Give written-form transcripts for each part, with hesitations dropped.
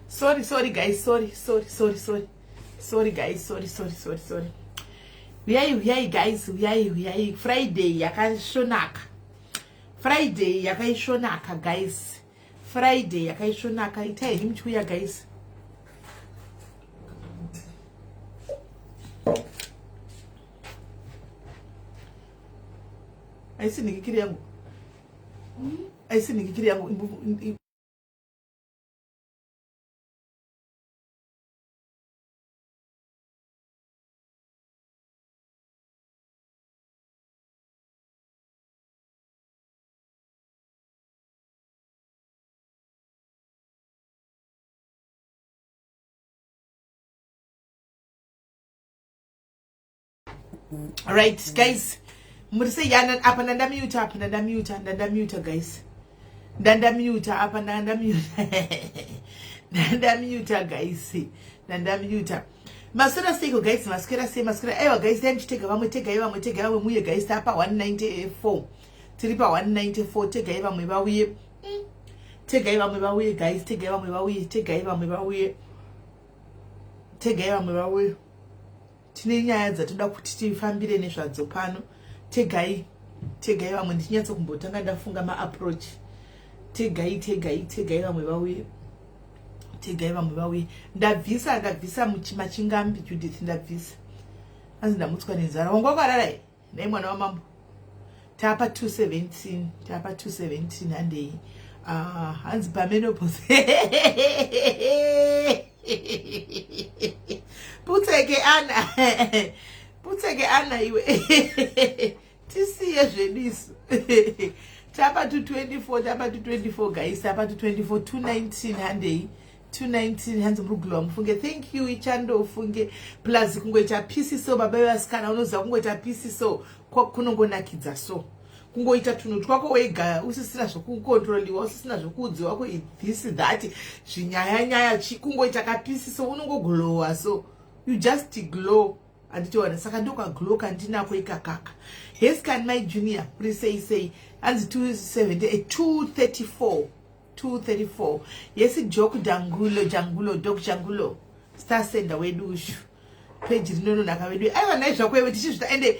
Sorry, sorry guys, sorry, sorry, sorry, sorry. Sorry guys, sorry, sorry, sorry, sorry. Uyai, uyai guys, uyai, uyai. Friday yakashonaka. Friday yakaishonaka guys. Friday yakaishonaka. Itai henyu muchiuya guys. Aisi nhikikiri yangu. Aisi nhikikiri yangu. Right guys, muri sei? Yana apa ndandamiuta, apa ndandamiuta, ndandamiuta guys, ndandamiuta apa, ndandamiuta, ndandamiuta guys, ndandamiuta. Maswera seiko guys? Maswera sei? Maswera aiwa guys, dai muchitega vamwe, tegai vamwe, tegai vamwe muye guys. Tapa 194, tiri pa 194. Tegai vamwe vauye, Tegai vamwe vauye guys, tegai vamwe vauye, tegai vamwe vauye, tegai vamwe vauye. Tine nyaya dzatoda kuti tifambire nezvadzo pano. Tegai, tegai vamwe. Ndichinyatso kumbotanga ndafunga maapproach. Tegai, tegai, tegai vamwe vauye, tegai vamwe vauye. Ndabvisa, ndabvisa machingambi Judith, ndabvisa. Hanzi ndamutswa nenzara. Wanga wakarara here nhai mwana wamambo? Tapa 217, tapa 217. Handei. Hanzi pamenopause. Putseke ana, putseke ana iwe, tisiye zvedu isu. Tapa 224, tapa 224 guys, tapa 224. 219, handei. 219. Hanzi muri kuglowa mufunge. Thank you. Ichando ufunge, plus kungoita pisi so, baba vevasikana, unoziva kungoita pisi so kunongonakidza so, kungoita tunhu twako wega usisina zvokukontroliwa, usisina zvokuudziwa ku this that zvinyaya nyaya chi, kungoita kapisi so unongoglowa so, you just glow, handitiwana? Saka ndokaglow kandinako ikakaka. Hescan my junior, muri sei sei? Hanzi 278, 234, 234. Yesi Jok Jangulo, Jangulo Dok, Jangulo star sender wedu ushu, peji rinononaka vedu. Aiwa nhai zvako iwe, tichizvita ende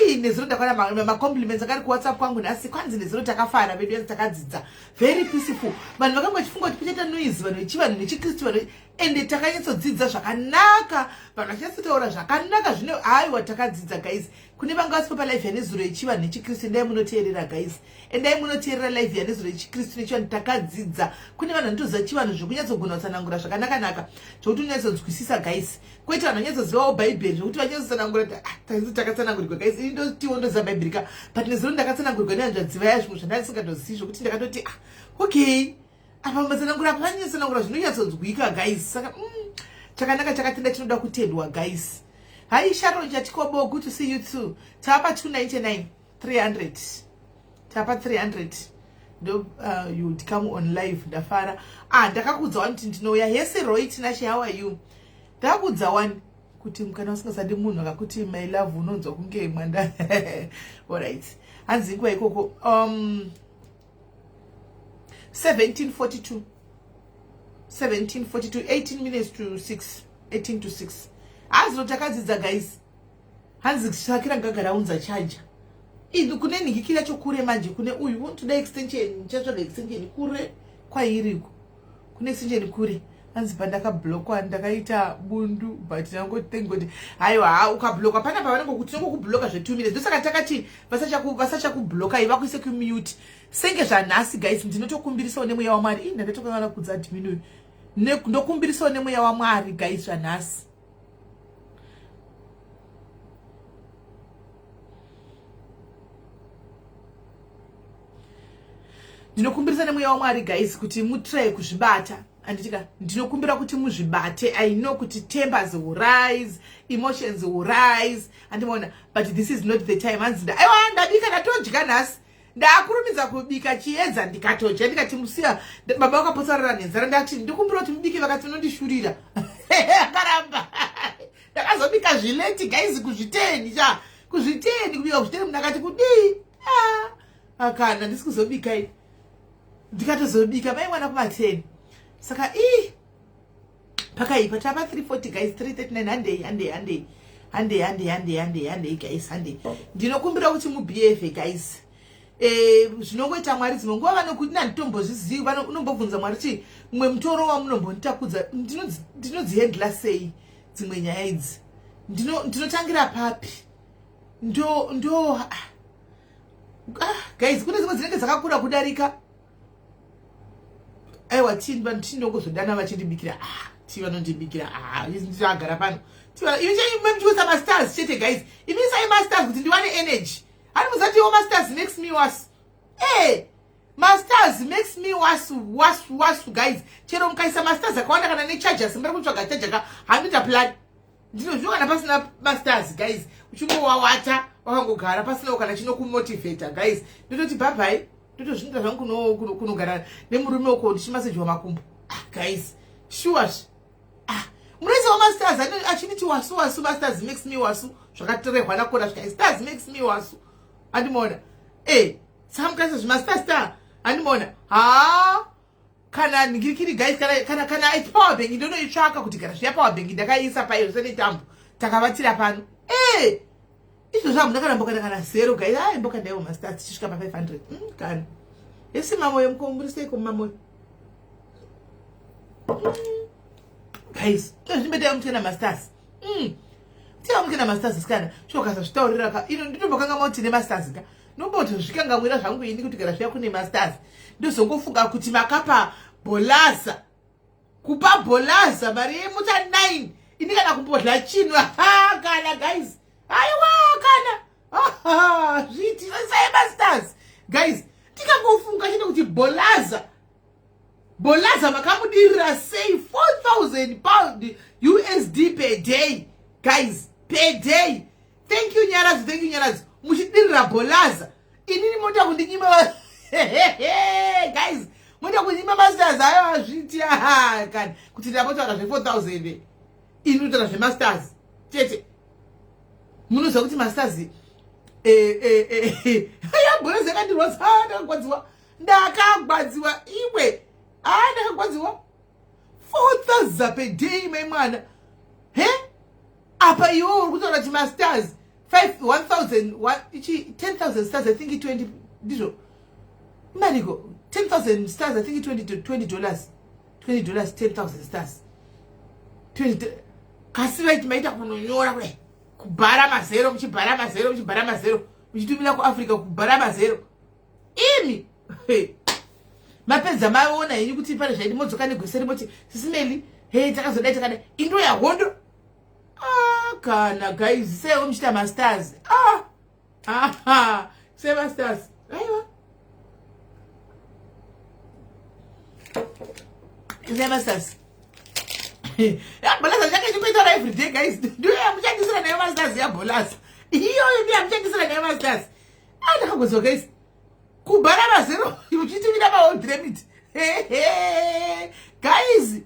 ii nezuro ndakaona macompliments akari kuWhatsApp kwangu nhasi. Kwanzi nezuro takafara vedu, yanzi takadzidza very peaceful. Vanhu vakanga vachifunga kuti kuchaita noise, vanhu vechivanhu nechikristu, vanhu, ende takanyatsodzidza zvakanaka, vanhu vachinyatsotaura zvakanaka zvino. Aiwa, takadzidza guys. Kune vanga vasipo palive yanezuro yechivanhu nechikristu, endai munoteerera guys, endai munoteerera live yanezuro yechikristu nechivanhu. Takadzidza. Kune vanhu vanotoziva chivanhu zvokunyatsogona kutsanangura zvakanaka-naka zvokuti unyatsonzwisisa guys, kwete vanhu vanyatsozivawo bhaibheri zvokuti vanyatsotsanangura. Ah, takatsanangurirwa guys. Ini ndotiwo ndoziva bhaibheri ka, but nezuro ndakatsanangurirwa nehanzvadzi vaya zvimwe zvandandisingatozivi, zvokuti ndakatoti, ah, okay, apa matsanangura apa vanyatsanangura zvinonyatsonzwika guys. Saka chakanaka chakatenda, chinoda kutendwa guys. Hai Sharon Chatikobo, good to see you too. Tapa 299, 300, tapa 300. Ndo you'd come on live, ndafara. Ah, ndakakudza wani kuti ndinouya. Hesi Roy Tinashe, how are you? Ndakakudza wani kuti kana usingasadi munhu akakuti my love, unonzwa kunge mwanda. Alright, hanzi nguva ikoko 1742, 1742, 18 minutes to 6, 18 to 6. Hanzi takadzidza guys. Hanzi Shakira ngagara aunza chaja ini kune nhikikira chokure manje kune uyu unotoda extension. Ndichatsvaga extension kure kwairiko, kune extension kure. Hanzi pandakablokwa ndakaita bundu, but ndangoti haiwa, ha, ukablokwa panapa vanongokuti tinongokubloka zve2 minutes. Ndosaka takati vasachakublokai, vakuise kumute senge zvanhasi guys. Ndinotokumbirisawo nemweya waMwari. Ii, ndandatokangana kudza admin uyu. Ndokumbirisawo nemweya waMwari guys zvanhasi. Ndinokumbirisa nemweya waMwari guys kuti mutry kuzvibata, anditika? Ndinokumbira kuti muzvibate. I know kuti tempers will rise, emotions will rise, andimaona? But this is not the time. Hanzi aiwa, ndabika, ndatodya nhasi, ndakurumidza kubika chiedza ndikatodya, ndikati musiya baba vakapotsarara nenzara. Ndati ndikumbira kuti mubike, vakati unondishurira, akaramba. Ndakazobika zvilate guys, kuzviteni cha kuzviteni, kubika kuzviteni. Munhu akati kudii? Ah, akana ndisi kuzobika i, ndikatozobika mai mwana kuma10. Saka ii. Pakaipa tapa 340 guys, 339. Handei, handei, handei, handei, handei, handei, handei, handei guys, handei. Ndinokumbira kuti mubehave guys. Zvinongoita Mwari dzimwe nguva vanokuti nanditombozvizivi, unombobvunza Mwari kuti mumwe mutoro wamunombonditakudza ndinodzihendla sei dzimwe nyaya idzi, ndinotangira papi? Ndo ndo ah, guys, kune dzimwe dzinenge dzakakura kudarika. Aiwa, vanhu tindongozodana vachindibikira. Ah, ti vanondibikira. Ah, ndichagara pano imuchiusa mastars chete guys. Imisai mastars kuti ndiwane energy. Hani muzatiwo mastars makes me wasu. E mastars makes me wasu wasu wasu guys. Chero mukaisa mastars akawanda kana necharger, simba rekutsvaga charger ka handoita plan. Ndinozviwa kana pasina mastars guys, uchingowawata wakangogara pasinawo kana chinokumotivata guys. Ndototi bye, ndotozvinda zvangu kunogara nemurume uko ndichimasejiwa makumbo. Ah, guys, sure. Ah, munoisawo mastars achinditi wasu wasu. Mastars makes me wasu, zvakatorehwa nakona zvika stars makes me wasu. Andimona e saka mukaisa zvimastar star, andimona ha kana ngirikiri guys, kana power bank ndonoitsvaka kuti gara zviya. Power bank ndakaiisa paio senetambo takavatira pano. E izvozvo hamuna kana mbokana kana zero guys. Ai, mbokandaiwo mastars tichisvika pa500. Kana esi mamoyo mukomburi seiko mumamoyo guys? Zvimbetaiwo mutena mastars, tiamukena mastars sikana chokasazvitaurira ka ino ndinombokanga mauti nemastars ka nombotozvikangamwira zvangu ini kuti gara zviya kune mastars. Ndozongofunga kuti makapa Bholaza, kupa Bholaza mari yemuta 9 ini kana kumbodla chinhu kana guys. Aiwa, kana zviti sai mastars guys. Tikangofunga chete kuti Bholaza, Bholaza makamudirira sei 4000 pound USD per day guys, per day. Thank you Nyaradzo, thank you Nyaradzo. Muchidirira Bholaza, inini moda kundinyima guys, moda kunyima mastars ayo azviti kana kuti ndambotaura zve4000, ini kutaura zvemastars chete. Munoziva kuti mastars yabholaza yakandirwadza. Ndakagwadziwa, ndakagwadziwa iwe. A, ndakagwadziwa. 4000 per day, mai mwana he. Apa iwe uri kutaura kuti mastars 1000 ichi 10,000 stars, I think 20 ndizvo mariko 10,000 stars, I think 20, $20, $20, 10,000 stars 20. Kasi vaiti maita kunonyora kudai, kubhara mazero, muchibhara mazero, muchibhara mazero, muchitumira kuAfrica, kubhara mazero imi. Mapedza maona henyu kuti pane zvaidi, modzoka negweseri moti sisimeli hei, takazodai takadai, indo yahondo. Ah, kana guys, seiwo muchiita mastars. Ah, sei mastars? Aiwa, sei mastars? Yabholaza chake chikuitaura everyday guys, ndiyo yamuchandisira nayo mastars. Yabholaza iyoyo ndiyo yamuchandisira nayo mastars. Ah, ndakagozwa guys, kubhara mazero uchitumira maWorld Remit guys.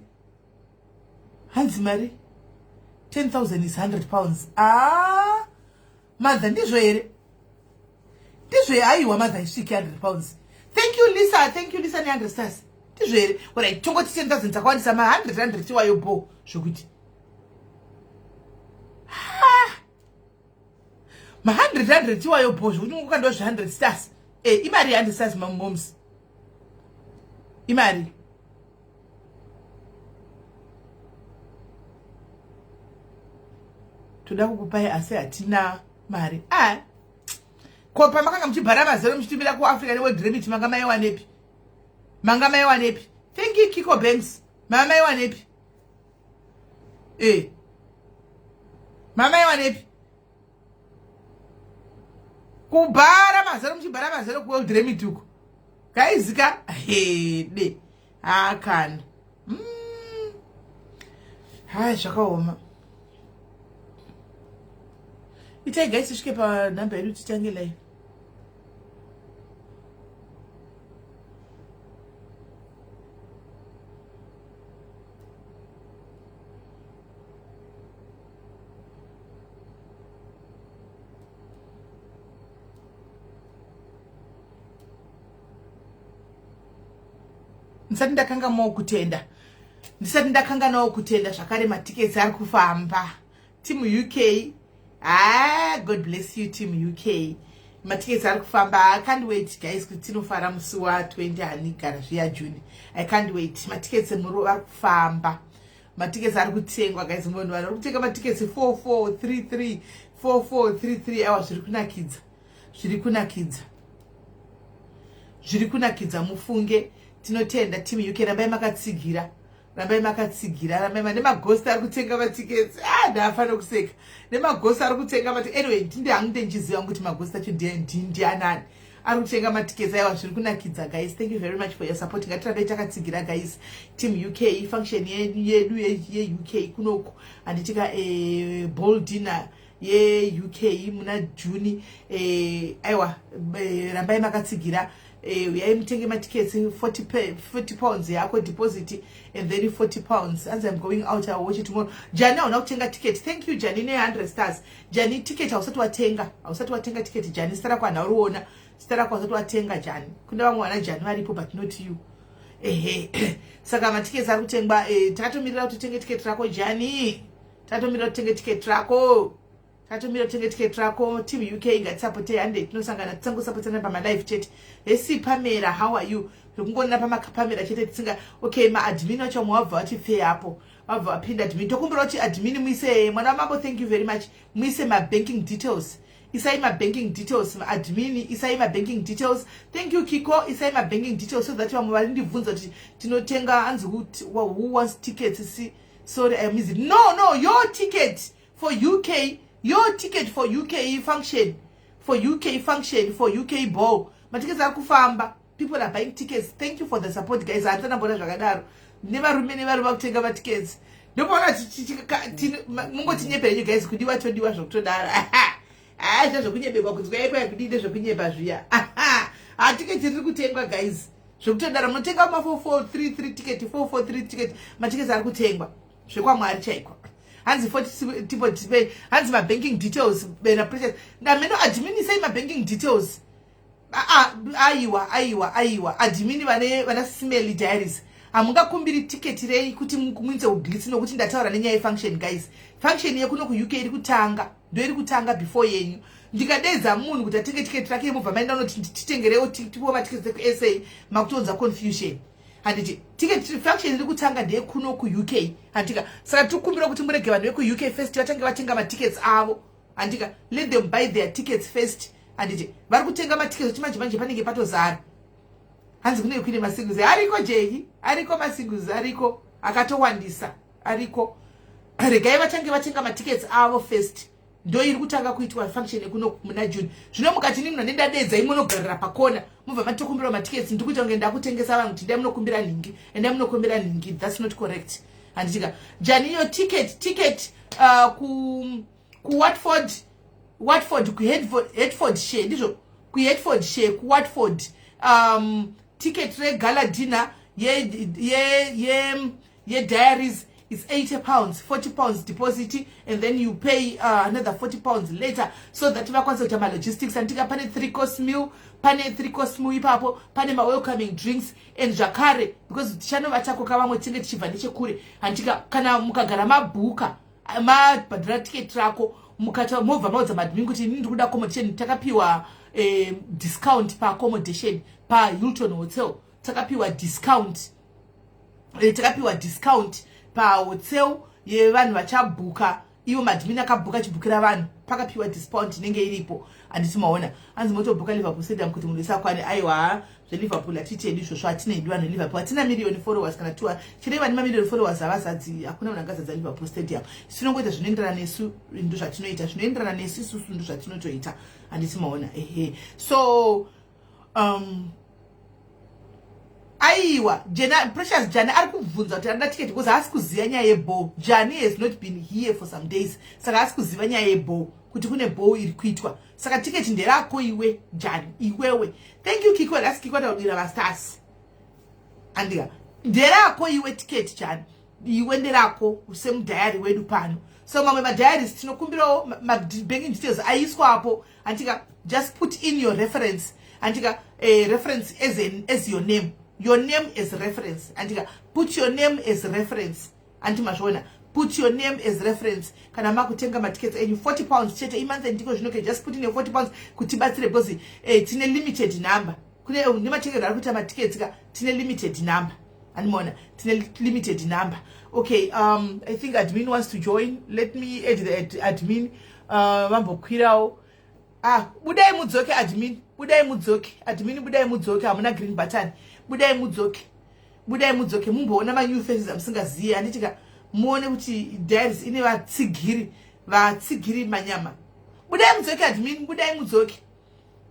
Hanzi mari 10,000 is 100 pounds. Ah, madha, ndizvo here? Ndizvo? Aiwa madha, isviki 100 pounds. Thank you Lisa, thank you Lisa ne100 stars. Ndizvo here? Alright, tongoti 10,000 dzakawandisa, ma100 100 iwayo bo zvokuti ma100 100 iwayo bo zvokuti ungokandiwa zve100 stars. E, imari ye100 stars mamoms, imari. Toda kukupai asi hatina mari. A, ko pamakanga muchibhara mazero muchitumira kuAfrica neWorld Remit, manga maiwanepi? Manga maiwanepi? Thank you Kiko Banks. Mama maiwanepi? E, mama maiwanepi kubhara mazero, muchibhara mazero kuWorld Remit uko kaizika hede hakana? Hai, zvakaoma. Itai guys tisvike panhamba yedu titange live. Ndisati ndakanga mo kutenda. Ndisati ndakanganawo kutenda zvakare, matickets ari kufamba. Team UK, ah, God bless you, team UK. Matickets ari kufamba. I can't wait, guys, kuti tinofara musi wa20 hanigara zviya June. I can't wait. Matickets emuro ari kufamba, matickets ari kutengwa, guys. Munhu, vanhu vari kutenga matickets 4433, 4433. Awa, zviri kunakidza, zviri kunakidza, zviri kunakidza, mufunge. Tinotenda team UK. Rambai makatsigira, rambai makatsigira, rambai. Nemaghost ari kutenga matickets. Ah, ndafanira kuseka nemaghost ari kutenga mati. Anyway, ndinde hangu ndendichiziva kuti maghost acho ndianani ari kutenga matickets. Aiwa, zviri kunakidza, guys. Thank you very much for your support. Ngatirambai takatsigira, guys. Team UK, function yedu yeUK kunoku, handitika? Ball dinner yeUK muna June. Aiwa, rambai makatsigira. Uyai mutenge matickets. £40 yako deposit and then £40. As I'm going out, I watch tomorrow. Jani, hauna kutenga ticket. Thank you, Jani, ne100 stars. Jani, ticket hausati watenga, hausati watenga ticket, Jani. Zita rako hanhauriona, zita rako hausati watenga, Jani. Kune vamwe vana Jani varipo, but not you. Ehe, saka matickets ari kutengwa. Takatomirira kuti utenge ticket rako, Jani. Takatomirira kuti utenge ticket rako, tatomira kutenge ticket rako. Team UK, ngatisapotei. Handei tinosangana, tisangosapotana pamalive chete. Hesi Pamela, how are you? Zvekungonena pamapamela chete tisinga. Okay, maadmin acho vamwe vabva vati pfe apo, vabva vapinda. Admin, tokumbira kuti admin muise, mwana wamambo, thank you very much, muise mabanking details. Isai mabanking details, admin, isai mabanking details. Thank you, Kiko. Isai mabanking details so that vamwe vari ndibvunza kuti tinotenga. Anzi, "Who wants tickets?" See, sorry, I am it. No, your ticket for UK, your ticket for UK function, for UK function, for UK ball. Matickets ari kufamba. People are buying tickets. Thank you for the support, guys. Handisana zvakadaro nevarume, nevarume vakutenga matickets. Ndopaona mungotinyeperenyu, guys. Kudiwa todiwa zvokutodaro. Haa, zva zvokunyebekwa kunzwa ikwaya kudii ndezvekunyepa zviya. Hatiketi riri kutengwa, guys, zvekutodaro. Munotenga ma4433 ticket, 443 ticket. Matickets ari kutengwa zvekwamwari chaiko. Hanzi 40, hanzi mabanking details bena Precious ndameno. Admin, isai mabanking details. Aiwa, aiwa, aiwa, admin vane vana Smely Diaries, hamungakumbiri tiketi rei kuti muinze uglitsi nokuti ndataura nenyaya yefunction, guys. Function yekuno kuUK iri kutanga, ndo iri kutanga before yenyu. Ndikadedza munhu kuti atenge tiketi rake, mubva maenda unoti titengerewo, tipiwo matiketi ekuSA, makutounza confusion, handiti? Ticket function iri kutanga ndeyekuno kuUK, handika? Saka tiri kukumbira kuti murege vanhu vekuUK first vatange vatenga matickets avo, handika? Let them buy their tickets first, handiti? Vari kutenga matickets kuti manje manje panenge patozara. Hanzi kunenge kuine masingles ariko. Jeki ariko, masingles ariko akatowandisa ariko. Regai vatange vatenga matickets avo first. Ndo iri kutanga kuitwa function yekuno muna June. Zvino mukati nini nandendadedza, munogarira pakona, mubva matokumbira matickets. Ndiri kuita kunge ndakutengesa vanhu kuti ndai munokumbira nhingi, endai munokumbira nhingi. That's not correct, handitika? Janiyo, ticket kuWatford, Watford, kuHertfordshire, ndizvo, kuHertfordshire, kuWatford, ticket regala dinner yediaries is £80, £40 deposit and then you pay another £40 later so that vakwanisa kuita malogistics. Andika pane three course meal, pane three course meal ipapo, pane mawelcoming drinks and zvakare, because tichanova vamwe tinge tichibva nechekure, handika? Kana mukagara mabhuka, mabhadhara ticket rako, mukata mobva maudza maadmin kuti ini ndiri kuda accommodation, takapiwa discount paaccommodation paHilton Hotel, takapiwa discount, takapiwa discount pahotel yevanhu vachabhuka. Ivo maadmin akabhuka, achibhukira vanhu, pakapiwa discount inenge iripo, handiti maona? Hanzi motobhuka Liverpool Stadium kuti munhu wese akwane. Aiwa, zveLiverpool hatitendi izvozvo. Hatina hedu vanhu veLiverpool, hatina miriyoni followers kana two. Chirei vane mamiriyoni followers havazadzi. Hakuna munhu angazadza Liverpool Stadium. Tinongoita zvinoenderana nesu, ndo zvatinoita. Zvinoenderana nesu isusu ndo zvatinotoita, handiti maona? Ehe, so aiwa, Jena Precious Jani ari kubvunza kuti anoda tiketi because haasi kuziva nyaya yeball. Jani has not been here for some days, saka haasi kuziva nyaya yeball, kuti kune ball iri kuitwa. Saka tiketi nderako iwe, Jani, iwewe. Thank you, Kiko. Lasi Kiko taudira vastars, andika? Nderako iwe tiketi, Jani, iwe nderako semudhayari wedu pano. So mamwe madiaries tinokumbirawo mabanking details aiswapo, andika? Just put in your reference, andika? Reference as your name. your name as reference, andika. Put your name as reference, anti mazviona? Put your name as reference kana makutenga matickets enyu. £40 chete imonth ndiko zvino. Just put in your £40 kuti batsire, because tine limited number. Kune nematengero ari kuita matickets ka, tine limited number, andimaona? Tine limited number. Okay, I think admin wants to join. Let me add the admin. Vambokwirawo. Ah, budai mudzoke, admin. Budai mudzoke, admin. Budai mudzoke. Hamuna green button. Budai mudzoke, budai mudzoke, mumboona manew faces amusingazivi, handitika? Muone kuti Diaries ine vatsigiri, vatsigiri manyama. Budai mudzoke, admin. Budai mudzoke,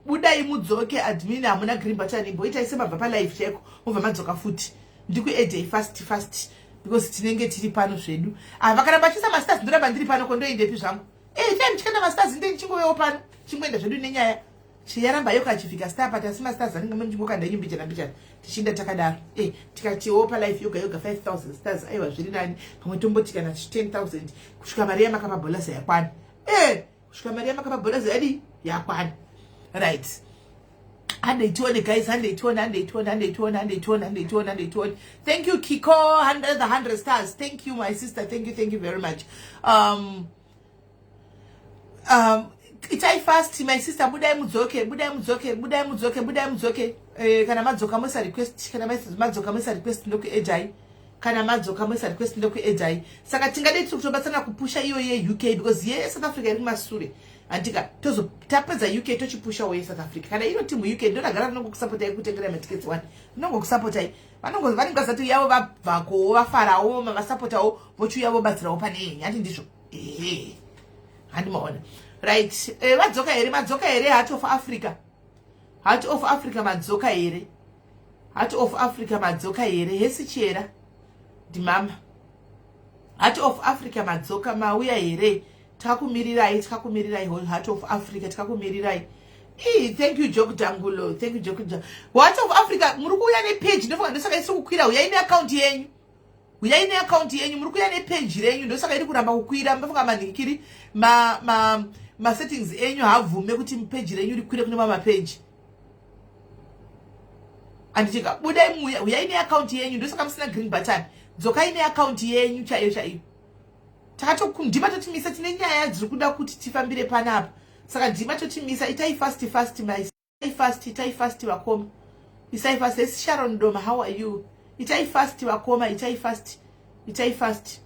budai mudzoke, admin. Hamuna green button. Imboitai semabva palive chaiko, mobva madzoka futi. Ndikuaddei fast fast because tinenge tiri pano zvedu. Ah, vakaramba chiisa mastars, ndoramba ndiri pano. Kondoendepi zvangu? Time ndichikanda mastars, nde ndichingovewo pano, chingoenda zvedu nenyaya. Chiyaramba yoka achifika star pati, asi mastars anenge muchingokanda inyu mbichana mbichana, tichinda takadaro. Tikatiwo palife yoga yoga 5000 stars, aiwa, zviri nani. Pamwe tomboti kana 10,000 kusvika mari yamakapa bholaza yakwana. Kusvika mari yamakapa bholaza yadii? Yakwana. Right, handei tione, guys. Handei tione, handei tione, handei tione, handei tione, handei tione, handei tione. Thank you, Kiko, 100, the 100 stars. Thank you, my sister. Thank you, thank you very much. Itai fast, my sister. Budai mudzoke, budai mudzoke, budai mudzoke, budai mudzoke. Kana madzoka muisa request. Kana madzoka muisa request, ndokuaddai. Kana madzoka muisa request, ndokuaddai. Saka tingadei tiri kutobatsana kupusha iyo yeUK, because yeSouth Africa iri kumasure, handika? Tozo tapedza UK, tochipushawo yeSouth Africa. Kana ino timu UK, ndonagara rinongokusapotai kutengera matickets one, rinongokusapotai. Vanenge vasati yavo vabvakowo, vafarawo, mavasapotawo, vochiuya vobatsirawo pane yenyu, handi ndizvo? Ehe, handimaona? Right. Vadzoka here? Madzoka here, Heart of Africa? Heart of Africa, madzoka here? Heart of Africa, madzoka here? Hesi chera ndimama. Heart of Africa, madzoka, mauya here? Takakumirirai, takakumirirai, Heart of Africa, takakumirirai. Ii, thank you, Jok Dangulo. Thank you, Jok. Heart of Africa, muri kuuya nepage, ndofunga ndosaka isiri kukwira. Uyai neakaunti yenyu, uyai neakaunti yenyu. Muri kuuya nepage renyu, ndosaka iri kuramba kukwira. Mbafunga manhikiri masettings enyu haabvume kuti page renyu rikwire kune mamwe mapeji, anditika? Budai muya, uyai neakaunti yenyu. Ndosaka musina green button. Dzokai neakaunti yenyu chaiyo chaiyo. Ndima totimisa, tine nyaya dziri kuda kuti tifambire panapa, saka ndima totimisa. Itai fast fast, my fast. Itai fast, vakoma. Isai fast. Esi Sharon Doma, how are you? Itai fast, vakoma. Itai fast, itai fast,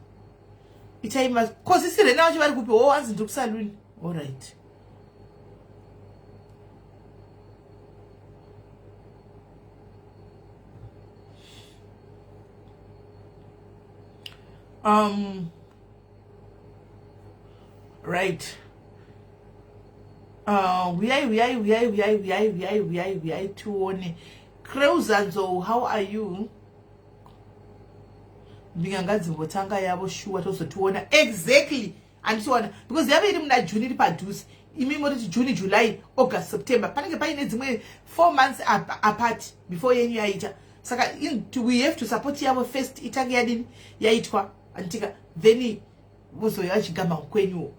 itai. Kosi sirena vacho vari kupi? Wo, anzi ndiri kusaluni. Allright. Right. Uyai, uyai, uyai, uyai, uyai, uyai, uyai, uyai tione. Creuzanzo, how are you? Mbinga ngadzimbotanga yavo shuwa, tozotiona. Exactly, handitiona, because yave iri muna June, iri padhuze. Imi mototi June, July, August, September, panenge paine dzimwe 4 months apart before yenyu yaita. Saka we have to support yavo first, itange yadini, yaitwa, anditika? Then vozoya vachigama kwenyuwo.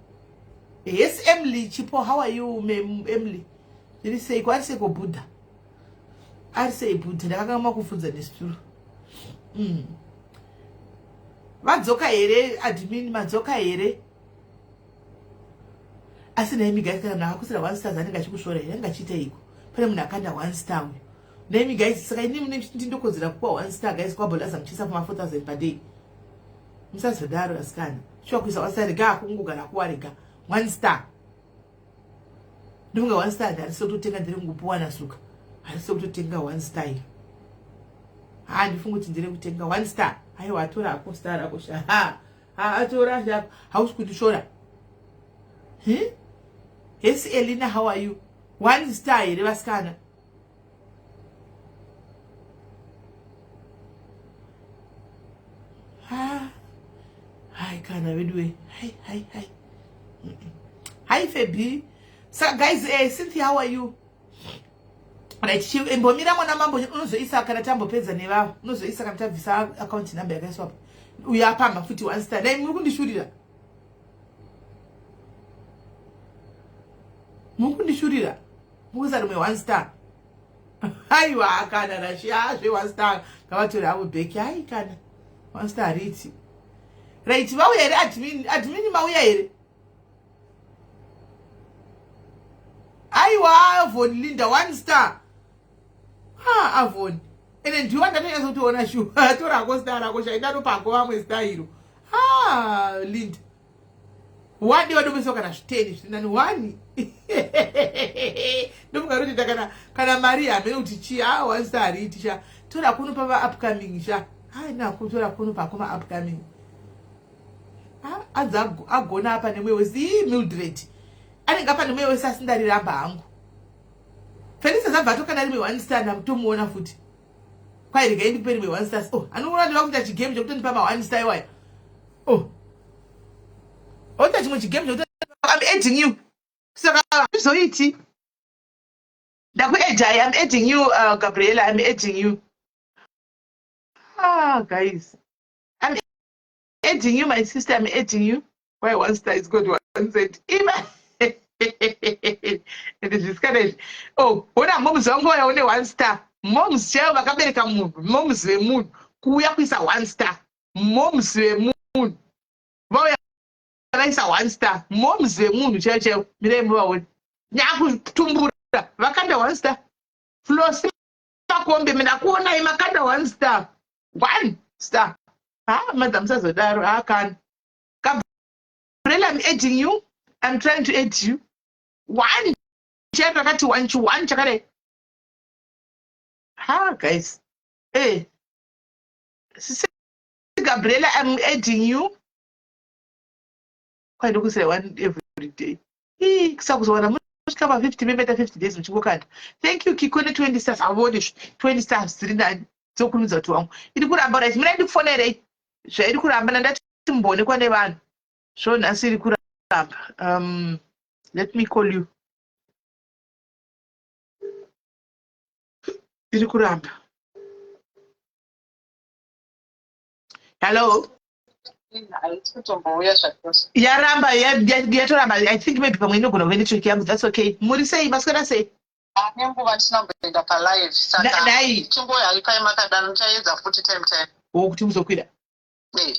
Yes, Emily Chipo, how are you, Emily? Zviri seiko? Ari seiko Buddha? Ari sei Buddha? Ndakakama kufunza nesituro. Vadzoka here, admin? Madzoka here? Asi naimi guys, kana munhu akakusira one stars, anenge achikusvora here? Anenge achiita iko? Pane munhu akanda one star uyu, naimi guys. Saka inini ndindokodzera kupa one star, guys? Kwabholaza muchiisa kuma 4000 per day, musazodaro asikana. Shuwa, kuisa one star, rega akungogara kuwa, rega one star. Ndinonga one star harisi kutotenga, ndiri kungopuwa nasuka. Harisi kutotenga one star iyo. Ha, ndifunga kuti ndiri kutenga one star. Aiwa, atora ako star rako sha. Ha, atora sha, hausi kundishora. Hesi Elina, how are you? One star here, vasikana? Ha, hai kana veduwe. Hai, hai, hai, hi Febi. Saka guys, Cynthia, how are you? Right, imbomira mwana mambo. Unozoisa kana tambopedza nevavo, unozoisa kana tabvisa account number yakaiswapo. Uyo apamba futi one star. Dai muri kundishurira, muri kundishurira, mukuisa rimwe one star. Aiwa kana Russia zve one star ngavatore havo back. Hai kana one star hariti. Right, vauya here admin? Admin mauya here? Aiwa Avon Linda one star. Ah Avon. Ene ndiwa ndatonyatsa kutoona shuwa. Tora hako star rako shaida nopako vamwe star iro. Ah Linda. Wadi wadomeswa kana zviteni zviri nani wani. Ndofunga kuti kana kana mari hamene kuti chii ah one star hariti sha. Tora kuno pava upcoming sha. Hai na kutora kuno pakoma upcoming. Ah anzi agona apa nemwe wese ii Mildred. Anenge apa nemwe wese asi ndariramba hangu. Felisa zabva atokana rimwe one star ndamutomuona futi. Kwai regai ndikupe rimwe one star. Oh, anoona ndiva kuita chigame chekutondipa ma one star iwayo. Oh. Oita chimwe chigame chekuti I'm adding you. Saka hazvizoiti. Ndakuedai, I'm adding you Gabriela, I'm adding you. Ah, guys. I'm adding you, my sister, I'm adding you. Why one star is good, one cent. Ima. Ende zvisikana izvi. Oh, ona moms vangu vaya une one star. Moms chaivo vakabereka munhu, moms vemunhu kuuya kuisa one star. Moms vemunhu. Vauya vaisa one star. Moms vemunhu chaivo chaivo. Mirai muvaone. Nyakutumbura vakanda one star. Flosi Makombe mina kuonai makanda one star. One star. Ha, madam musazodaro. Ha, kana. Gabriel, I'm adding you. I'm trying to add you. One. Chaipo akati one chi one chakadai. Ha, guys. Eh. Sisi Gabriela, I'm adding you. Kwai ndokusira one every day. Ii, kusakuzowana musvika pa 50 memeta 50 days muchingokanda. Thank you Kiko ne 20 stars. Avone 20 stars dziri nani. Dzokurumidza kuti wangu. Iri kuramba right. Mina ndikufonerei. Zvairi kuramba nandati mboonekwa nevanhu. So nhasi iri kuramba. Let me call you. Iri kuramba. Hello. Yaramba yatoramba. I think maybe pamwe inogona kuve network yangu. That's okay. Muri sei? Maswera sei? Nenguva ndisina kumboenda palive saka Dai. Chingohaipai makadaro ndichaedza futi time time. Oh, kuti muzokwira. Eh.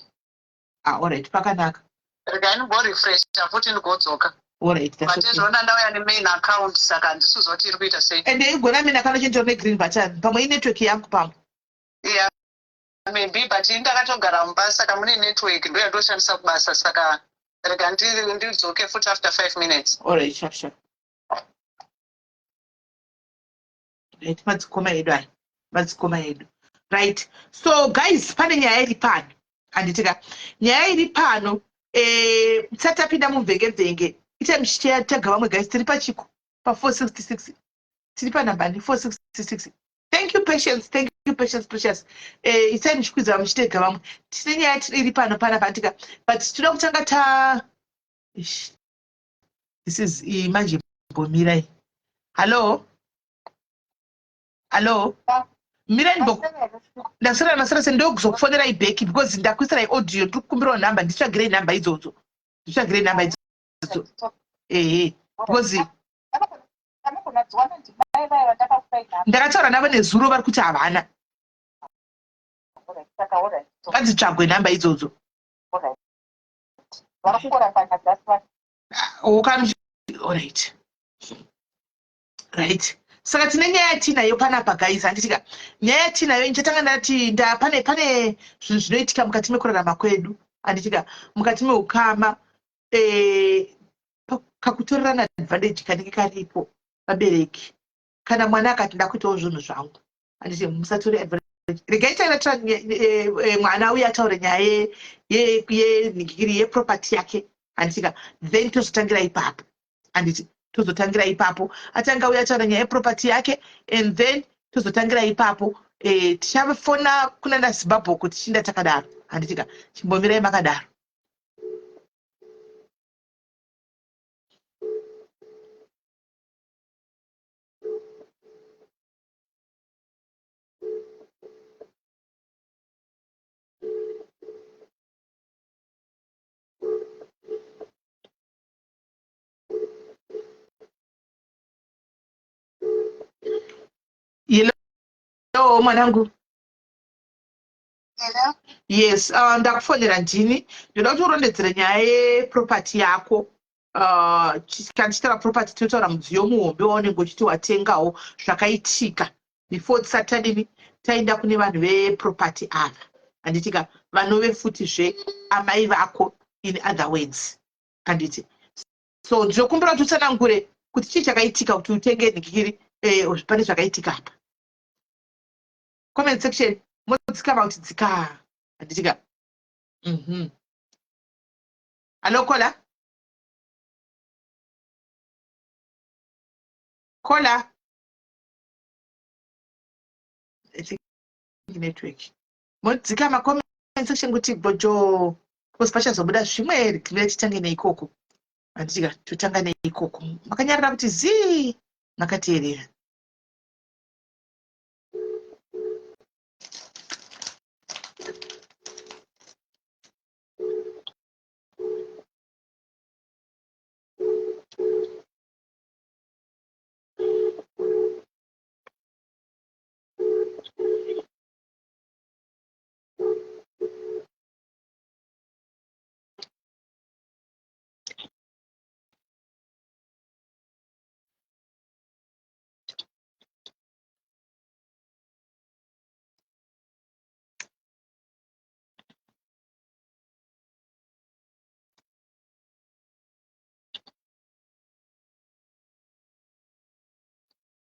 Ah, all right, pakanaka. Regai ndimborefresha futi ndigodzoka. All right, that's But okay. zvona ndauya nemain account saka handisi kuziva kuti iri kuita sei. Ende igona main account chinto negreen button. Pamwe inetwork yangu pamwe. Yeah, maybe but ini ndakatogara mumba saka mune network ndo yandoshandisa kubasa saka rega ndidzoke futi after 5 minutes. All right, sharp sharp. Right, madzikoma edu aya. Madzikoma edu. Right. So guys, pane nyaya iri pano. Handiti ka? Nyaya iri pano tisati tapinda mumvenge mvenge. Itai muchicheya taga vamwe guys tiri pachiko pa 466. Tiri panhamba ni 466. Thank you Patience, thank you Patience Precious. Itai muchikwidza muchitega vamwe. Tine nyaya iri pano panapa handika. But tinoda kutanga ta Ish. This is manje mbomirai. Hello? Hello? Mirai mbo ndasara masara se ndokuzokufonerai back because ndakuisirai audio ndiri kukumbirawo nhamba nditsvagirei nhamba idzodzo. Nditsvagirei nhamba idzodzo. Ehe. Because ndakataura navo nezuro vari kuti havana. Ngadzitsvagwe nhamba idzodzo. Alright. Right. Saka tine nyaya yatinayo panapa guys, handitika nyaya yatinayo ndichatanga ndati nda pane pane zvinhu zvinoitika mukati mekurarama kwedu, handitika mukati meukama kakutorerana advantage kanenge karipo vabereki. Kana mwana akati ndakuitawo zvinhu zvangu, handiti musatore advantage. Regai taira mwana uye ataure nyaya yenhingiri yeproperty yake, handitika then tozotangira ipapo, handiti tozotangira ipapo. Atanga uya ataura nyaya yeproperty yake and then tozotangira ipapo. Tichafona kunana Zimbabwe kuti tichinda takadaro, handitika chimbomirai makadaro. Hello mwanangu. Hello. Yes, ndakufonera ndini. Ndoda kuti urondedzere nyaya yeproperty yako. Kana tichitaura property tinotaura mudziyo muhombe waunenge uchiti watengawo zvakaitika before tisati tadini taenda kune vanhu veproperty ava. Handitika vanove futi zve amai vako in other words. Handiti. So ndinokumbira kuti utsanangure kuti chii chakaitika kuti utenge nhikiri eh, pane zvakaitika apa. Comment section modzikama kuti dzika handitika. Hello kola. Kola. I think network. Modzikama comment section kuti bojo because pachazobuda zvimwe rimwe titange neikoko. Handitika totanga neikoko. Makanyarara kuti zii makateerera.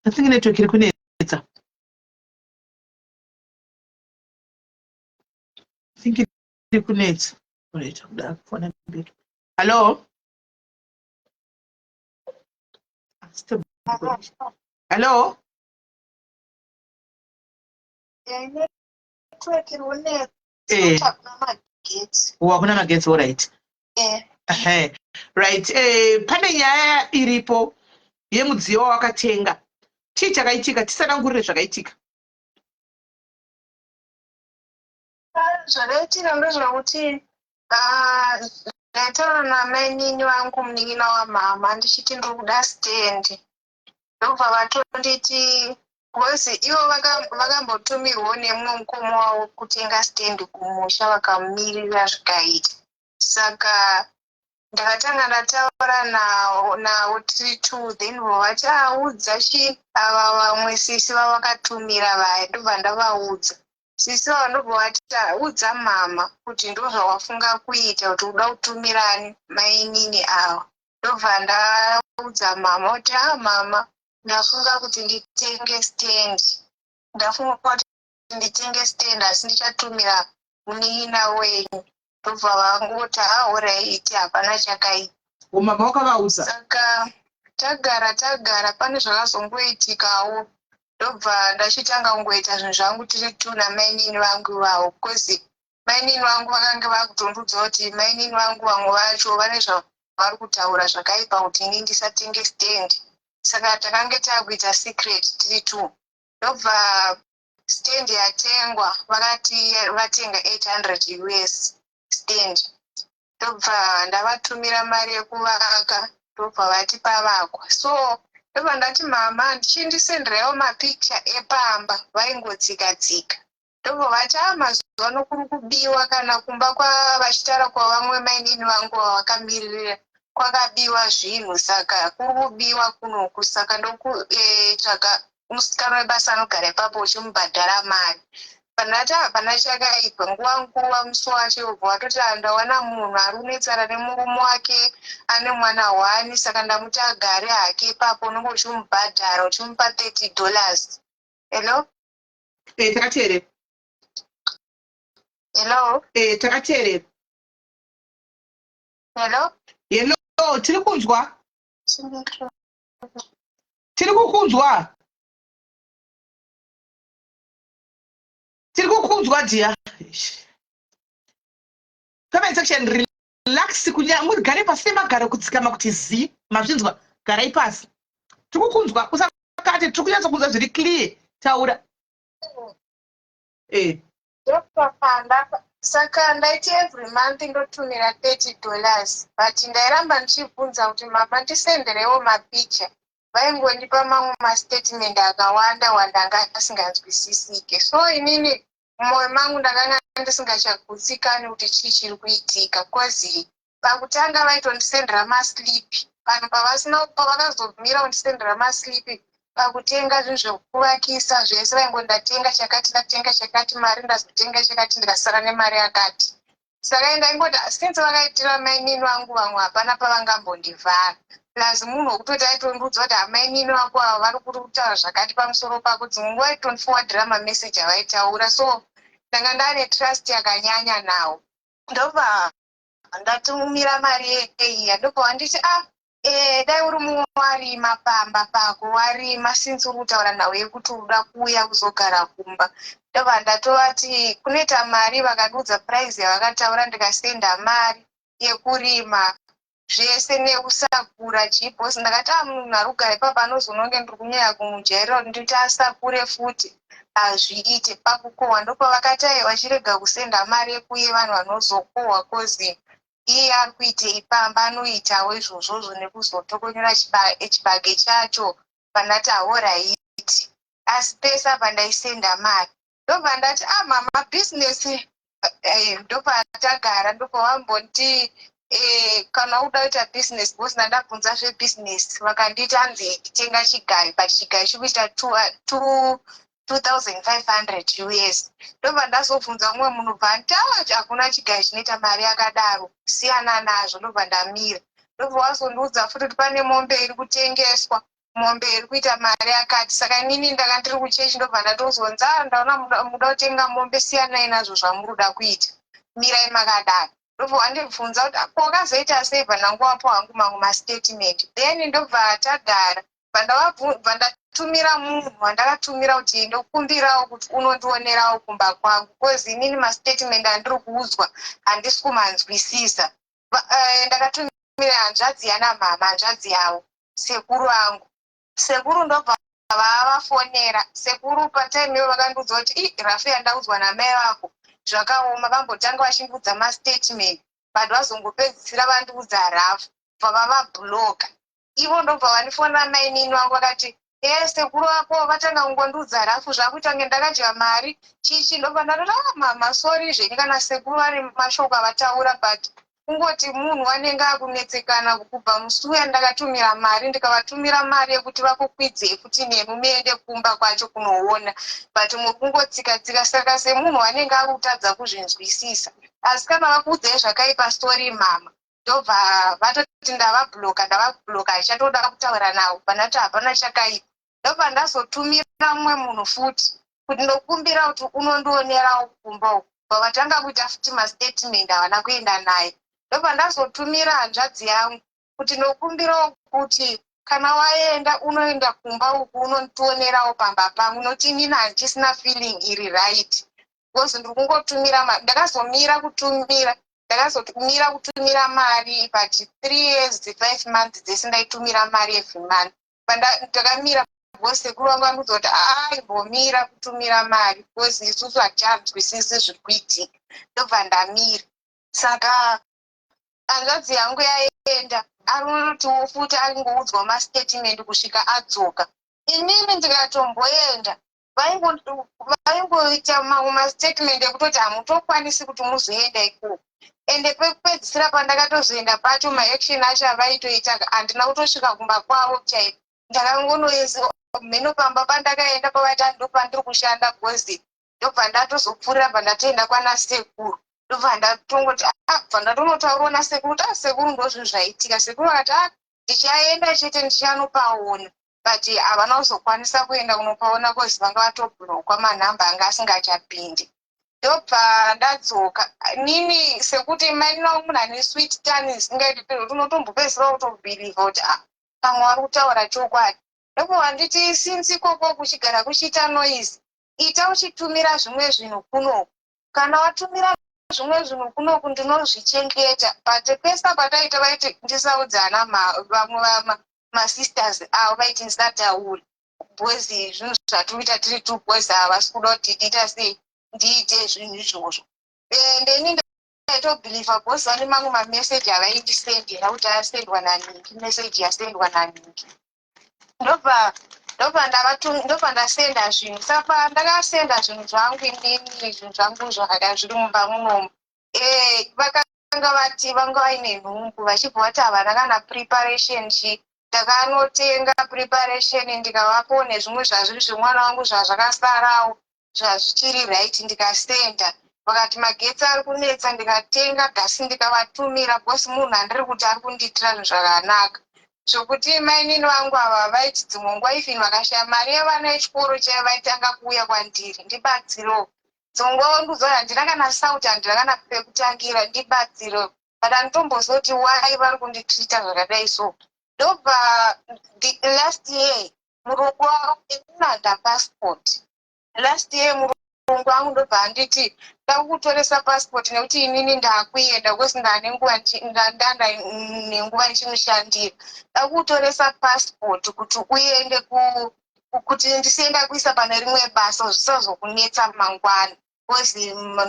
I think network iri kunetsa. I think iri kunetsa. Alright, kuda kufona back. Hello? Hello? Network iri kunetsa. Eh. Hakuna magetsi. Hakuna magetsi, all right. Eh. Ehe. Right. Eh, pane nyaya iripo yemudziyo wawakatenga. Chii chakaitika? Tisanangurire zvakaitika. Zvakaitika ndezvekuti ndaitaura namainini vangu munin'ina wamama ndichiti ndiri kuda stand. Ndobva vatonditi because ivo vakambotumirwawo nemumwe mukoma wavo kutenga stand kumusha vakamumirira zvikaita. Saka ndakatanga ndataura navo tiri two then vovati audza chi ava vamwe sisi vavakatumira vaya ndobva ndavaudza. Sisi vava ndobva vati udza mama kuti ndozvawafunga kuita kuti uda kutumirani mainini ava. Ndobva ndaudza mama kuti mama ndafunga kuti nditenge stand. Ndafunga kuti nditenge stand asi ndichatumira munin'ina wenyu. Ndobva vangoti alright hapana chakaipa. Mama wakavaudza? Saka tagara pane zvakazongoitikawo. Ndobva ndachitanga kungoita zvinhu zvangu tiri two namainini vangu ivavo because mainini vangu vakange vakutondiudza kuti mainini vangu vamwe vacho vane zvavari kutaura zvakaipa kuti ini ndisatenge stand. Saka takange takuita secret tiri two. Ndobva stand yatengwa vakati vatenga 800 US stand. Ndobva ndavatumira mari yekuvaka ndobva vati pavakwa. So ndobva ndati mama ndichindisenderawo mapicture epamba vaingotsika tsika. Ndobva vati mazuva ano kuri kubiwa kana kumba kwavachitaura kwavamwe mainini vangu vavakamiririra kwakabiwa zvinhu saka kuri kubiwa kunoku saka ndokutsvaga musikana webasa anogara ipapo uchimubhadhara mari. Pandati hapana chakaipa nguva musi wacho ubva watoti ndawana munhu ari kunetsana nemurume wake ane mwana 1 saka ndamuti agare hake ipapo unenge uchimubhadhara uchimupa $30. Hello? Takateerera. Hello? Takateerera. Hello? Hello, tiri kunzwa. Tiri kukunzwa. Tiri kukunzwa dear. Comment section relax kunya mugare pasi nemagaro kudzikama kuti zi mazvinzwa garai pasi. Tiri kukunzwa usakate tiri kunyatsa kunzwa zviri clear taura. Saka ndaiti every month ndotumira $30 but ndairamba ndichibvunza kuti mama ndisenderewo mapicha. Vaingondipa mamwe mastatement akawanda wanda anga asinganzwisisike. So inini mumwoyo mangu ndakanga ndisingachagutsikani kuti chii chiri kuitika, 'cause pakutanga vaitondisendera maslip. Vanhu pavasina, pavakazomira kundisendera maslip pakutenga zvinhu zvekuvakisa zvese, vaingoti ndatenga chakati, ndatenga chakati, mari ndazotenga chakati, ndikasara nemari yakati. Saka ndaingoti since vakaitira mainini vangu, vamwe hapana pavangambondivhara. Plus munhu wekutoti aitondiudza kuti amainini vako ava vari kuri kutaura zvakati pamusoro pako, dzimwe nguva aitondiforwardira mameseji avaitaura. So ndanga ndane trust yakanyanya nawo. Ndobva ndatumira mari iya, ndobva wanditi, "Ah, dai uri mumwe warima pamba pako, warima, since uri kutaura nhau yekuti uda kuuya kuzogara kumba." Ndobva ndatovati kunoita mari, vakandiudza price yavakataura, ndikasenda mari yekurima zvese nekusakura chibhosi. Ndakati, "A, munhu ari kugara ipapa anozononge ndiri kunyanya kumujairira kuti nditi asakure futi, hazviite." Pakukohwa ndopavakati, "Aiwa, chirega kusenda mari yekuuye vanhu vanozokohwa, 'cause iye ari kuitei pamba, anoitawo izvozvozvo nekuzotokonyora chibage chacho." Pandati, "Alright." Asi pese apa ndaisenda mari. Ndobva ndati, "A, ah, mama, bhizinesi." Ndobva tagara, ndobva wambonti, kana uda kuita bhizinesi, because ndandabvunza zvebhizinesi, vakanditi anzi tenga chigayo, but chigayo chikuita 2500 US. Ndobva ndazobvunza mumwe munhu, bva nditi, "Ah, hakuna chigayo chinoita mari yakadaro, siyana nazvo." Ndobva ndamira. Ndobva wazondiudza futi kuti pane mombe iri kutengeswa, mombe iri kuita mari yakati. Saka inini ndanga ndiri kuchechi, ndobva ndatozonzi, "A, ndaona muda kutenga mombe, siyanai nazvo zvamuri kuda kuita, mirai makadaro." Ndobva wandibvunza kuti wakazoita sei. Bva ndangovapo hangu mamwe mastatement. Then ndobva tagara, bva ndatumira munhu wandakatumira kuti ndokumbirawo kuti unondionerawo kumba kwangu, 'cause inini mastatement andiri kuudzwa handisi kumanzwisisa. Ndakatumira hanzvadzi yana mama, hanzvadzi yavo sekuru angu. Sekuru ndobva vavafonera. Sekuru patime iyo vakandiudza kuti, "I, rafu yandaudzwa namai vako zvakaoma." Vambotanga vachindiudza mastatement, but vazongopedzisira vandiudza rafu, bva vavabloka ivo. Ndobva vandifonera mainini vangu, vakati, "E, sekuru vako vatanga kungondiudza rafu, zvakuita kunge ndakadya mari chichi." Ndobva ndatoti, "A, mama, sorry zvenyu kana sekuru vane mashoko avataura, but kungoti munhu anenge akunetsekana kubva musi uya ndakatumira mari, ndikavatumira mari yekuti vakukwidzei futi nemi muende kumba kwacho kunoona, but muri kungotsika-tsika. Saka semunhu anenge akutadza kuzvinzwisisa, asi kana vakuudzai zvakaipa, sorry mama." Ndobva vatoti, "Ndavabloka, ndavabloka, handichatoda kutaura navo." Pandati, "Hapana chakaipa." Ndobva ndazotumira mumwe munhu futi kuti ndokumbira kuti unondionerawo kumba uku. Bva vatanga kuita futi mastatement, havana kuenda naye. Ndobva ndazotumira hanzvadzi yangu kuti ndokumbirawo kuti kana waenda, unoenda kumba uku, unondionerawo pamba pangu, nokuti inini handisina feeling iri right, because ndiri kungotumira. Ndakazomira kutumira, ndakazomira kutumira mari, but 3 years 5 months dzese ndaitumira mari every month. Ndakamira because sekuru vangu vandiudza kuti aimbomira kutumira mari because isusu hatichanzwisisi zviri kuitika. Ndobva ndamira. Saka hanzvadzi yangu yaenda, arinotiwo futi aringoudzwa mastatement kusvika adzoka. Inini ndikatomboenda, vaingoita mamwe mastatement ekutoti hamutokwanisi kuti muzoenda ikoko. Ende pekupedzisira pandakatozoenda pacho, maaction acho avaitoita, handina kutosvika kumba kwavo chaiko. Ndakangonoezi mheno pamba pandakaenda, pavaiti ndopandiri kushanda gozi. Ndobva ndatozopfuurira, bva ndatoenda kwana sekuru. Ndobva ndatongoti, ah, bva ndatonotaurawo nasekuru kuti, "Ah, sekuru, ndozvinhu zvaitika." Sekuru vakati, "Ah, ndichaenda chete, ndichanopaona," but havana kuzokwanisa kuenda kunopaona 'cause vanga vatoblockwa, manhamba anga asingachapindi. Ndobva ndadzoka nini, sekuti mainina wangu munhu ane sweet tongue isingaiti, unotombopedzisira kutobelieva kuti, ah, pamwe vari kutaura chokwadi. Ndobva wanditi, "Since ikoko kuchigara kuchiita noise, ita uchitumira zvimwe zvinhu kunoku. Kana watumira zvimwe zvinhu kunoku, ndinozvichengeta." But pese pataita vaiti ndisaudzana vamwe masisters avo, vaiti ndisatauri because zvinhu zvatiri tiri two boys, havasi kuda kuti tiita sei, ndiite zvinhu izvozvo. Ende ini ndaitobelieva because vane mamwe mameseji avaindisendera kuti asendwa naningi, meseji yasendwa naningi. Ndobva ndasenda zvinhu. Saka ndakasenda zvinhu zvangu inini, zvinhu zvangu zvaka zviri mumba munomu. Vakanga vati vanga vaine nhumbu, vachibva vati havana kana preparation chi. Ndakanotenga preparation, ndikavapo nezvimwe zvazviri zvemwana wangu zvazvakasarawo, zvazvichiri right. Ndikasenda, vakati magetsi ari kunetsa. Ndikatenga gasi, ndikavatumira, because munhu andiri kuti ari kundiitira zvinhu zvakanaka, zvokuti mainini vangu ava vaiti dzimwe nguva, even vakashaya mari yevana yechikoro chaivo, vaitanga kuuya kwandiri, "Ndibatsirewo." Dzimwe nguva vandiudza kuti, "Handina kana sauti, handina kana pekutangira, ndibatsirewo." But handitombozoti why vari kunditreata zvakadai. So ndobva last year murungu wangu inanda passport. Last year murungu wangu ndobva anditi, "Ndakukutoresa passport nekuti inini ndaakuenda, because ndane nguva ndanda nenguva ndichimushandira. Ndakukutoresa passport kuti uende kuti ndisienda kuisa pane rimwe basa, zvisazokunetsa mangwana, because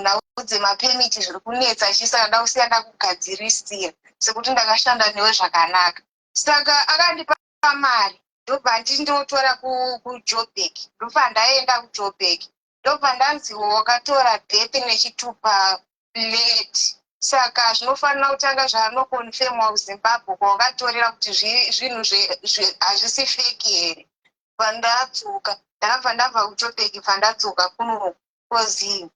nhau dzemapermit zviri kunetsa chi. Saka ndakusiya ndakugadzirisira sekuti ndakashanda newe zvakanaka." Saka akandipa mari, ndobva ndindotora kuJobek. Ndobva ndaenda kuJobek, ndobva ndanzi, "Wakatora birth nechitupa late, saka zvinofanira kutanga zvanoconfirmwa kuZimbabwe kwawakatorera kuti zvinhu hazvisi fake here." Pandadzoka, ndakabva ndabva kuJobek, bva ndadzoka kuno, 'cause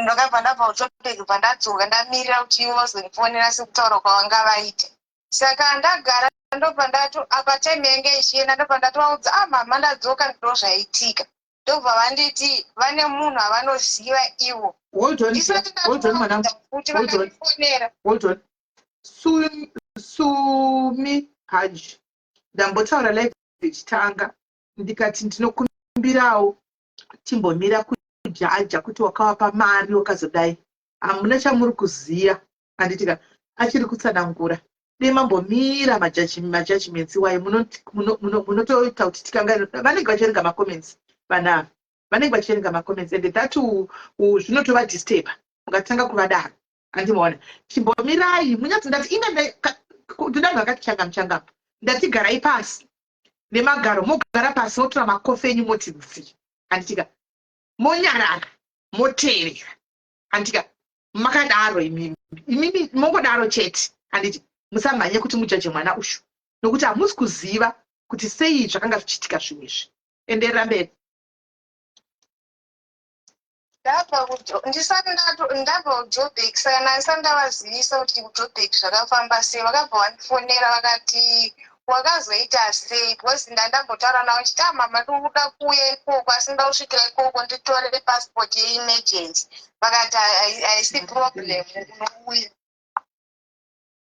ndakabva ndabva kuJobek, bva ndadzoka, ndamirira kuti ivo vazondifonera sekutaura kwavanga vaita. Saka ndagara, ndobva ndato apa time yange ichienda, ndobva ndatovaudza, "Ah, mama, ndadzoka, ndo zvaitika." Ndobva vanditi vane munhu avanoziva ivo. Ndisati ndatovaudza kuti vakandifonera. Hold on. Sumi Haji, ndambotaura live ichitanga, ndikati ndinokumbirawo timbomira kujudger kuti wakavapa mari, wakazodai. Hamuna chamuri kuziva, handitika? Achiri kutsanangura. Dei mambomira majudgments iwayo. Munotoita kuti tikanga vanenge vachiverenga macomments. Vanhu ava vanenge vachiverenga macomments, and that zvinotovadisturba mukatanga kuvadaro, handimaona? Chimbomirai munyatso. Ndati ine ndoda vanhu vakati changam changam. Ndati garai pasi nemagaro, mogara pasi, motora makofi enyu, moti dzi, handitika? Monyarara, moteerera, handitika? Makadaro imimi, imimi mongodaro chete, handiti? Musamhanye kuti mujudge mwana ushu, nokuti hamusi kuziva kuti sei zvakanga zvichiitika zvinhu izvi. Enderera mberi. Ndabva ndisati ndabva kuJobek, saka ndandisati ndavazivisa kuti kuJobek zvakafamba sei. Vakabva vandifonera, vakati, "Wakazoita sei?" Because ndandambotaura navo nchiti, "Ah, mama, ndiri kuda kuuya ikoko, asi ndoda kusvikira ikoko nditore passport yeemergency." Vakati, "Haisi problem, unouya."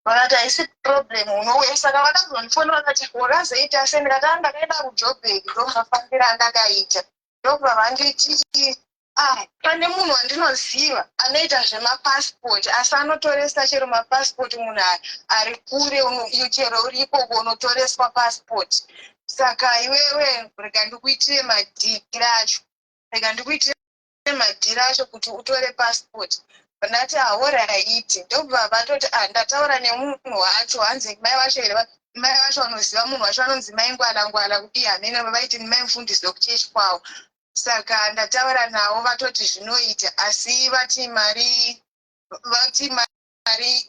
Vakati, "Haisi problem, unouya." Saka vakazondifonera, vakati, "Wakazoita sei?" Ndikati, "A, ndakaenda kuJobek, ndomafambiro andakaita." Ndobva vanditi, "Ah, pane munhu wandinoziva anoita zvemapasipoti, asi anotoresa chero mapasipoti munhu ari kure, chero uri ikoko unotoreswa pasipoti. Saka iwewe rega ndikuitire madhiri acho, rega ndikuitire madhiri acho kuti utore pasipoti." Ndati, "Alright." Ndobva vatoti, "Ah, ndataura nemunhu wacho." Hanzi mai vacho here, mai vacho vanoziva munhu wacho, vanonzi mai Ngwala Ngwala kudii, hamene. Vaiti mai mufundisi wekuchechi kwavo. "Saka ndataura navo, vatoti zvinoita, asi vati mari, vati mari,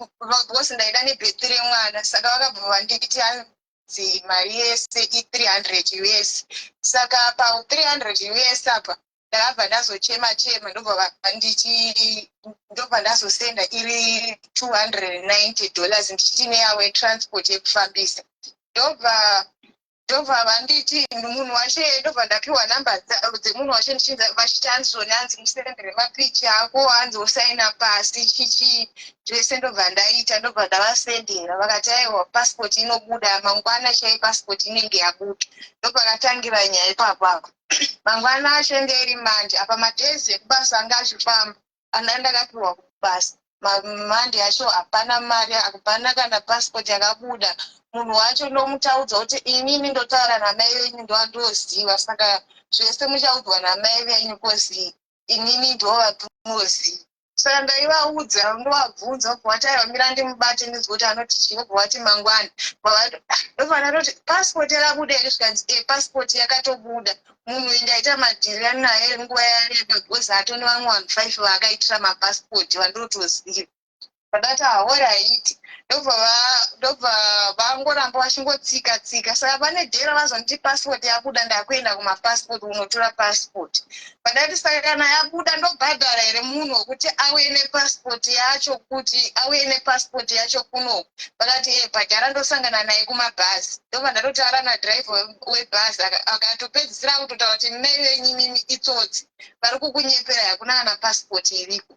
because ndaida nebirth remwana." Saka vakabva vanditi, hanzi mari yese i300 US. Saka pa300 US apa ndakabva ndazochema chema, ndobva vanditi, ndobva ndazosenda iri $290, ndichiti neyavo yetransport yekufambisa. Ndobva vanditi munhu wacho, ndobva ndapiwa nhamba dzemunhu wacho, ndichinza vachiti, hanzi hanzi musendere mapicha ako, hanzi usaina pasi, chichi zvese. Ndobva ndaita, ndobva ndavasendera. Vakati, "Aiwa, pasipoti inobuda mangwana chai, pasipoti inenge yabuda." Ndopakatangira nyaya ipapo. Apa mangwana acho enge iri manje, apa madays ekubasa anga achifamba anda ndakapiwa kubasa. Mande acho hapana mari, hapana kana pasipoti yakabuda. Munhu wacho ndomutaudza kuti, "Inini ndotaura namai venyu, ndowandoziva, saka zvese muchaudzwa namai venyu, 'cause inini ndo vandinoziva." Saka ndaivaudza, ndovabvunza, vobva vati, "Aiwa, mira ndimubate ndinzwe kuti anoti chii." Vobva vati mangwana. Ndobva ndatoti, "Pasipoti yakabuda here?" Zvikanzi, "E, pasipoti yakatobuda. Munhu uyu ndaita madhiri naye nguva yareba, because atone vamwe vanhu five vaakaitira mapasipoti vandotoziva." Ndakati, "Alright." Ndobva vangoramba vachingotsika tsika. Saka pane day ravazonditi pasipoti yabuda, ndakuenda kumapasipoti kunotora pasipoti. Pandati, "Saka kana yabuda, ndobhadhara here munhu wekuti auye nepasipoti yacho, kuti auye nepasipoti yacho kunoku?" Vakati, "E, bhadhara, ndosangana naye kumabhazi." Ndobva ndatotaura nadhiraivha webhazi, akatopedzisira kutotaura kuti, "Mai venyu imimi itsotsi, vari kukunyepera, hakuna kana pasipoti iriko."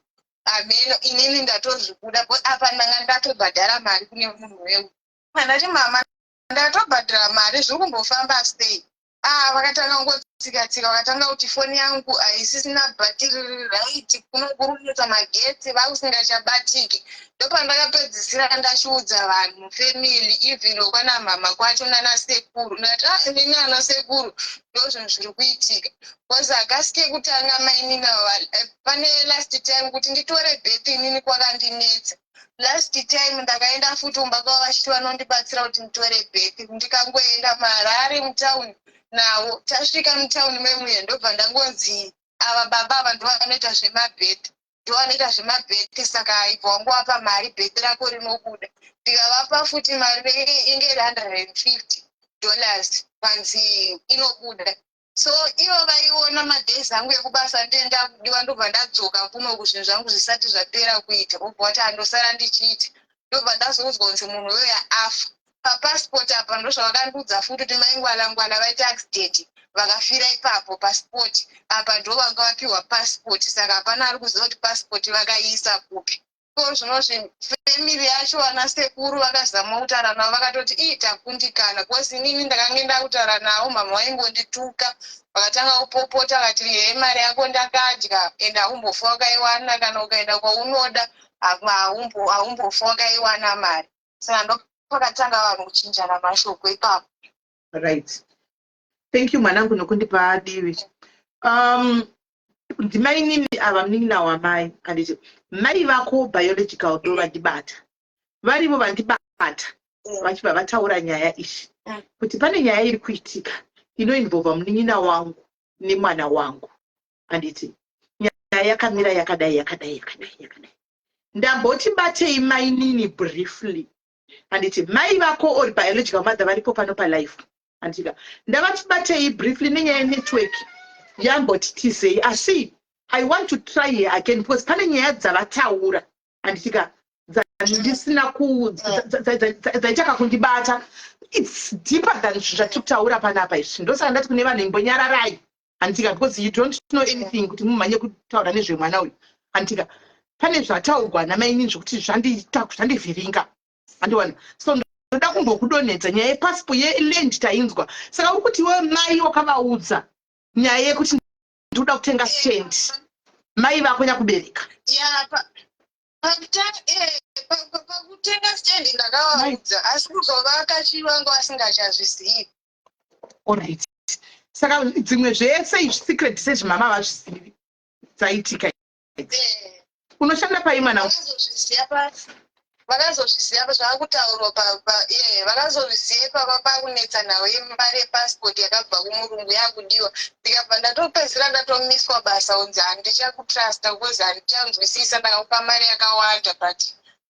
Ameno inini ndatozvikuda, apa ndanga ndatobhadhara mari kune munhu weu. Andati, "Mama, ndatobhadhara mari, zviri kumbofamba sei?" Ah, vakatanga kungotsika tsika, vakatanga kuti foni yangu haisisina bhatiri riri right, kunokurumidza magetsi, vakusingachabatiki. Ndopandakapedzisira ndachiudza vanhu, family, even kwana mama kwacho nanasekuru. Ndikati, "Ah, inini anasekuru, ndo zvinhu zviri kuitika." Because hakasi kekutanga mainini. Pane last time kuti nditore birth inini kwakandinetsa. Last time ndakaenda futi kumba kwavo vachiti vanondibatsira kuti nditore birth. Ndikangoenda muHarare mutauni navo, tasvika mutauni memuye, ndobva ndangonzi, "Ava baba ava ndo vanoita zvemabirth, ndo vanoita zvemabirth, saka ibva wangovapa mari, birth rako rinobuda." Ndikavapa futi mari inge iri $150, panzi inobuda. So ivo vaiona madays angu ekubasa ndienda kudiwa, ndobva ndadzoka kunoku zvinhu zvangu zvisati zvapera kuita, vobva vati handosara ndichiita. Ndobva ndazoudzwa kunzi munhu uyoya afa. Papasipoti apa ndozvavakandiudza futi kuti maingwalangwala vaita accident, vakafira ipapo pasipoti apa. Ndo vanga vapiwa pasipoti, saka hapana ari kuziva kuti pasipoti vakaiisa kupi. So zvinozvi family yacho, vana sekuru vakazama kutaura navo, vakatoti, "Ii, takundikana," because inini ndakange ndakutaura navo, mama vaingondituka, vakatanga kupopota, vakati, "He, mari yako ndakadya, ende haumbofa wakaiwana. Kana ukaenda kwaunoda, haumbofa wakaiwana mari." Saka ndopakatanga vanhu kuchinjana mashoko ipapo. Right, thank you mwanangu nokundipa divi. Ndimainini ava munin'ina wamai, handiti? Mai vako biological ndo vandibata, varivo vandibata vachibva vataura nyaya iyi kuti pane nyaya iri kuitika inoinvolva munin'ina wangu nemwana wangu, handiti? Nyaya yakamira yakadai, yakadai, yakadai, yakadai. Ndamboti batei mainini briefly, handiti? Mai vako or biological mother varipo pano palife, handitika? Ndavati batei briefly nenyaya yenetwork yamboti tizei, asi I want to try here again because pane nyaya dzavataura, handitika, dzandisina dzaitaka kundibata. It's deeper than zvatiri kutaura panapa izvi. Ndosaka ndati kune vanhu, imbonyararai, handitika, because you don't know anything kuti mumhanye kutaura nezvemwana uyu, handitika? Pane zvataurwa namainini zvokuti zvandivhiringa, handiwana. So ndoda kumbokudonhedza nyaya yepasipo yeland tainzwa. Saka uri kuti iwe mai wakavaudza nyaya yekuti ndikuda kutenga stand, mai vako nyakubereka? Ya, pakutenga stand ndakavaudza, asi kuzovaka chivanga vasingachazvizivi. Alright, saka dzimwe zvese izvi secret sezvimama vazvizivi dzaitika idzi? Eh. Unoshanda pai, mwana? Vakazozviziva zvakutaurwa, ye, vakazozviziva ipapa pakunetsa nhau yemari yepasipoti yakabva kumurungu yakudiwa. Ndikabva ndatopedzisira ndatomiswa basa, unzi handichakutrusta because handichanzwisisa, ndakakupa mari yakawanda but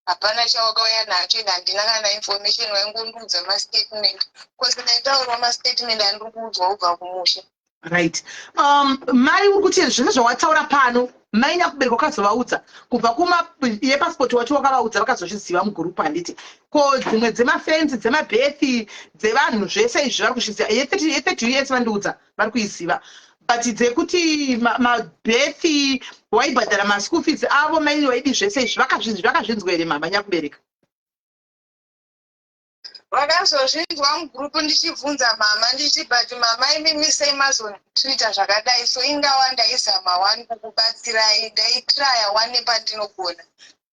hapana chawakauya nacho, ende handina kana information, waingondiudza mastatement, because ndaitaurwa mastatement andiri kuudzwa kubva kumusha. Right, mai uri kuti zvese zvawataura pano, mai nyakubereka wakazovaudza kubva kuma yepasipoti wacho wakavaudza, vakazozviziva mugurupu, handiti? Ko dzimwe dzemafenzi, dzemabirth dzevanhu, zvese izvi vari kuzviziva? Ye30 years vandiudza vari kuiziva, but dzekuti mabirth, waibhadhara maschool fees avo, mai waidi, zvese izvi vakazvinzwa here mama nyakubereka? Vakazozvinzwa mugurupu ndichibvunza mama, ndichiti, "But mama, imimi sei mazondiita zvakadai? So ingawa ndaizama one kukubatsirai, ndaitraya one nepandinogona."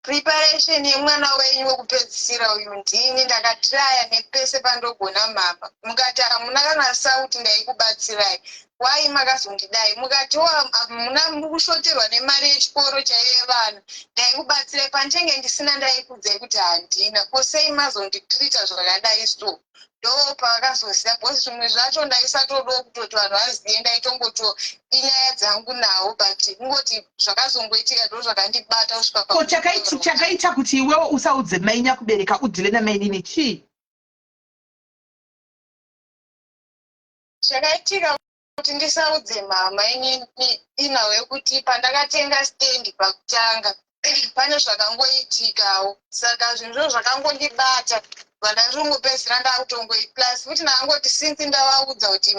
Preparation yemwana wenyu wekupedzisira uyu ndini ndakatraya nepese pandogona mama. Mukati hamuna kana sauti ndaikubatsirai. Why makazondidai? Mukatiwo hamuna muri kushoterwa nemari yechikoro chaiyo yevana. Ndaikubatsirai pandinenge ndisina ndaikuudzai kuti handina. Ko sei mazonditreata zvakadai so? Ndopavakazoziva because zvimwe zvacho ndaisatodawo kutoti vanhu vazive ndaitongoto inyaya dzangu nawo but kungoti zvakazongoitika ndo zvakandibata kusvika ko chakaita kuti iwewo usaudze mai nyakubereka udhile namainini chii? Chakaitika kuti ndisaudze mama inini inhau yekuti pandakatenga stand pakutanga pane zvakangoitikawo saka zvinhu zvo zvakangondibata vandandongopedzisira ndakutongoi plus futi ndakangoti since ndavaudza kuti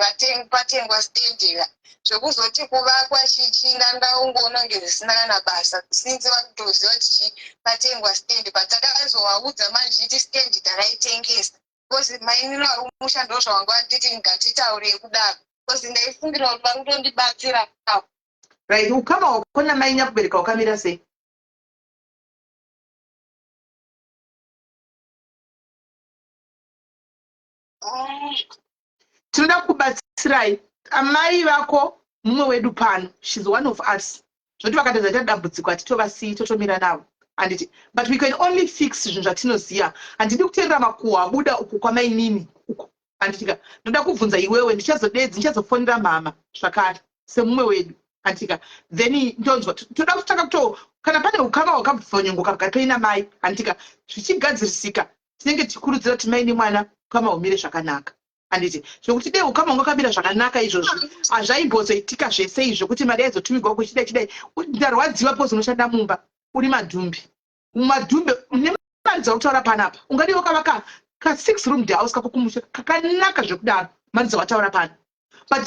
patengwa stand ka zvekuzoti kuvakwa chichi ndandaungoona kunge zvisina kana basa since vakutoziva kuti chi patengwa stand but takazovaudza manje chiti stand takaitengesa because mainini vari kumusha ndozvavanga vanditi ngatitaurei kudaro because ndaifungira kuti vari kutondibatsira. Right, ukama hwako namai nyakubereka wakamira sei? Tinoda kubatsirai amai vako mumwe wedu pano, shes one of us, zvoti vakatadza ita dambudziko hatitovasiyi, totomira navo, handiti? But we can only fix zvinhu zvatinoziva. Handidi kuteerera makuhwa abuda uku kwamainini uku, handitika? Ndoda kubvunza iwewe, ndichazodedzi, ndichazofonera mama zvakare semumwe wedu, handitika? Then ndonzwa toda kutanga kuto kana pane ukama hwakabvonyongoka pakati penyu namai, handitika? Zvichigadzirisika, tinenge tichikurudzira kuti mai nemwana ukama humire zvakanaka, handiti? Zvekuti dei ukama hwanga hwakamira zvakanaka izvozvi hazvaimbozoitika zvese izvi zvekuti mari yaizotumigwa kuchidai chidai. Ndarwadziwa because unoshanda mumba uri madhumbi mumadhumbe nemari dzautaura panapa ungadii wakavaka ka six room house kako kumusha kakanaka zvekudaro, mari dzawataura pano, but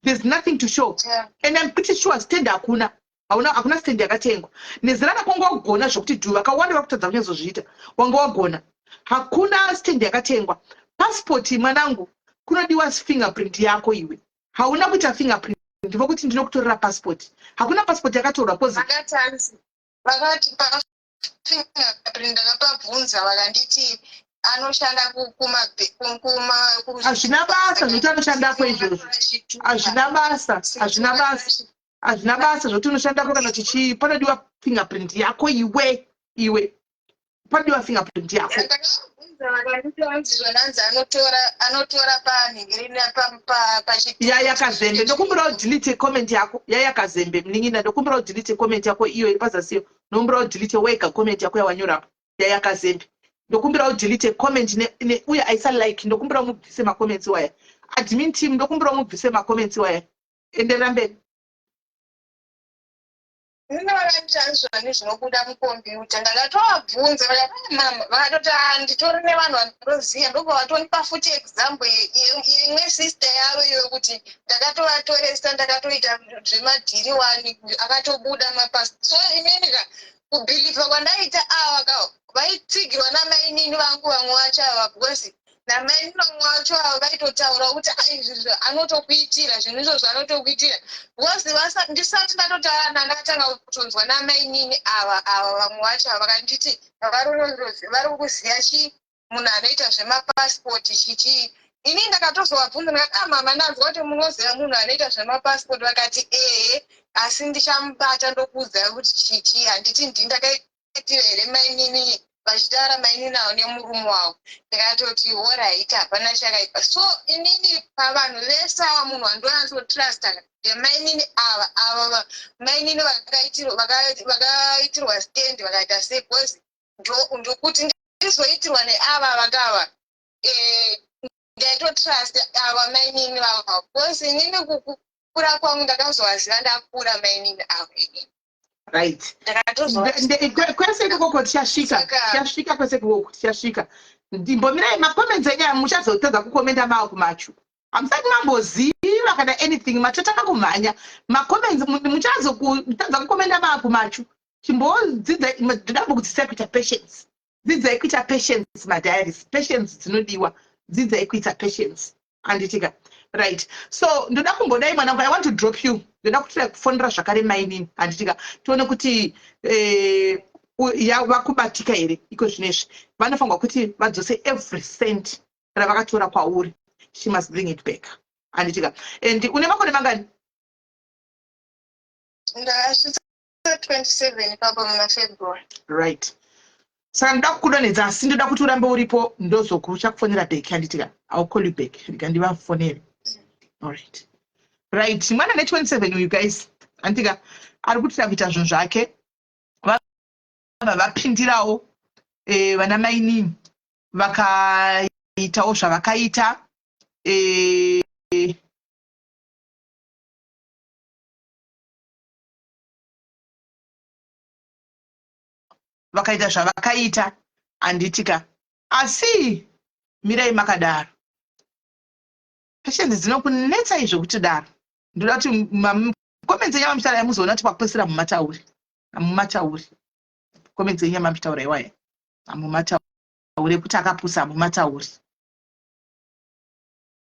there's nothing to show. And I'm pretty sure stand hakuna, hauna, hakuna stand yakatengwa. Nezera rako wanga wagona zvekuti dhu vakawanda vari kutadza kunyatsozviita, wanga wagona. Hakuna stand yakatengwa. Passport, mwanangu, kunodiwa fingerprint yako. Iwe hauna kuita fingerprint vokuti ndinokutorera passport. Hakuna passport yakatorwa because Vakatanzi vakati pafingerprint ndakapabvunza vakanditi anoshanda kuma Hazvina basa zvekuti anoshandako izvozvo, hazvina basa, hazvina basa, hazvina basa zvokuti unoshandako kana chichii. Panodiwa fingerprint yako iwe, iwe, panodiwa fingerprint yako. Ndakabvunza vakanditi hanzi zvonanzi anotora panhingirini. Yaya Kazembe, ndokumbira udelete comment yako. Yaya Kazembe, munin'ina, ndokumbira udelete comment yako iyo iri pazasi iyo. Ndokumbira udelete wega comment yako yawanyorapo. Yaya Kazembe, ndokumbira udelete comment uye aisa like. Ndokumbira mubvise macomments waya. Admin team, ndokumbira mubvise macomments waya. Enderera mberi. Nina vakanditi zvinobuda mukombiyuta. Ndakatovabvunza vakati, mama vakatoti, "Ah, nditori nevanhu vandinoziva." Ndobva vatondipa futi example yeimwe sister yavo iyo kuti ndakatovatoresa, ndakatoita zvemadhiri wani, akatobuda mapasi. So inini ka kubhilivha kwandaita ava ka vaitsigirwa namainini vangu vamwe vacho ava, because namainini vamwe vacho ava vaitotaura kuti, "Ah, izvi anotokuitira zvinhu izvozvo, anotokuitira," because ndisati ndatotaura ndakatanga kutonzwa namainini ava vamwe vacho ava vakanditi vari kuziva chi munhu anoita zvemapasipoti chichii. Ini ndakatozovabvunza ndikati, "Ah, mama, ndanzwa kuti munoziva munhu anoita zvemapasipoti." Vakati, "Ehe, asi ndichamubata ndokuudzai kuti chichii." Handiti ndini ndakaitira here mainini vachitaura mainini avo nemurume wavo? Ndikatoti, "Alright, hapana chakaipa." So inini pavanhu vese ava munhu wandonyatsotrusta ndemainini ava mainini vakaitirwa stand vakaita sei, because ndokuti ndizoitirwa neava vakava ndaitotrust ava mainini vava, because inini kukura kwangu ndakazovaziva ndakura mainini avo inini. Right, kwese ikoko tichasvika, tichasvika kwese ikoko, tichasvika. Ndimbomirai macomments enyaya, muchazotadza kukomenda mao kumachu. Hamusati mamboziva kana anything, matotanga kumhanya macomments, muchazotadza kukomenda maa kumachu. Chimbodzidza, ndoda kumbokudzidzisai kuita patience. Dzidzai kuita patience, madiaries, patience dzinodiwa. Dzidzai kuita patience, handitika? Right, so ndoda kumbodai, mwanangu, I want to drop you. Ndoda kutira kufonera zvakare mainini, handitika? Tione kuti Vakubatika here iko zvinezvi? Vanofanirwa kuti vadzose every cent ravakatora kwauri. She must bring it back, handitika? And une makore mangani? Ndakasvitsa 27 ipapo muna February. Right, saka ndoda kukudonhedza, asi ndoda kuti urambe uripo. Ndozokuchakufonera back, handitika? I'll call you back. Rega ndivafonere. Alright, right. Mwana ne27 uyu, guys, handitika, ari kutira kuita zvinhu zvake. Vabva vapindirawo vana mainini, vakaitawo zvavakaita. Vakaita zvavakaita, handitika? Asi mirai makadaro. Patience dzinokunetsai zvokuti daro. Ndoda kuti comments enyu mamuchitaura, muzoona kuti pakupedzisira mumatauri, hamumatauri. Comments enyu mamuchitaura iwaya, hamumatauri ekuti akapusa, hamumatauri.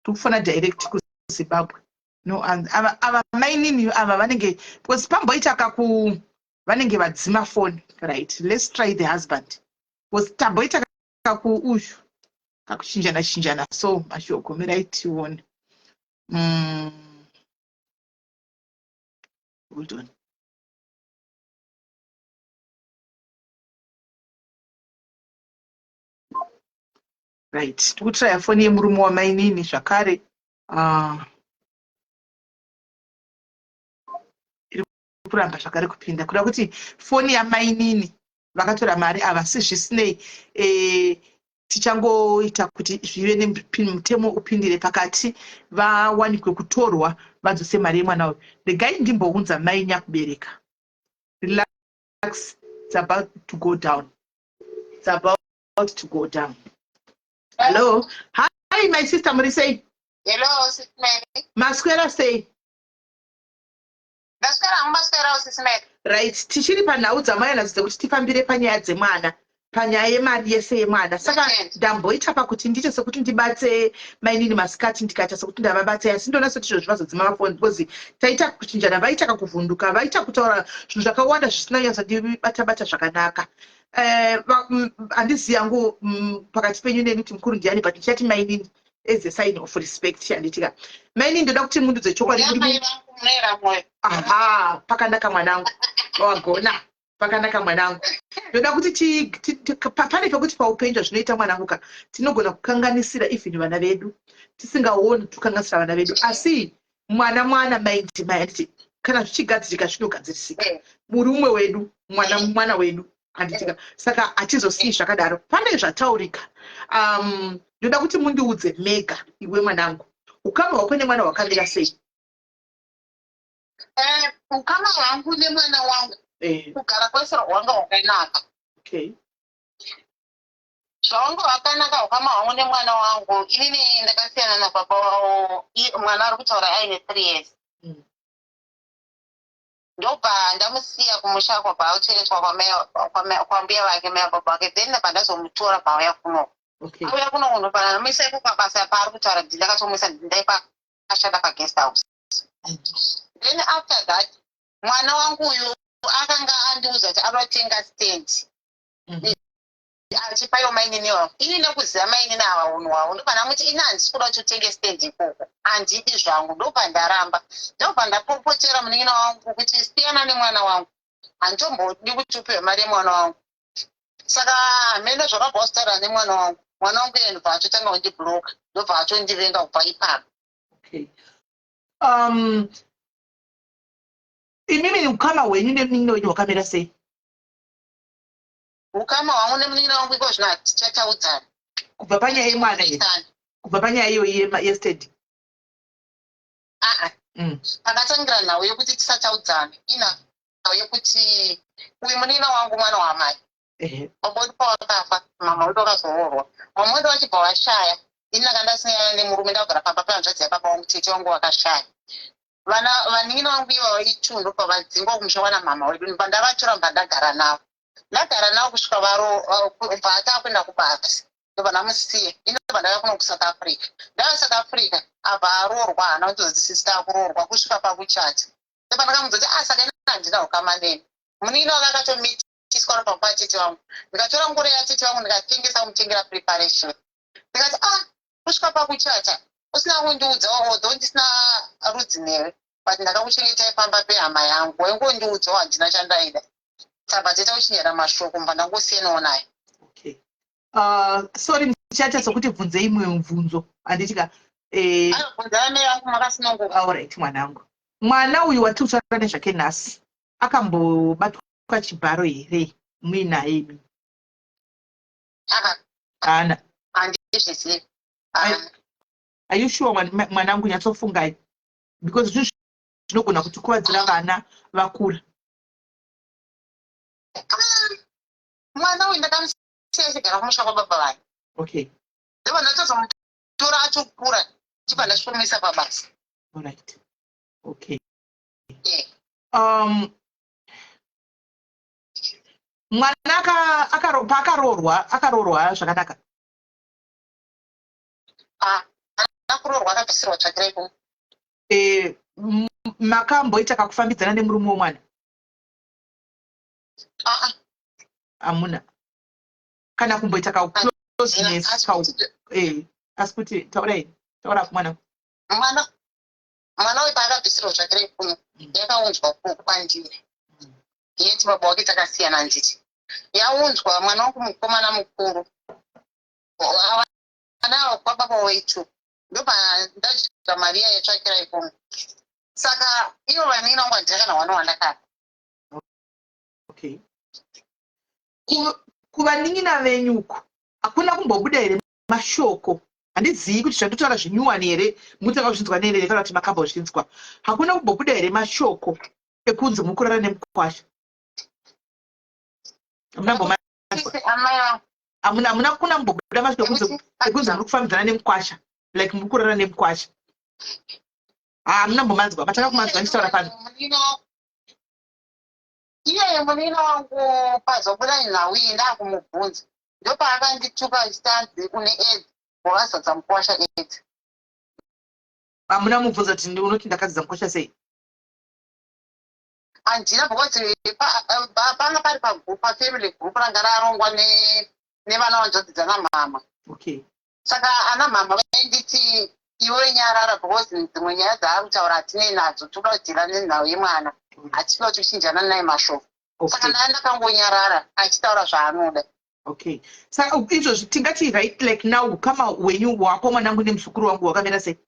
Tikufona direct kuZimbabwe. No, ava mainini ava vanenge, because pamboita kaku vanenge vadzima phone. Right, let's try the husband, because tamboita kaku uyu kakuchinjana chinjana. So mashoko, mirai tione. Hold on. Right, tikutraya foni yemurume wamainini zvakare. Iri kuramba zvakare kupinda, kuda kuti foni yamainini vakatora mari ava. Si zvisinei, tichangoita kuti zvive nemutemo upindire pakati, vawanikwe kutorwa, vadzose mari yemwana uyu. Regai ndimbounza mai nyakubereka. Relax, it's about to go down, it's about to go down. Hello, hi my sister, muri sei? Hello, Sis Mary. Maswera sei? Ndaswera hangu, maswerawo, Sis Mary? Right, tichiri panhau dzamai nadzo dzekuti tifambire panyaya dzemwana, panyaya yemari yese yemwana. Saka ndamboita pakuti ndiite sekuti ndibate mainini masikati, ndikaita sekuti ndavabate, asi ndoona sekuti izvozvi vazodzima mafoni, because taita kuchinjana, vaita kakuvhunduka, vaita kutaura zvinhu zvakawanda zvisina nyatsondibata bata zvakanaka. Handizivi yangu pakati penyu neni kuti mukuru ndiani, but ndichati mainini as a sign of respect, handitika? Mainini, ndoda kuti mundudze chokwadi. Aha, pakanaka mwanangu, wagona, pakanaka mwanangu. Ndoda kuti pane pekuti paupenyu zvinoita, mwanangu ka, tinogona kukanganisira even vana vedu tisingaoni, kukanganisira vana vedu. Asi mwana mwana, mai ndimai, handiti? Kana zvichigadzirika, zvinogadzirisika. Muri umwe wedu, mwana mwana wedu, handitika? Saka hatizosii zvakadaro. Pane zvataurika. Ndoda kuti mundiudze mega. Iwe mwanangu, ukama hwako nemwana hwakamira sei? Ukama hwangu nemwana wangu, kugara kwese hwanga hwakanaka. Zvawanga hwakanaka ukama hwangu nemwana wangu. Inini ndakasiyana nababa wavo mwana ari kutaura aine 3 years. Ndobva ndamusiya kumusha, kwabva auchengetwa kwambuya vake, mai vababa vake. Then ndabva ndazomutora pauya kuno. Auya kuno, ndobva ndamuisa iko pabasa paari kutaura kuti ndakatomuisa, ndaipa ashanda paguest house. Then after that, mwana wangu uyu akanga andiudza kuti anotenga stand achipayo mainini wavo. Ini nekuziva mainini ava, unhu hwavo, ndobva ndamuti ini handisi kuda kuti utenge stand ikoko, handidi zvangu. Ndobva ndaramba, ndobva ndapopotera munin'ina wangu kuti siyana nemwana wangu, handitombodi kuti upiwe mari yemwana wangu. Saka hameno zvakabva wasitaura nemwana wangu. Mwana wangu iye ndobva atotanga kundibloka, ndobva atondivenga kubva ipapo. Okay, imimi ukama hwenyu nemunin'ina wenyu hwakamira sei? Ukama hwangu nemunin'ina wangu iko zvino hatichataudzana. Kubva panyaya yemwana here? Kubva panyaya iyoyi yestand? Aa, pakatangira nhau yekuti tisataudzana, inhau yekuti uyu munin'ina wangu mwana wamai. Baba wedu pawakafa, mama wedu wakazoroorwa, mama wedu vachibva vashaya, ini ndanga ndasiyana nemurume, ndakugara pamba pehanzvadzi yababa vangu. Tete vangu vakashaya, vana vanin'ina vangu ivavo itu ndobva vadzingwa kumusha kwana mama wedu. Ndobva ndavatora, ndobva ndagara navo, ndagara navo kusvika varo bva atakuenda kubasa, ndobva ndamusiya. Ini ndobva ndauya kuno kuSouth Africa. Ndauya South Africa, abva aroorwa, haana kutozoti sister akuroorwa kusvika pakuchata. Ndobva ndakamudza kuti, ah, saka ini handina ukama neni. Munin'ina wake akatomitiswa. Ndakapiswa ropa kwatete vangu, ndikatora ngoro yatete vangu, ndikatengesa kumutengera preparation. Ndikati, "Ah, kusvika pakuchata usina kundiudzawo, although ndisina rudzi newe, but ndakakuchengetai pamba pehama yangu, waingondiudzawo." Handina chandaida, tabva taita kuchinyera mashoko, mba ndangosiyanawo naye. Okay, sorry, ndichaita sokuti bvunzei imwe mubvunzo, handitika? Bvunzai mai vangu, makasununguka. Alright, mwanangu, mwana uyu watiri kutaura nezvake nhasi akambobatwa chibharo here muinaye imi? Aka. Haana? Handizvizivi. Are you sure, mwanangu? Nyatsofungai, because zvinhu zvinogona kutikuvadzira vana vakura. Mwana uyu ndakamusiya achigara kumusha kwababa vake. Ndobva ndatozomutora atokura, ndibva ndasvikomuisa pabasa. Alright, okay. Eh. Mwana paakaroorwa, akaroorwa zvakanaka? Ah, haana kuroorwa, akabvisirwa tsvakirai kumwe. Makamboita kakufambidzana nemurume womwana? Ah, ah. Hamuna kana kumboita kaucloseness? Asi Asi kuti taurai, taura mwana. Mwana uyu paakabvisirwa tsvakirai kumwe, yakaunzwa kwandiri yeti baba wake takasiyana, handiti? Yaunzwa, mwana wangu mukomana mukuru, vana ava kwababa wetu, ndobva ndadya mari iya yetsvakirai kumwe. Saka ivo vanina wangu handina kana hwana wandakapa. Okay, kuvanin'ina venyu uku hakuna kumbobuda here mashoko? Handizivi kuti zvandotaura zvinyuwani here, mutanga kuzvinzwa nerere, kana kuti makambozvinzwa. Hakuna kumbobuda here mashoko ekunzi mukurara nemukwasha? Hamuna mbomanzwa? Amai vangu. Hamuna kuna kumbobuda mashoko ekunzi muri kufambidzana nemukwasha, like muri kurara nemukwasha? Hamuna mbomanzwa? Matanga kumanzwa ndichitaura pano? Iyeye munina wangu, pazobuda nhau iyi, ndakumubvunza, ndopaakandituka achitanzi, "Une AIDS, wakazadza mukwasha AIDS." Hamuna mubvunza kuti unoti ndakazadza mukwasha sei? Handina, because panga pari pagroup, pafamily group ranga rarongwa nevana vanzvadzi dzana mama. Saka ana mama vainditi, "Iwe nyarara, because dzimwe nyaya dzaari kutaura hatinei nadzo, toda kudhila nenhau yemwana, hatinoda kuti uchinjana naye mashoko." Saka ndaya ndakangonyarara achitaura zvaanoda. Okay, saka izvozvi tingati right, like now, ukama hwenyu hwako mwanangu nemuzukuru wangu hwakamira sei?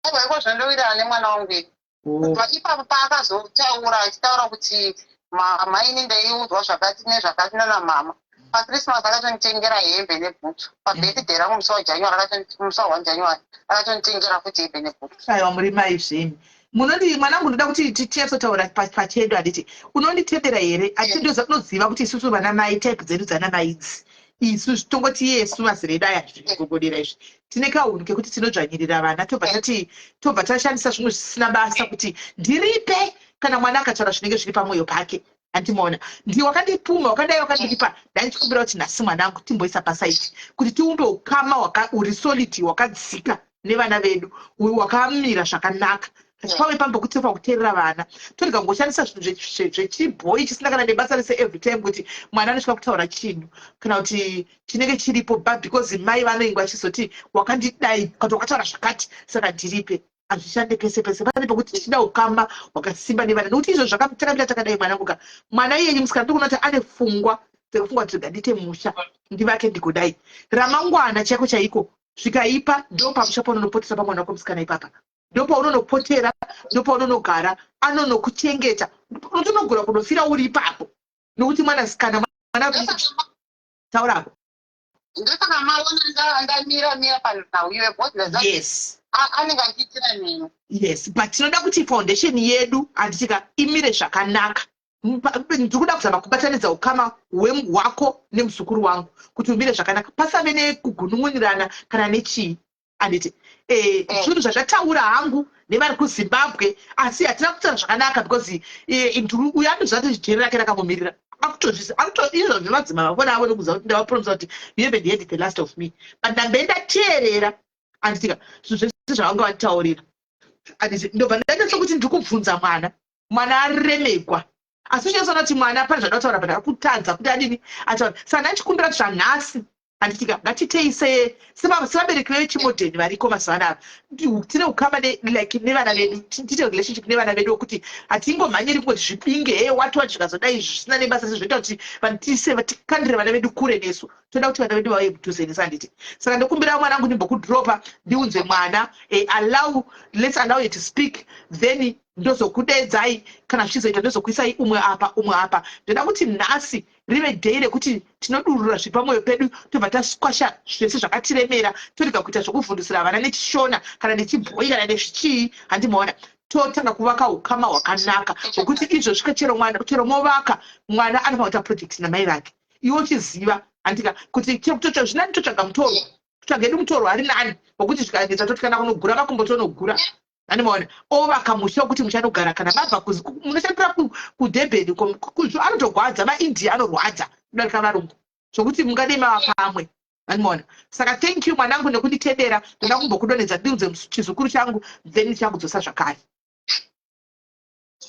Aiwa, iko zvondowirirana nemwana wangu ini. Kubva ipapo paakazotaura, achitaura kuti mama, ini ndaiudzwa zvakati nezvakati nana mama, paChristmas akatonditengera hembe nebhutsu, pabirthday rangu musi waJanuary, musi wa1 January akatonditengera futi hembe nebhutsu. Aiwa, muri mai zvemi. Munondi, mwanangu, ndoda kuti tinyatsotaura pachedu, handiti? Unonditendera here? Unoziva kuti isusu vana mai, type dzedu dzana mai idzi, isu tongoti yesu mazera edu aya, zvigogodera izvi, tine kahunhu kekuti tinodzvanyirira vana, tobva tati, tobva tashandisa zvimwe zvisina basa kuti ndiripe kana mwana akataura zvinenge zviri pamwoyo pake, handimaona? Ndi wakandipuma, wakadai, wakandiripa. Ndaichikumbira kuti nhasi, mwanangu, timboisa paside kuti tiumbe ukama uri solid, hwakadzika nevana vedu, hwakamira zvakanaka. Pave pambo kuti tofa kuteerera vana, torega kungoshandisa zvinhu zvechibhoi chisina kana nebasa rese every time kuti mwana anosvika kutaura chinhu kana kuti chinenge chiripo, but because mai vanoingwa achizoti wakandidai kana wakataura zvakati, saka ndiripe. Hazvishande pese pese. Pane pekuti tichida ukama hwakasimba nevana, nekuti izvo zvakatakamira takadai, mwanangu ka, mwana iyenyu musikana, ndikuona kuti ane pfungwa dzekufunga kuti rega ndiite musha, ndivake, ndigodai ramangwana chaiko chaiko. Zvikaipa, ndo pamusha paunonopotera pamwana wako musikana ipapa, ndopaunonopotera, ndopaunonogara, anonokuchengeta, unotonogona kunofira uri ipapo, nokuti mwanasikana, mwana, taurako. Ndosaka maona ndamira mira panhau iyoyo, because anenge achiitira neni. Yes, but tinoda kuti foundation yedu, handitika, imire zvakanaka. Ndiri kuda kuzama kubatanidza ukama hwako nemuzukuru wangu kuti umire zvakanaka, pasave nekugunun'unirana kana nechii, handiti? Zvinhu zvandataura hangu nevari kuZimbabwe, asi hatina kutaura zvakanaka because uyu anoziva kuti jeri rake rakamumirira, izvozvo madzimama vona avo nekuziva kuti ndavapromisa kuti you haven't heard the last of me, but ndambe ndateerera, handitika, zvinhu zvese zvavanga vanditaurira, handiti? Ndobva ndaita sekuti ndiri kubvunza mwana, mwana aremegwa. Asi uchinyatsoona kuti mwana pane zvada kutaura but akutadza kuti adini ataura. Saka ndachikumbira kuti zvanhasi handitika ngatitei sevabereki vechimodheni variko mazuva anava, tine ukama like nevana vedu, tiite relationship nevana vedu wekuti hatingomhanyiri kungoti zvibinge he wati wati zvikazodai zvisina nebasa sezvoita kuti vanhu tise tikandire vana vedu kure nesu. Toda kuti vana vedu vauye mudhuze nesu, handiti? Saka ndokumbira mwana wangu ndimbokudropa ndiunze mwana, allow, let's allow you to speak, then ndozokudedzai kana zvichizoita, ndozokuisai umwe apa umwe apa. Ndoda kuti nhasi rive day rekuti tinodurura zviri pamwoyo pedu, tobva tasquasha zvese zvakatiremera, torega kuita zvokuvhundusira vana nechishona kana nechibhoyi kana nezvichii, handimaona? Totanga kuvaka ukama hwakanaka hwekuti izvozvi chero mwana, chero movaka, mwana anofanira kuita project namai vake, iwe uchiziva, handika? Kuti zvinani totsvaga mutorwa, kutsvaga edu mutorwa ari nani, wekuti zvikanetsa toti kana kunogura makumbo tonogura, animaona? Ovaka musha wekuti muchanogara kana mabva munoshandira kuDurban, anotogwadza maIndia, anorwadza kudarika varungu, zvokuti mungadei mava pamwe, animaona? Saka thank you mwanangu nekunditendera. Ndoda kumbokudonhedza ndiudze chizukuru changu, then ndichakudzosa zvakare.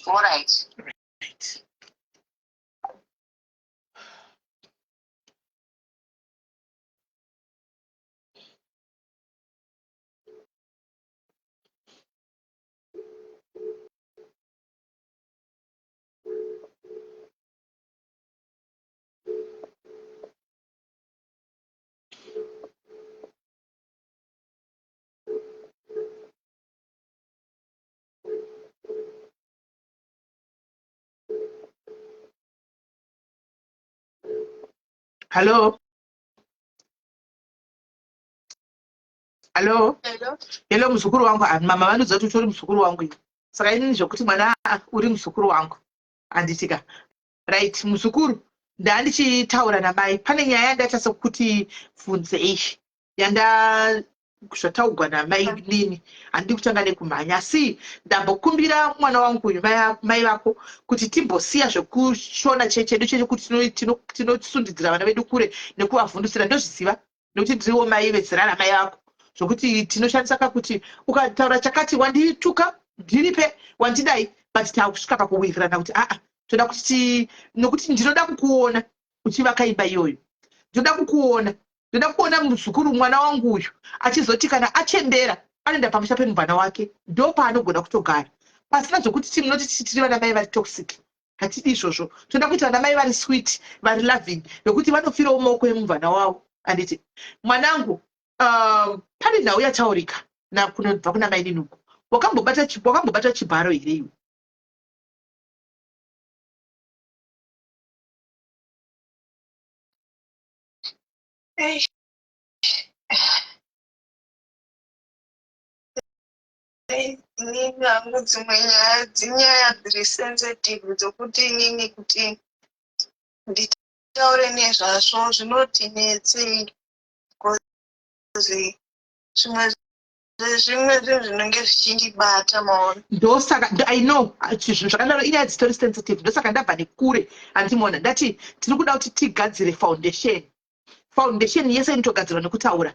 Alright. Right. Hello? Hello? Hello. Hello muzukuru wangu. Ah, mama vanodza kuti utori muzukuru wangu iwe. Saka inini zvokuti mwana, ah, uri muzukuru wangu. Handitika. Right, muzukuru. Ndandichitaura namai. Pane nyaya yandaita sekuti bvunzei. Yanda zvataugwa namai nini, handidi kutanga nekumhanya, asi ndambokumbira mwana wangu uyu, mai vako, kuti timbosiya zvekushona chedu chekuti tinosundidzira vana vedu kure nekuvavhundusira. Ndozviziva nekuti ndiriwo mai vezera ramai vako, zvokuti tinoshandisa kakuti ukataura chakati wandituka, ndiripe wandidai, but takusvika pakuwirirana kuti aa, toda kuti, nokuti ndinoda kukuona uchivaka imba iyoyo, ndinoda kukuona, ndoda kuona muzukuru, mwana wangu uyu achizoti kana achembera anoenda pamusha pemubvana wake, ndo paanogona kutogara pasina zvokuti timunoti tiri vana mai vari toxic. Hatidi izvozvo. Toda kuita vana mai vari sweet, vari loving, vekuti vanofirawo maoko emubvana wavo, handiti mwanangu? Pane nhau yataurika kunobva kuna mai Ninuku. Wakambobata chibharo here iwe? Inini hangu dzimwe nyaya dzinyaya dziri sensitive dzokuti inini kuti nditaure nezvazvo zvinotinetsei, because zvimwe zvezvimwe zvinhu zvinenge zvichindibata, maona? Ndosaka I know zvinhu zvakadaro inyaya dzitori sensitive. Ndosaka ndabva nekure, handimuona? Ndati tiri kuda kuti tigadzire foundation. Foundation yese inotogadzirwa nekutaura.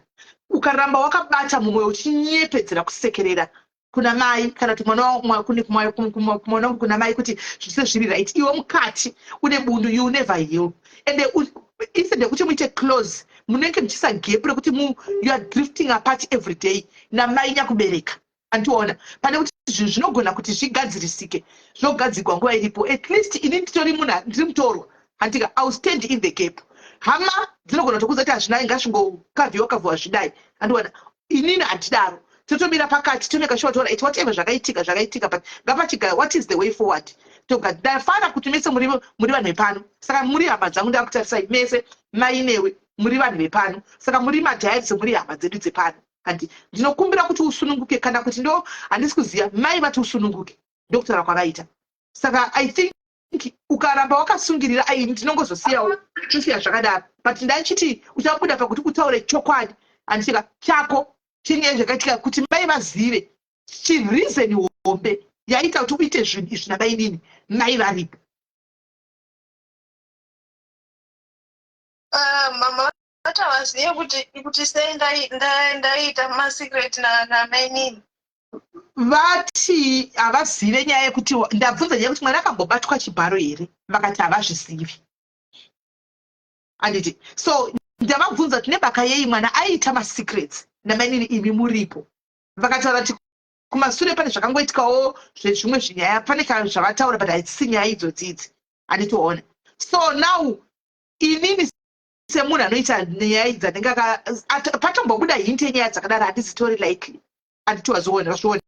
Ukaramba wakabata mumwe uchinyepedzera kusekerera kuna mai kana kuti mwana wangu kuna mai kuti zvise zviri right, iwe mukati une bundu, you never heal. And instead yekuti muite close, munenge muchiisa gap rekuti you are drifting apart every day namai nyakubereka, andiona? Pane kuti zvinhu zvinogona kuti zvigadzirisike, zvinogadzirwa nguva iripo. At least ini nditori munhu ndiri mutorwa, handika? I will stand in the gap. Hama dzinogona kutokuudza kuti hazvinai, ngazvingokavhiwa kavhiwa zvidai, andiona? Inini handidaro. Totomira pakati, tomeka sure toona it, whatever zvakaitika zvakaitika, but ngapachigara. What is the way forward? Toga ndafara kuti mese muri vanhu vepano, saka muri hama dzangu. Ndakutarisai mese, mai newe, muri vanhu vepano, saka muri madiaries, muri hama dzedu dzepano, handi? Ndinokumbira kuti usununguke, kana kuti ndo handisi kuziva. Mai vati usununguke, ndokutaura kwavaita. Saka I think ukaramba wakasungirira, ai, ndinongozosiyawo, tosiya zvakadaro, but ndachiti uchabuda pakuti utaure chokwadi, handisika chako chenyaya zvakaitika, kuti mai vazive chireason hombe yaita kuti uite zvinhu izvi namainini, mai varipo. Ah, mama vatavazive kuti sei ndaiita masecret namainini. Vati havazive nyaya yekuti ndabvunza nyaya yekuti mwana akambobatwa chibharo here, vakati havazvizivi. Handiti? So ndavabvunza kuti nemhaka yei mwana aiita masecrets namainini imi muripo. Vakataura kuti kumasure pane zvakangoitikawo zvezvimwe zvinyaya, pane zvavataura, but haisi nyaya idzodzi idzi. Handitoona. So now inini semunhu anoita nyaya idzi anenge patombobuda hint yenyaya dzakadaro handizitori likely. Handiti waziona, wazviona.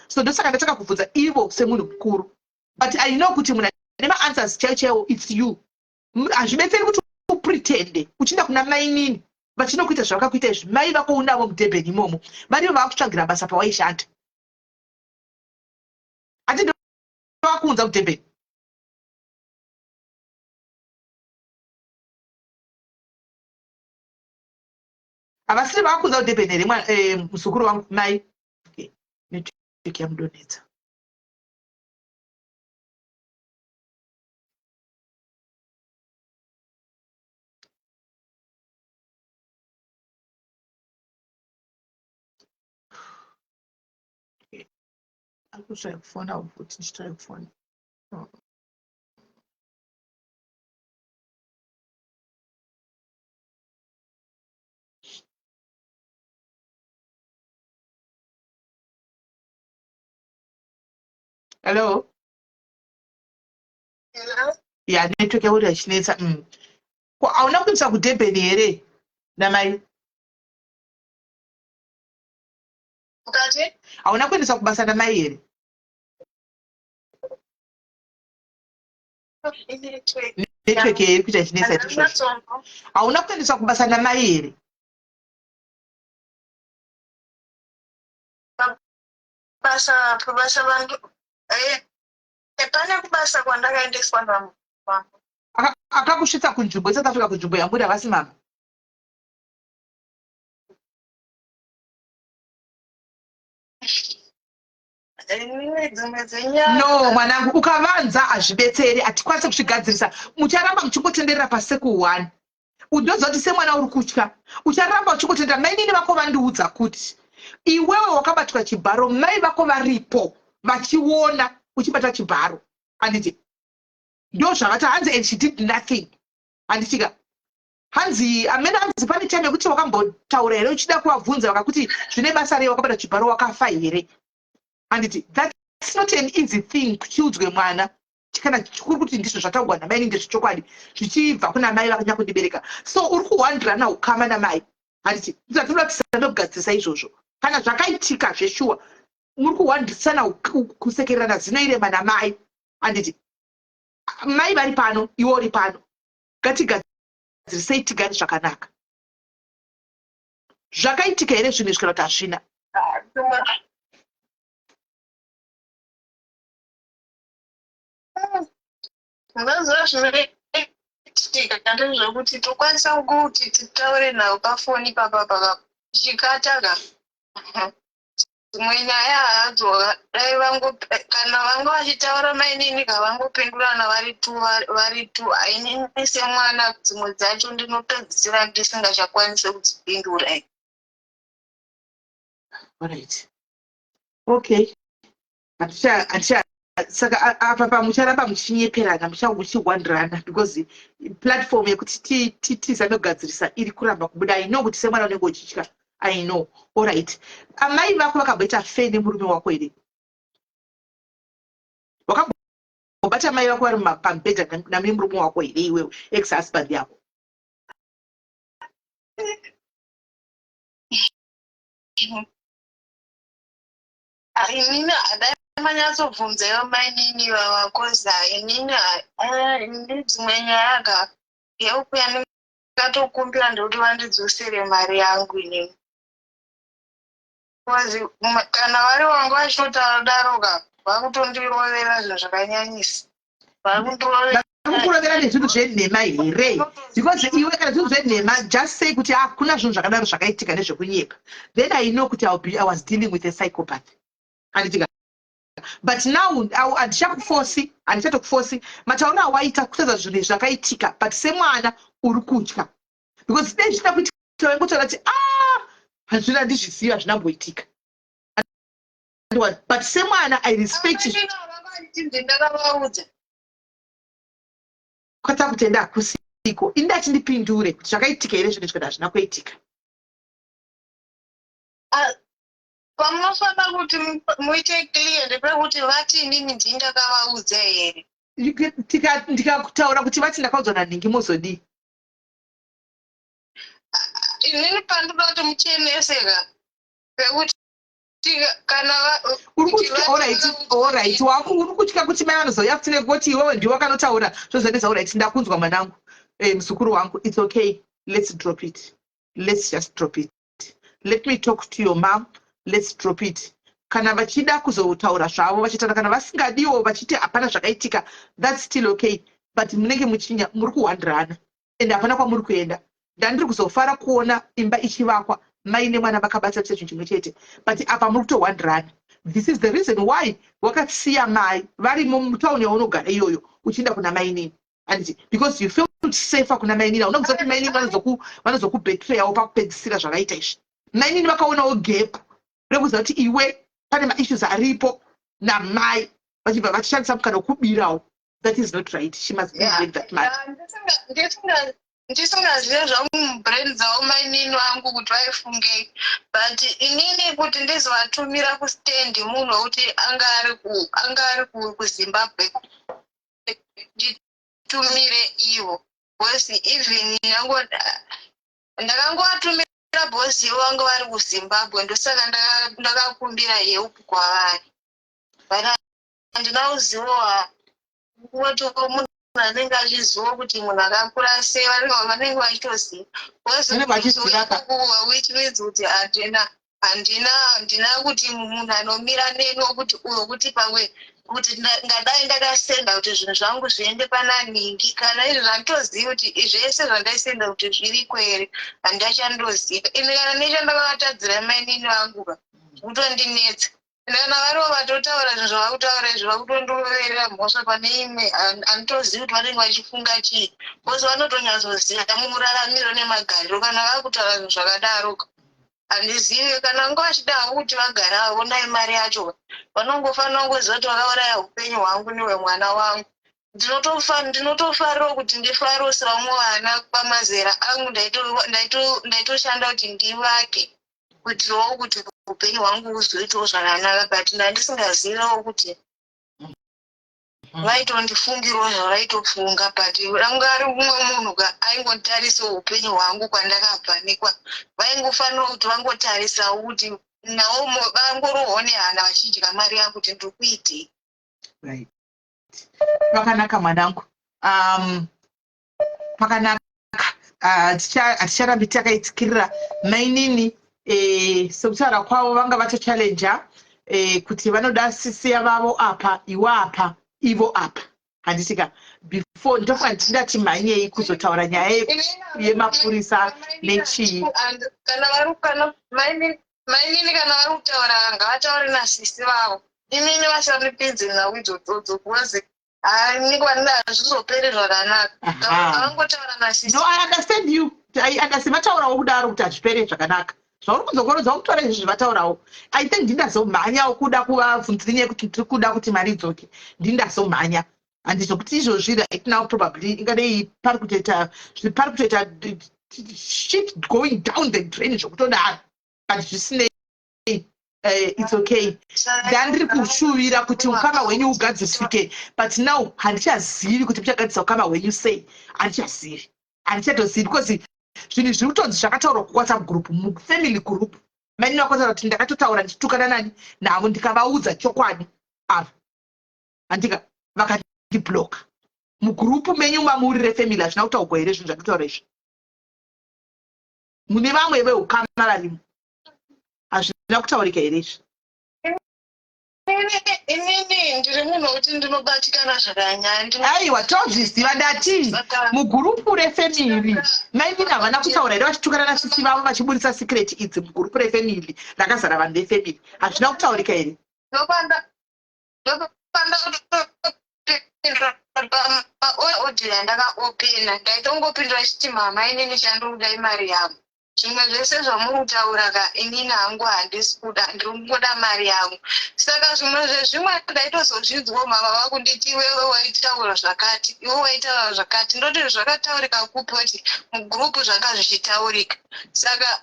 So ndosaka ndataka kubvunza ivo semunhu mukuru, but I know kuti munhu ane maanswers chaiwo chaiwo it's you. Hazvibetseri kuti upretende uchienda kuna mainini vachinokuita zvavakakuita izvi. Mai vako unavo muDurban imomo, varivo vavakutsvagira basa pawaishanda. Handi ndovakuunza kuDurban? Havasiri vakuunza kuDurban here muzukuru wangu mai? Okay. Network yamudonetsa. Ari kutry kufona futi, ndichitry kufona. Oh. Hello? Hello? Ya, network yauri yachinetsa. Ko hauna kuendesa kuDurban here namai? Ukati? Hauna kuendesa kubasa namai here? Network. Network iri kuita ichinetsa izvozvo. Hauna kuendeswa kubasa namai here? Basa, basa vandu pane kubasa kwandakaendeswa namama. Akakusvitsa kunzvimbo yeSouth Africa, kunzvimbo yamuri, havasi mama? Inini dzimwe dzenyaya. No, mwanangu, ukavanza hazvibetseri, hatikwanisi kuzvigadzirisa. Mucharamba muchingotenderera paseku one. Unoziva kuti semwana uri kutya, ucharamba uchingotendera. Mainini vako vandiudza kuti iwewe wakabatwa chibharo mai vako varipo vachiona uchibata chibharo. Handiti ndo zvavati? Hanzi and she did nothing. Handitika hanzi amene, hanzi pane time yekuti wakambotaura here uchida kuvabvunza, vakakuti zvine basa rei, wakabata chibharo wakafa here? Handiti that's not an easy thing kuchiudzwe mwana, kana chikuru kuti ndizvo zvataurwa namai, ndezvechokwadi zvichibva kuna mai vakanyakundibereka. So uri kuwandirana ukama namai, handiti? Tinoda tisame kugadzirisa izvozvo. Kana zvakaitika zveshuwa, muri kuwandisana kusekererana zino irema namai, handiti? Mai vari pano, iwe uri pano, ngatigadzirisei tigare zvakanaka. Zvakaitika here zvinhu izvi kana kuti hazvina? Unoziva zvinoitika ndezvekuti tokwanisa kuti titaure navo pafoni papa paka tichikata ka. Dzimwe nyaya hadzo dai vango kana vanga vachitaura mainini ka vangopindurana vari two, vari two. Inini semwana dzimwe dzacho ndinopedzisira ndisingachakwanisi kudzipindura. Alright, okay. Haticha saka apa pamucharamba muchinyeperana, muchiwandirana, because platform yekuti tizame kugadzirisa iri kuramba kubuda. I know kuti semwana unenge uchitya, I know. Alright, amai vako vakamboita fe nemurume wako here? Wakambobata mai vako vari pamubhedha namurume wako here, iwewe ex husband yako? Inini dai manyatsobvunzawo mainini vava, 'cause inini ini dzimwe nyaya ka yeuku yandingatokumbira ndekuti vandidzosere mari yangu inini, 'cause kana vari wangu vachitotaura daro ka, vakutondirovera zvinhu zvakanyanyisa, vari kundirovera. Kukurovera nezvinhu zvenhema here? Because iwe kana zvinhu zvenhema, just say kuti hakuna zvinhu zvakadaro zvakaitika, nezvekunyepa. Then I know kuti I was dealing with a psychopath, handitika? But now handichakufosi, handichatokufosi. Matauro awaita kutaridza zvinhu izvi zvakaitika, but semwana uri kutya, because dai zvisina kuitika waingotaura kuti a ah, hazvina, handizvizivi, hazvinamboitika. But semwana, I respect. Ndakavaudza. Kwatakutenda hakusiko. Indati ndipindure kuti zvakaitika here zvinhu izvi, hazvina kuitika? Pamunofanira kuti muite clear ndepekuti vati inini ndini ndakavaudza here? Ndikakutaura kuti vati ndakaudzwa nanhingi, mozodii? Inini pandinoda kuti mucheneseka pekuti kana Uri kutya. Alright, uri kutya kuti mai vanozouya futi nekungoti iwewe ndiwe wakanotaura zvozvaneza. Alright, ndakunzwa mwanangu, muzukuru wangu. It's okay, let's drop it. Let's just drop it. Let me talk to your mom. Let's drop it. Kana vachida kuzotaura zvavo vachitaura, kana vasingadiwo vachiti hapana zvakaitika, that's still okay. But munenge muchinya, muri kuhwandirana and hapana kwamuri kuenda. Ndandiri kuzofara kuona imba ichivakwa, mai nemwana vakabata sechinhu chimwe chete, but apa muri kutohwandirana. This is the reason why wakasiya mai varimo mutauni yaunogara iyoyo, uchienda kuna mainini, handiti? Because you felt safer kuna mainini. Hauna kuziva kuti mainini vanozokubetrayawo pakupedzisira. Zvavaita izvi, mainini vakaonawo gap rekuziva kuti iwe pane maissues aripo namai, vachibva vachishandisa mukana wekubirawo. That is not right. She must be with that money. Ndisingazive zvangu mubrain dzavo mainini vangu kuti vaifungei, but inini kuti ndizovatumira kustand, munhu wekuti anga ari kuZimbabwe, nditumire ivo, because even ndakangovatumira boss, ivo vanga vari kuZimbabwe. Ndosaka ndakakumbira help kwavari, but handina kuzivo kuti munhu anenge achiziva kuti munhu akakura sei. Vanenge vachitoziva, which means kuti handina kuti munhu anomira neni wokuti uyo kuti pamwe kuti ngadai ndakasenda kuti zvinhu zvangu zviende pana nhingi. Kana izvi zvanditozivi kuti zvese zvandaisenda kuti zviriko here, handachandoziva ini. Kana nechandakavatadzira mainini vangu ka, kutondinetsa. Kana varivo vatotaura zvinhu zvavakutaura izvi, vakutondiroverera mhosva pane imwe. Handitozivi kuti vanenge vachifunga chii, because vanotonyatsoziva muraramiro nemagariro. Kana vakutaura zvinhu zvakadaro, handizivi kana vanga vachida havo kuti vagare havo nayo mari yacho. Vanongofanira kungoziva kuti vakauraya upenyu hwangu nehwemwana wangu. Ndinotofarirawo kuti ndifarewo sevamwe vana pamazera angu. Ndaitoshanda kuti ndivake, kuitirawo kuti upenyu hwangu huzoitawo zvakanaka, but ndandisingaziviwo kuti vaitondifungirawo zvavaitofunga. But ranga ari mumwe munhu ka aingotarisawo upenyu hwangu kwandakabva nekwa vaingofanira kuti vangotarisawo kuti navo vangorohwa nehana vachidya mari yangu kuti ndiri kuitei. Right, pakanaka mwanangu, pakanaka. Haticharambi takaitsikirira mainini. Sekutaura kwavo, vanga vatochallenja kuti vanoda sisiya vavo apa, iwe apa, ivo apa, handitika? Before ndofa ndingati mhanyei kuzotaura nyaya yemapurisa nechii. Kana vari kana mainini, kana vari kutaura, ngavataure nasisi vavo. Inini vasandipinze nhau idzodzo, because hazvizoperi zvakanaka. Vangotaura nasisi. No, I understand you. I understand. Vataurawo kudaro kuti hazvipere zvakanaka. Zvauri kudzokorodza kutaura izvi, vataurawo. I think ndindazomhanyawo kuda kuvabvunzira nyaya yekuti tiri kuda kuti mari idzoke. Ndindazomhanya, handizvokuti izvozvi right now probably ingadei pari kutoita shit going down the drain zvokutodaro, but zvisinei, it's okay. Ndandiri kushuvira kuti ukama hwenyu hugadzisike, but now handichazivi kuti muchagadzisa ukama hwenyu sei. Handichazivi, handichatozivi, because zvinhu zviri kutonzi zvakataurwa kuWhatsApp group, mufamily group. Mainini vakataura kuti ndakatotaura ndichitukana nani navo, ndikavaudza chokwadi ava, handika? Vakandibloka mugurupu menyu mamuri refamily. Hazvina kutaurwa here zvinhu zvandikutaura izvi? Mune vamwe veukama varimo, hazvina kutaurika here izvi? Inini ndiri munhu wekuti ndinobatikana zvakanyanya. Aiwa, tozviziva. Ndati mugurupu refamily, mainini havana kutaura here vachitukana nasisi vavo, vachiburisa secret idzi mugurupu refamily rakazara vanhu vefamily? Hazvina kutaurika here? Ndopanda kutopindura paaudio yandakaopena. Ndaitongopindura chiti, "Mama, inini chandiri kuda imari yangu." Zvimwe zvese zvamuri kutaura ka, inini hangu handisi kuda, ndiri kungoda mari yangu. Saka zvimwe zvezvimwe ndaitozozvinzwawo mama vakunditi, iwewe waitaura zvakati, iwe waitaura zvakati. Ndoti zvakataurika kupi? Vati mugurupu zvanga zvichitaurika. Saka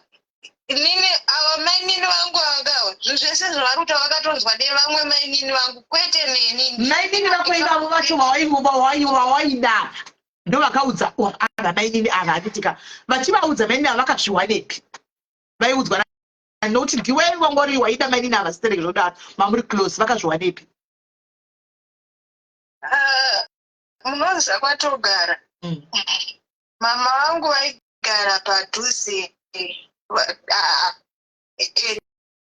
inini ava mainini vangu avakawa, zvinhu zvese zvavari kutaura vakatonzwa nevamwe mainini vangu, kwete neni. Mainini vako ivavo vacho vawaida ndovakaudza ava mainini ava, handitika? Vachivaudza mainini ava, vakazviwanepi? Vaiudzwa nokuti ndiwe wangori waida mainini ava stereki zvodaro, mamuri close, vakazviwanepi? Ah, munoziva kwatogara. Mama vangu vaigara padhuze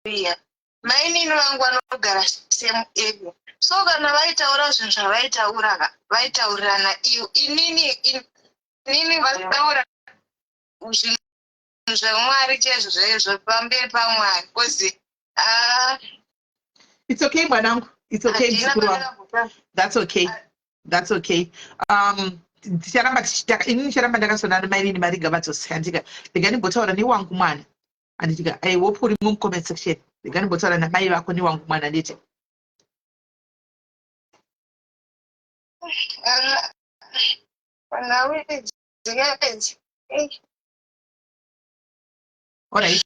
area, mainini vangu vanogara same area. So kana vaitaura zvinhu zvavaitaura ka, vaitaurirana iyo. Inini vataura zvinhu zvemwari chaizvo zvaizvo pamberi pamwari, because ah, It's okay, mwanangu, it's okay. Handina Muzukuru wangu. pandakambota. That's okay, that's okay. Ticharamba inini ndicharamba ndakasonana namainini Mariga vadzose, handika? Rega ndimbotaura newangu mwana, handitika? I hope uri mucomment section. Rega ndimbotaura namai vako newangu mwana, nditi. Ana idzi. Alright,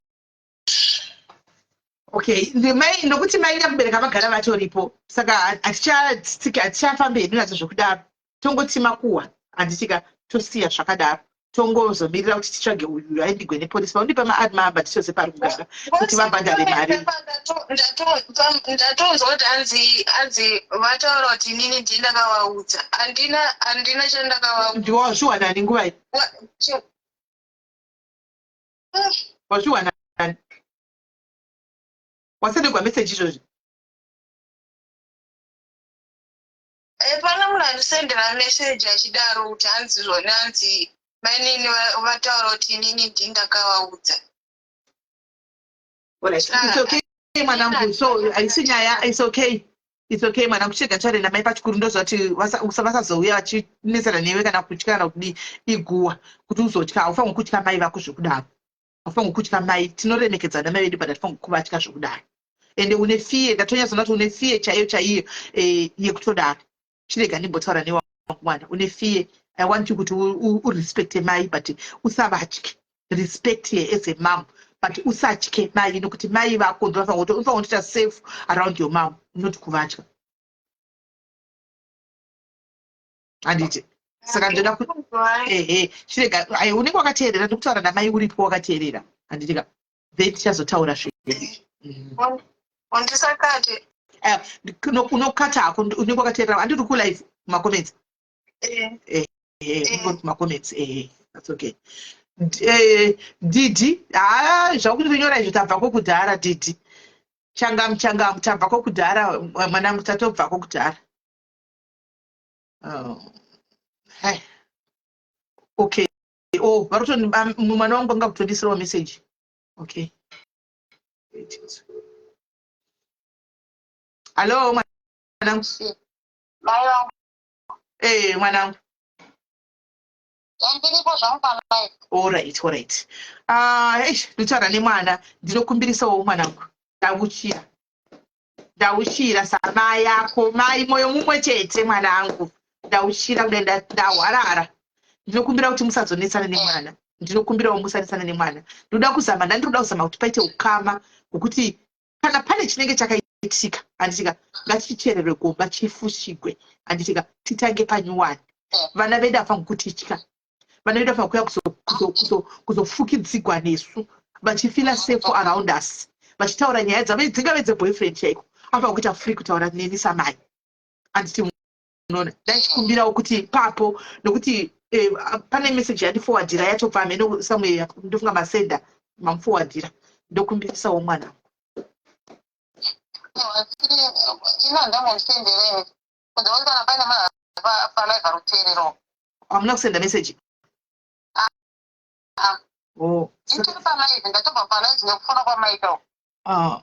okay. Ndimai nokuti mai nyakubereka vagara vatoripo, saka hatichatsiki, hatichafambi hedu nadzo zvekudaro. Tongoti makuhwa, handitika? Tosiya zvakadaro, tongozomirira kuti titsvage uyu aendigwe nepolisi paundipa maadmamba titoze pari kugara kuti vabhadhare mari. Ndatonzwa kuti hanzi vataura kuti inini ndii ndakavaudza. Handina chandakavaudza. Ndiwazviwanani nguva iyi? Wazviwanani? Wasendegwa meseji izvozvi? Pane munhu andisendera meseji achidaro kuti hanzi zvoni, hanzi mainini vataura kuti inini ndii ndakavaudza. Alright, it's okay, mwanangu. So haisi nyaya, it's okay, it's okay, mwanangu. Chega taure namai pachikuru. Ndoziva kuti vasazouya vachinetsana newe kana kutya kana kudii. Iguwa kuti uzotya. Haufaniri kutya mai vako zvekudaro, haufaniri kutya mai. Tinoremekedza namai vedu, but hatifaniri kuvatya zvekudaro. Ende une fear, ndatonyatsoona kuti une fear chaiyo chaiyo yekutodaro. Chirega ndimbotaura newangu mwana. Une fear. I want you kuti urespecte mai, but usavatye. Respect her as a mom, but usatye mai, nokuti mai vako ndovafanira kuti unofanira kutoita safe around your mom, not kuvatya, handiti? Saka ndoda ehe, chirega. Ai, unenge wakateerera, ndikutaura namai uripo wakateerera, handitika? Then tichazotaura zvedu. Undisakati. Unokata hako, unenge wakateerera. Handiri kulive kumacomments. Ehe, ungori kumacomments. Ehe, that's okay. Didi, ha, zvakundonyora izvo, tabvako kudhara. Didi, changamu changamu, tabvako kudhara, mwanangu, tatobvako kudhara. Oh. Hey. Okay, oh, vari mwana wangu anga kutondisirawo message. Okay, hallo, mwanangu. Mai vangu. Mwanangu. Ndiripo zvangu pamai. Alright. Eish, ndotaura nemwana. Ndinokumbirisawo, mwanangu. Ndauchira, ndauchira samai yako, mai mwoyo mumwe chete. Mwanangu, ndauchira kudai, ndahwarara. Ndinokumbira kuti musazonetsana nemwana. Ndinokumbirawo musanetsana nemwana. Ndoda kuzama, ndandinoda kuzama kuti paite ukama hwekuti kana pane chinenge chakaitika, handitika, ngatichichererwe gomba chifushigwe, handitika? Titange panyuwani. Vana vedu hafangu kutitya, vana vedu vafanira kuuya kuzofukidzigwa nesu, vachifeela safe around us, vachitaura nyaya dzavo, dzingave dzeboyfriend chaiko, afanira kuita free kutaura neni samai, handiti? Unoona, ndaichikumbirawo kuti ipapo, nokuti pane message yandiforwardira yatobva hameno somewhere, ndofunga masenda mamuforwardira. Ndokumbirisawo, mwana. Ino handambondisendereni kunze kwekuti kana paine munhu palive ari kuteererawo. Hamuna kusenda message? Ah. Oh. Nditori palive, ndatobva palive nekufona kwamaitawo. Ah.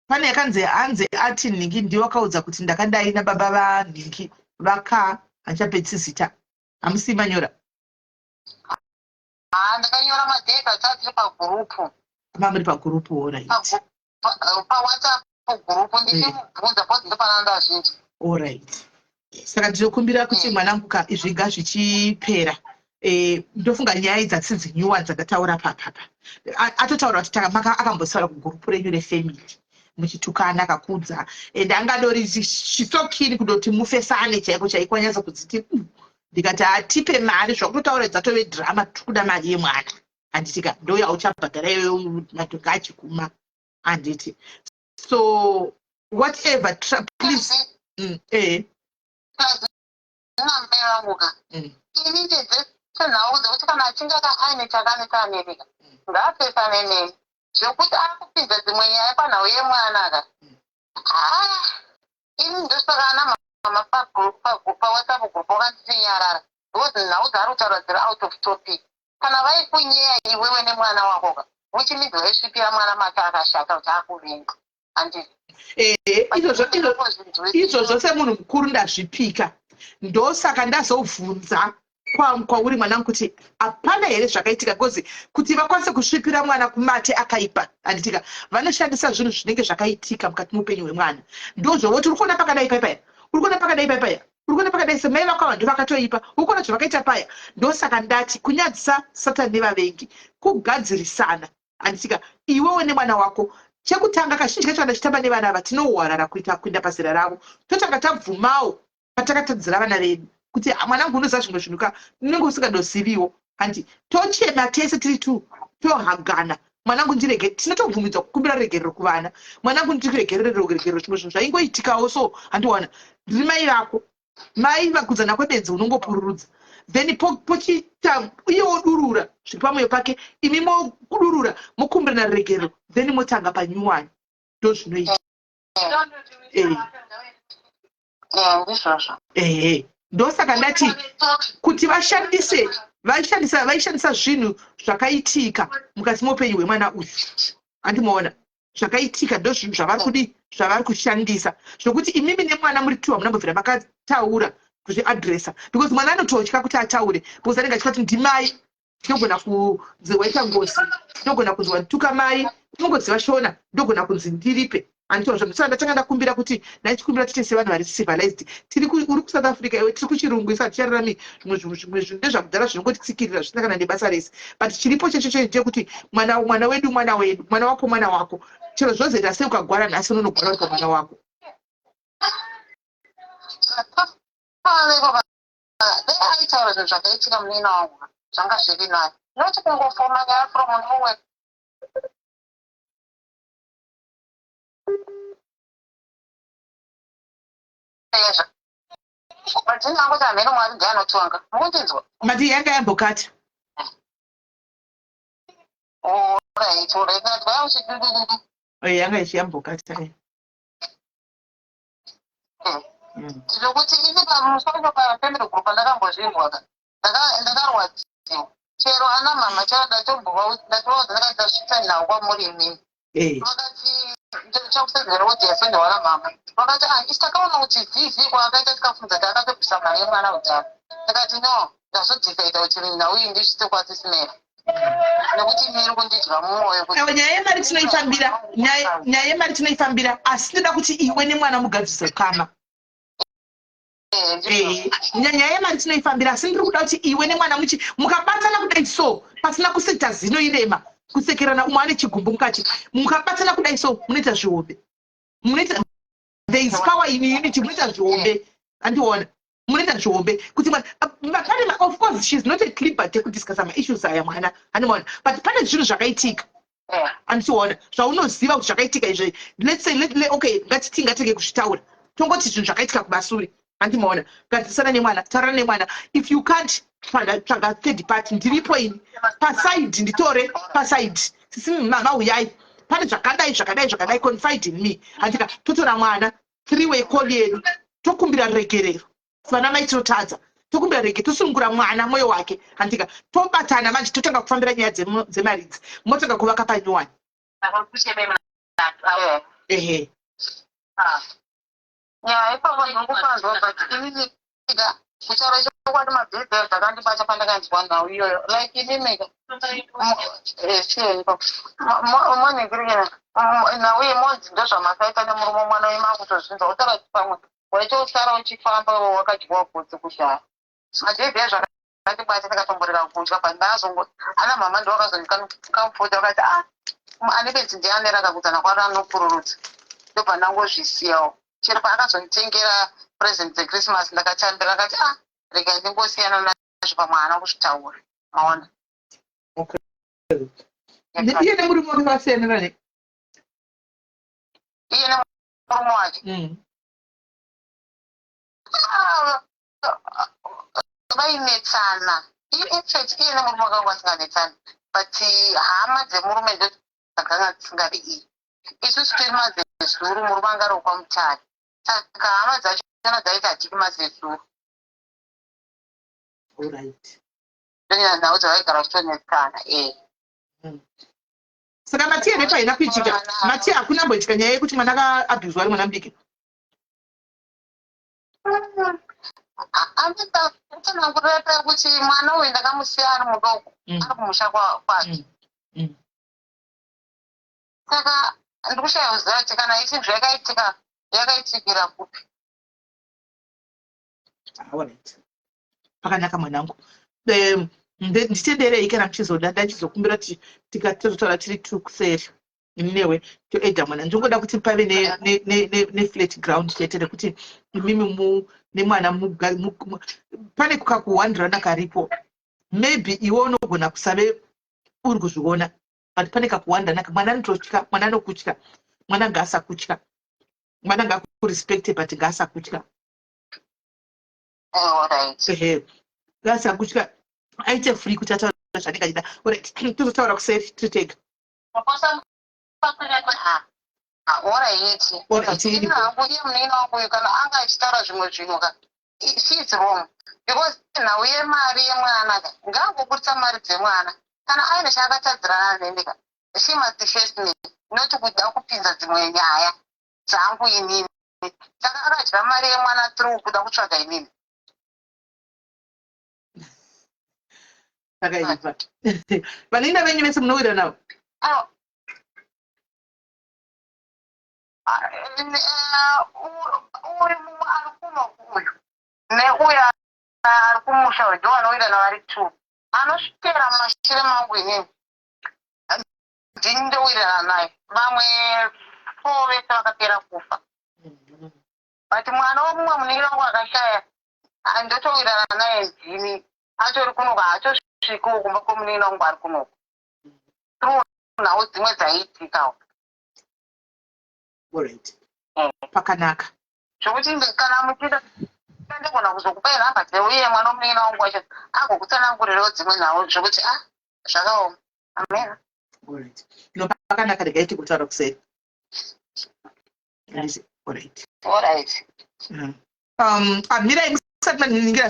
Pane yakanzi hanzi ati nhingi ndiwakaudza kuti ndakadai nababa vanhingi vaka, handichapetsi zita. Hamusi manyora? Haa ndakanyora madates ataa tiri pagurupu. Mamuri pagurupu alright. PaWhatsApp gurupu ndichimubvunza because ndopana ndazvinzwa. Alright. Saka ndinokumbira kuti mwanangu ka izvi ngazvichipera. Eh, ndofunga nyaya idzi hadzisi dzinyuwa dzandataura papapa. Atotaura kuti akambosaura kugurupu renyu refamily muchitukana akakudza and angadori she's so keen kudoti mufesane chaiko chaiko anyatsa kudziti ndikati hatipe mari zvakutotaura dzatove drama tiri kuda mari yemwana handiti ka ndouya uchabhadhara iyoyo madhonga achikuma handiti so whatever please eh namai vangu ka ini ndedzesenhau dzekuti kana achinge aine chakanetsa amerika ngaapesane neni zvekuti akupinza dzimwe nyaya panhau yemwana ka ah, ini ndosaka ana mama pawhatsapp group vakanditi nyarara because nhau dzaari kutaura dziri out of topic kana vaikunyeya iwewe nemwana wako ka which means vaisvipira mwana mate akashata kuti akuvenga handiti eh, izvozvo semunhu mukuru ndazvipika ndosaka ndazobvunza kwauri mwanangu kuti hapana here zvakaitika because kuti vakwanise kusvipira mwana kumate akaipa handitika vanoshandisa zvinhu zvinenge zvakaitika mukati meupenyu hwemwana ndozvovoti uri kuona pakadai paipaya uri kuona pakadai paipaya uri kuona pakadai semai vako ava ndovakatoipa uri kuona zvavakaita paya ndosaka ndati kunyadzisa satani nevavengi kugadzirisana handitika iwewe nemwana wako chekutanga kazhinji kacho kana tichitamba nevana ava tinohwarara kuita kuenda pazera ravo totanga tabvumawo patakatadzira vana vedu kuti ah, mwanangu unoziva zvimwe zvinhu ka unenge usingadoziviwo hanti tochema tese tiri two tohagana mwanangu ndirege tinotobvumidzwa kukumbira regerero kuvana mwanangu ndiregerere regerero zvimwe zvinhu zvaingoitikawo so handiwana ndiri mai vako mai vakudzana kwebenzi unongopururudza then pochiita iye wodurura zviri pamwoyo pake imi mokudurura mokumbirana regerero then motanga panyuwani ndozvinoita eh. ndizvozvo ehe ndosaka ndati kuti vashandise vaishandisa vaishandisa zvinhu zvakaitika mukati meupenyu hwemwana uyu andimoona zvakaitika ndozvinhu zvavari kudi zvavari kushandisa zvokuti imimi nemwana muri two hamuna mbobvira makataura kuzviadressa because mwana anototya kuti ataure because anenge achitya kuti ndimai ndogona kunzi waita ngozi ndogona kunzi wandituka mai unongoziva shona ndogona kunzi ndiripe anditozvo saka ndatanga ndakumbira kuti ndaichikumbira tiite sevanhu vari civilized tiri uri kusouth africa iwe tiri kuchirungu isu hatichararami zvimwe zvinhu zvimwe zvinhu ndezvakudhara zvinongotitsikirira zvisina kana nebasa rese but chiripo checho checho ndechekuti mwana mwana wedu mwana wedu mwana wako mwana wako chero zvozoita sei ukagwara nhasi unonogwara uri pamwana wako Dai aitaura zvinhu zvakaitika munin'ina wangu zvanga zviri nani not kungofoma nyaya from nowhere. But ini angoti hameno Mwari ndiye anotonga. Mukundinzwa? Mati yanga yambokata. Alright, alright. Ndati uchidudududi. Eh, yanga ichiyambokata. Eh. Zvekuti ini pamusoro pafamily group pandakambozvinzwa ka ndakarwadziwa chero ana mama chero ndatovaudza ndakati ndasvitsa nhau kwamuri imimi eh. vakati chakusenzera kuti yasendewa namama vakati ah isi takaona kuti zii kwaakaita tikafunza kuti akatobvisa mari yemwana kudhara ndikati no ndazodhisaida kuti nhau iyi ndisvitse kwasisimera nekuti miri kundidya mumwoyo kuti nyaya yemari tinoifambira nyaya yemari tinoifambira asi ndinoda kuti iwe nemwana mugadzirise ukama eh, eh, nyaya yemari tinoifambira asi ndiri kuda kuti iwe nemwana muchi mukabatana kudai so pasina kuseta zino irema kusekerana umwe ane chigumbu mukati mukabatana kudai so munoita zvihombe munoita there is power in unity munoita zvihombe andiona munoita zvihombe kuti mwana pane of course she's not at liberty yekudiscussa maissues aya mwana andimaona but pane zvinhu zvakaitika anditiona zvaunoziva kuti zvakaitika izvi let's say let, let, okay ngatiti ngatege kuzvitaura tongoti zvinhu zvakaitika kumasure andimaona gadzirisana nemwana taurana nemwana if you can't tsvaga third party ndiripo ini paside nditore paside sisi mama uyai pane zvakadai zvakadai zvakadai confide in me handika totora mwana three way call yedu tokumbira regerero vana mai tinotadza tokumbira rege tosunungura mwana moyo wake handika tobatana manje totanga kufambira nyaya dzemari idzi motanga kuvaka panyuwani ehe ah. nyaya ipapo ndinongofanzwa but inini kutaura Chokwadi mabhebhi zvakandibata pandakanzwa nhau iyoyo like inini moningirikina nhau yemonzi ndozvamakaita nemurume mwana uyu makutozvinzwa utaura kuti pamwe waitosara uchifamba wakadyiwa gotsi kudhara mabhebhi zvakandibata ndakatomborera kudya but ndakazongo ana mhama ndo vakazondikamfota vakati ah ane bedzi ndiani rakakudzana kwaro anopururudza ndobva ndangozvisiyawo chero paakazonditengera present dzechristmas ndakatambira akati ah rega ndingosiyana nazvo pamwe haana kuzvitaura maona. Okay. Iye nemurume wake vasiyanira ne? Iye nemurume wake? Ah, vainetsana. Infact iye nemurume wake vanga vasinganetsani but hama dzemurume ndo dzakanga dzisingadi iye. Isusu tiri mazezuru murume anga ari wekwaMutare saka hama dzachona dzaiti hatidi mazezuru. Alright. Ndonyaya nhau dzavaigara vachitonetsana eh. Saka mati here paina kuitika mati hakuna mboitika nyaya yekuti mwana akaabhuzwa ari mwana mudiki? Anditsanangurira kuti mwana uyu ndakamusiya ari mudoko ari kumusha kwake. Saka ndikushaya kuziva kuti kana ichinzi yakaitika yakaitikira kupi. Alright. Pakanaka mwanangu. Nditenderei kana muchizoda ndachizokumbira kuti tikatotaura tiri two kuseri ini newe toedha mwana ndingoda kuti pave neflat ground chete rekuti imimi nemwana pane kakuwandirana karipo maybe iwe unogona kusave uri kuzviona but pane kakuwanda naka mwana anototya mwana anokutya mwana ngaasakutya mwana ngaakurespecte but ngaasakutya. Ehe ngaasakutya aite free kuti ataura zvaanenge achida. Alright, tozotaura kuseri tiri tega. Alright. Alright, Ini hangu iye munin'ina wangu uyu kana anga achitaura zvimwe zvinhu ka she is wrong because nhau yemari yemwana ka ngaangoburitsa mari dzemwana kana aine chaakatadzirana neni ka she must face me not kuda kupinza dzimwe nyaya dzangu inini saka akadya mari yemwana through kuda kutsvaga inini. Pakaipa. Vanoenda venyu vese munowira navo? Oh. Uyu mumwe ari kuno uyu neuyo ari kumusha uyu ndo vanowirirana vari two anosvikera mumashure mangu inini ndini ndowirirana naye vamwe four vese vakapera kufa but mwana wemumwe munin'ina wangu akashaya ndotowirirana naye ndini atori kunoku haatosviki kumba kwemunin'ina wangu ari kunoku through nhau dzimwe dzaiitikawo. Alright. Pakanaka. Zvekuti kana muchida ndogona kuzokupai nhamba dzeuye mwana womunin'ina wangu wacho agokutsanangurirawo dzimwe nhau zvekuti ah zvakaoma. Amen. Alright. No pakanaka regai tikutaura kuseri. Handiti? Alright. Alright. Amirai musati mandiningira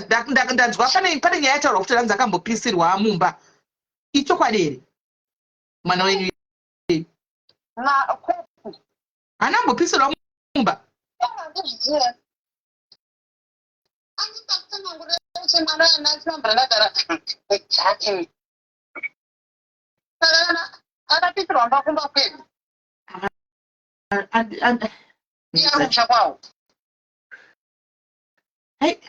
ndanzwa pane nyaya yataurwa kuti hanzi akambopisirwa mumba. Ichokwadi here? Mwana wenyu Na kupi? Haana kumbopisirwa mumba. Handizvizive. Andisakutsanangurira kuti mwana uyu andasina ndagara exactly. Saka kana akapisirwa mumba kumba kwedu. Iye ari kumusha kwawo. Hey.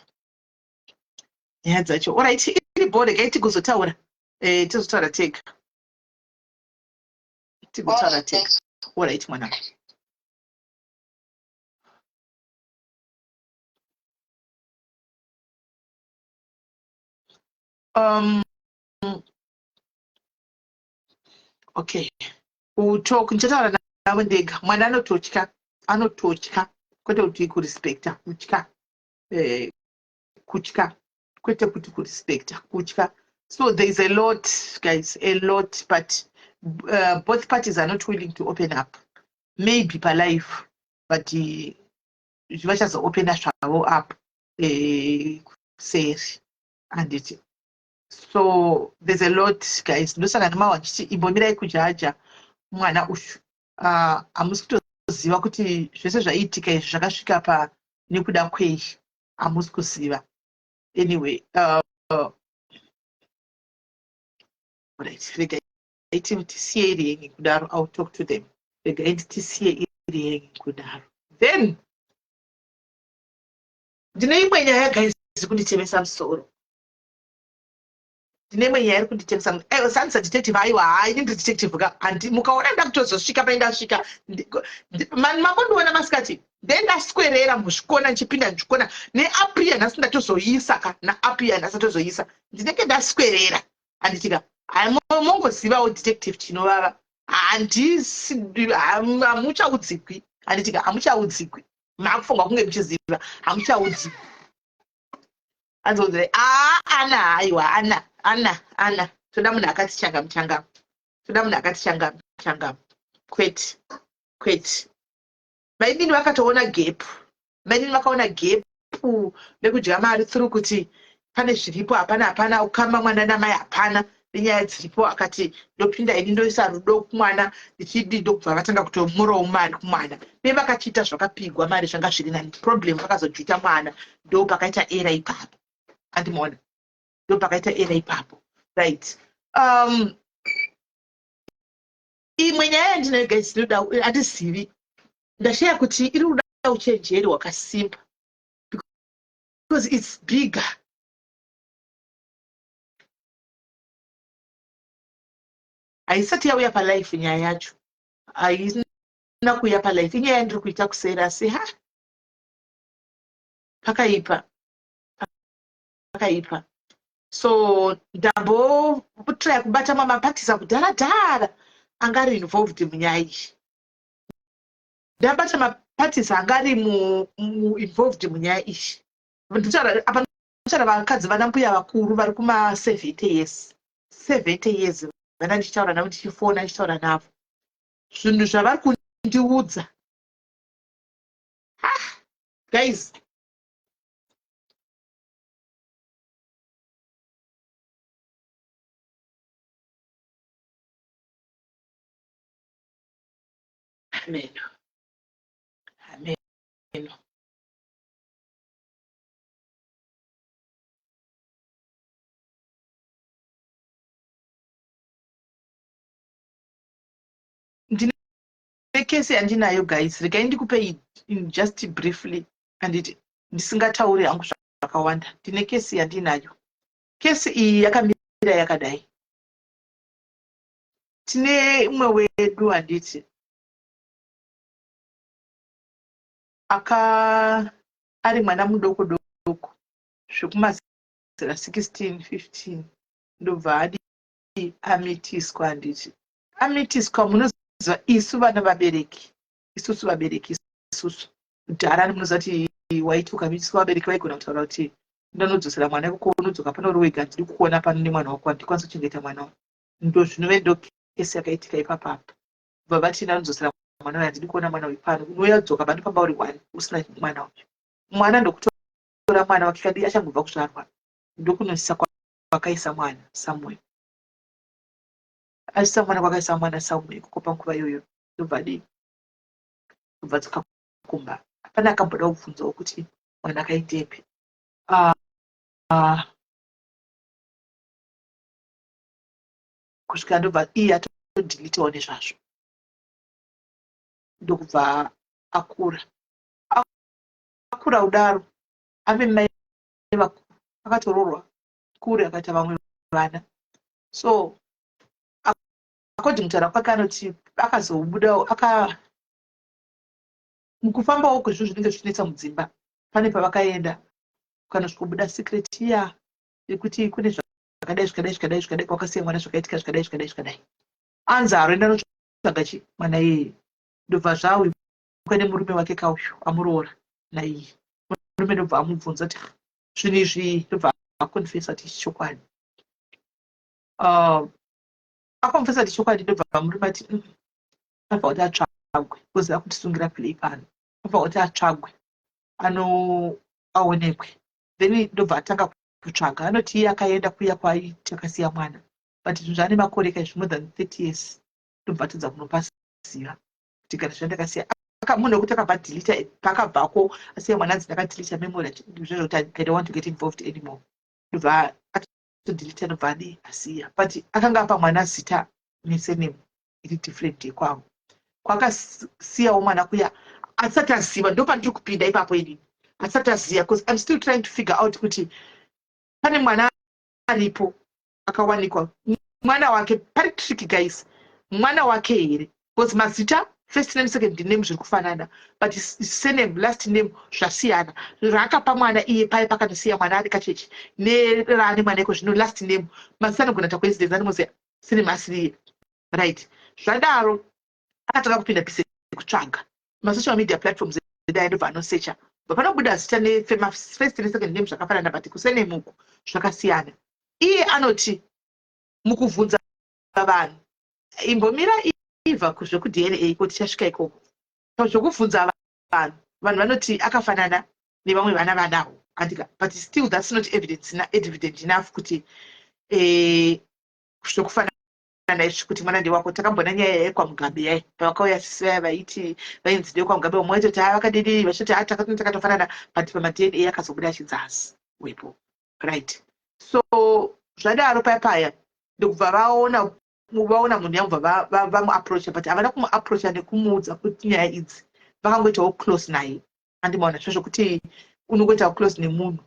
Nyaya dzacho. Alright, iri bho regai tigozotaura. Eh, tizotaura tega. Tigotaura tega. Alright mwanangu. Okay. We'll talk. Ndichataura navo ndega. Mwana anototya. Anototya. Kwete kuti kurespecta. Kutya. Kutya. Kwete kuti kurespecta. Kutya. So there is a lot, guys. A lot. But both parties are not willing to open up. Maybe per life. But vachazoopena zvavo up kuseri. Handiti. So there's a lot, guys. Ndosaka ndimawa ndichiti imbomirai kujaja mwana uyu. Hamusi kutoziva kuti zvese zvaiitika izvi zvakasvika pa nekuda kwei. Hamusi kuziva. Anyway, right, regai tisiye iri yengi kudaro. Ill talk to them. Regai nditisiye iri yengi kudaro. Then ndine imwe nyaya, guys, kunditemesa musoro. Ndine imwe nyaya iri kunditemesa. Eh, sanisa detective. Aiwa, hai, ini ndiri detective ka. Handi mukaona ndakutozosvika paindasvika, makondiona masikati, then ndaswerera muzvikona ndichipinda ndichikona neapiya. Nhasi ndatozoisa ka, naapiya nhasi ndatozoisa. Ndinenge ndaswerera, handitika? Mongozivawo detective chinovava, handisi, hamuchaudzikwi, handitika? Hamuchaudzikwi. Makufunga kunge muchiziva, hamuchaudzikwi. Anzonzire a ana, haiwa, ana, ana, ana, toda munhu akati changamu changamu, toda munhu akati changamu changamu. Kwete, kwete. Mainini vakatoona gap. Mainini vakaona gap nekudya mari through kuti pane zviripo. Hapana, hapana ukama mwana namai, hapana nenyaya dziripo. Akati ndopinda ini, ndoisa rudo kumwana ndichidi. Ndokubva vatanga kutomurowo mari kumwana. Dei vakachiita zvakapigwa mari, zvanga zviri nani. Problem, vakazojuta mwana. Ndo pakaita error ipapo, andimaona? Ndo pakaita error ipapo, right? Imwe nyaya yandinayo, guys, ndinoda, handizivi, ndashaya kuti iri kuda uchenjeri hwakasimba because it's bigger. Haisati yauya palife nyaya yacho, haina kuuya palife. Inyaya yandiri kuita kuseri, asi ha, pakaipa, pakaipa. So ndambotraya kubata mamapatisa kudhara dhara anga ari involved munyaya iyi. Ndabata mapatisa anga ari involved munyaya iyi. Nditaura apa, nditaura vakadzi, vana mbuya vakuru vari kuma-70 years, 70 years. Vana ndichitaura navo, ndichifona, ndichitaura navo, zvinhu zvavari kundiudza, guys, ameno, ameno. Ndine kesi yandinayo, guys. Regai ndikupei just briefly, anditi? Ndisingatauri hangu zvakawanda. Ndine kesi yandinayo. Kesi iyi yakamira yakadai. Tine umwe wedu, handiti, aka ari mwana mudoko doko zvekumazera 16, 15, ndobva adi amitiswa, handiti? Amitiswa, munoziva isu vana vabereki, isusu vabereki, isusu kudhara, munoziva kuti waiti ukamitiswa, vabereki vaigona kutaura kuti ndanodzosera mwana ikoko, unodzoka pano uri wega, ndiri kuona pano nemwana wako, handikwanisi kuchengeta mwana wako. Ndo zvinove ndo kesi yakaitika ipapapo. Bva vati ndanodzosera mwana uyu, handidi kuona mwana uyu pano, unouya dzoka pano pamba uri one usina mwana uyu. Mwana ndokutora mwana wake kadi achangobva kuzvarwa, ndokunoisa kwakaisa mwana somewhere, aisa mwana kwakaisa mwana somewhere ikoko. Panguva iyoyo ndobva dii, ndobva dzoka kumba. Hapana akamboda kubvunzawo kuti mwana akaitepi. Kusvika ndobva iye atodhilitawo nezvazvo. Ndokubva akura, akura kudaro, ave mai vakuru, akatoroorwa kure, akaita vamwe vana. So according kutaura kwake, anoti akazobudawo aka mukufambawo kwezvinhu zvinenge zvichinetsa mudzimba. Pane pavakaenda kukanosvikobuda secret iya yekuti kune zvakadai, zvikadai, zvikadai, zvikadai, kwakasiya mwana, zvakaitika zvikadai, zvikadai, zvikadai. Anzi aroenda notsvaga chi mwana iyeye. Ndobva zvawikwa nemurume wake kauyu amuroora naiye. Murume ndobva amubvunza kuti zvinhu izvi, ndobva akonfesa kuti chokwadi. Akonfesa kuti chokwadi, ndobva murume ati abva kuti atsvagwe, because akutisungira play pano, abva kuti atsvagwe, ano aonekwe. Then ndobva atanga kutsvaga. Anoti iye akaenda kuya kwaiti akasiya mwana, but zvinhu zvaane makore kaizvi, more than 30 years. Ndobva atadza kunopaziva kuti kana zvandakasiya. Munhu wekuti akabva delita paakabvako asiya mwana, anzi ndakadelita memory zvekuti I don't want to get involved anymore. Ndobva atodhilita, ndobva adi asiya, but akanga apa mwana zita nesurname iri different yekwavo kwakasiyawo mwana kuya. Asati aziva, ndo pandiri kupinda ipapo inini, asati aziva, because I'm still trying to figure out kuti pane mwana aripo akawanikwa, mwana wake. Pari tricky, guys. Mwana wake here? Because mazita, first name, second name zviri kufanana, but surname, last name zvasiyana. Raakapa mwana iye paye pakanosiya mwana ari kachechi neraane mwana iko zvino, last name, mazita anogona ta coincidence, anomoziya surname asiri iye, right? Zvadaro akatanga kupinda busy kutsvaga masocial media platforms edu aindobva anosecha. Bva panobuda zita nefirst nesecond name zvakafanana, but kusurname uku zvakasiyana. Iye anoti mukubvunza vanhu, imbomira ibva kuzvekuDNA kuti tichasvika ikoko, zvokubvunza vanhu, vanhu vanoti akafanana nevamwe vana vanawo, andika? But still that's not evidence, evident enough kuti zvokufanana izvi kuti mwana ndewako. Takambona nyaya yekwaMugabe yai pavakauya sisi vaya vaiti vainzi ndekwaMugabe, vamwe vaitoti ha vakadidii, vachiti ha takatofanana, but pamaDNA akazobuda achinzi wepo, right? So zvadaro paya paya ndokubva vaona munhu yamubva vamuapproacha, but havana kumuapproacha nekumuudza kuti nyaya idzi. Vakangoitawo close naye, andimaona zvo zvokuti unongoitawo close nemunhu.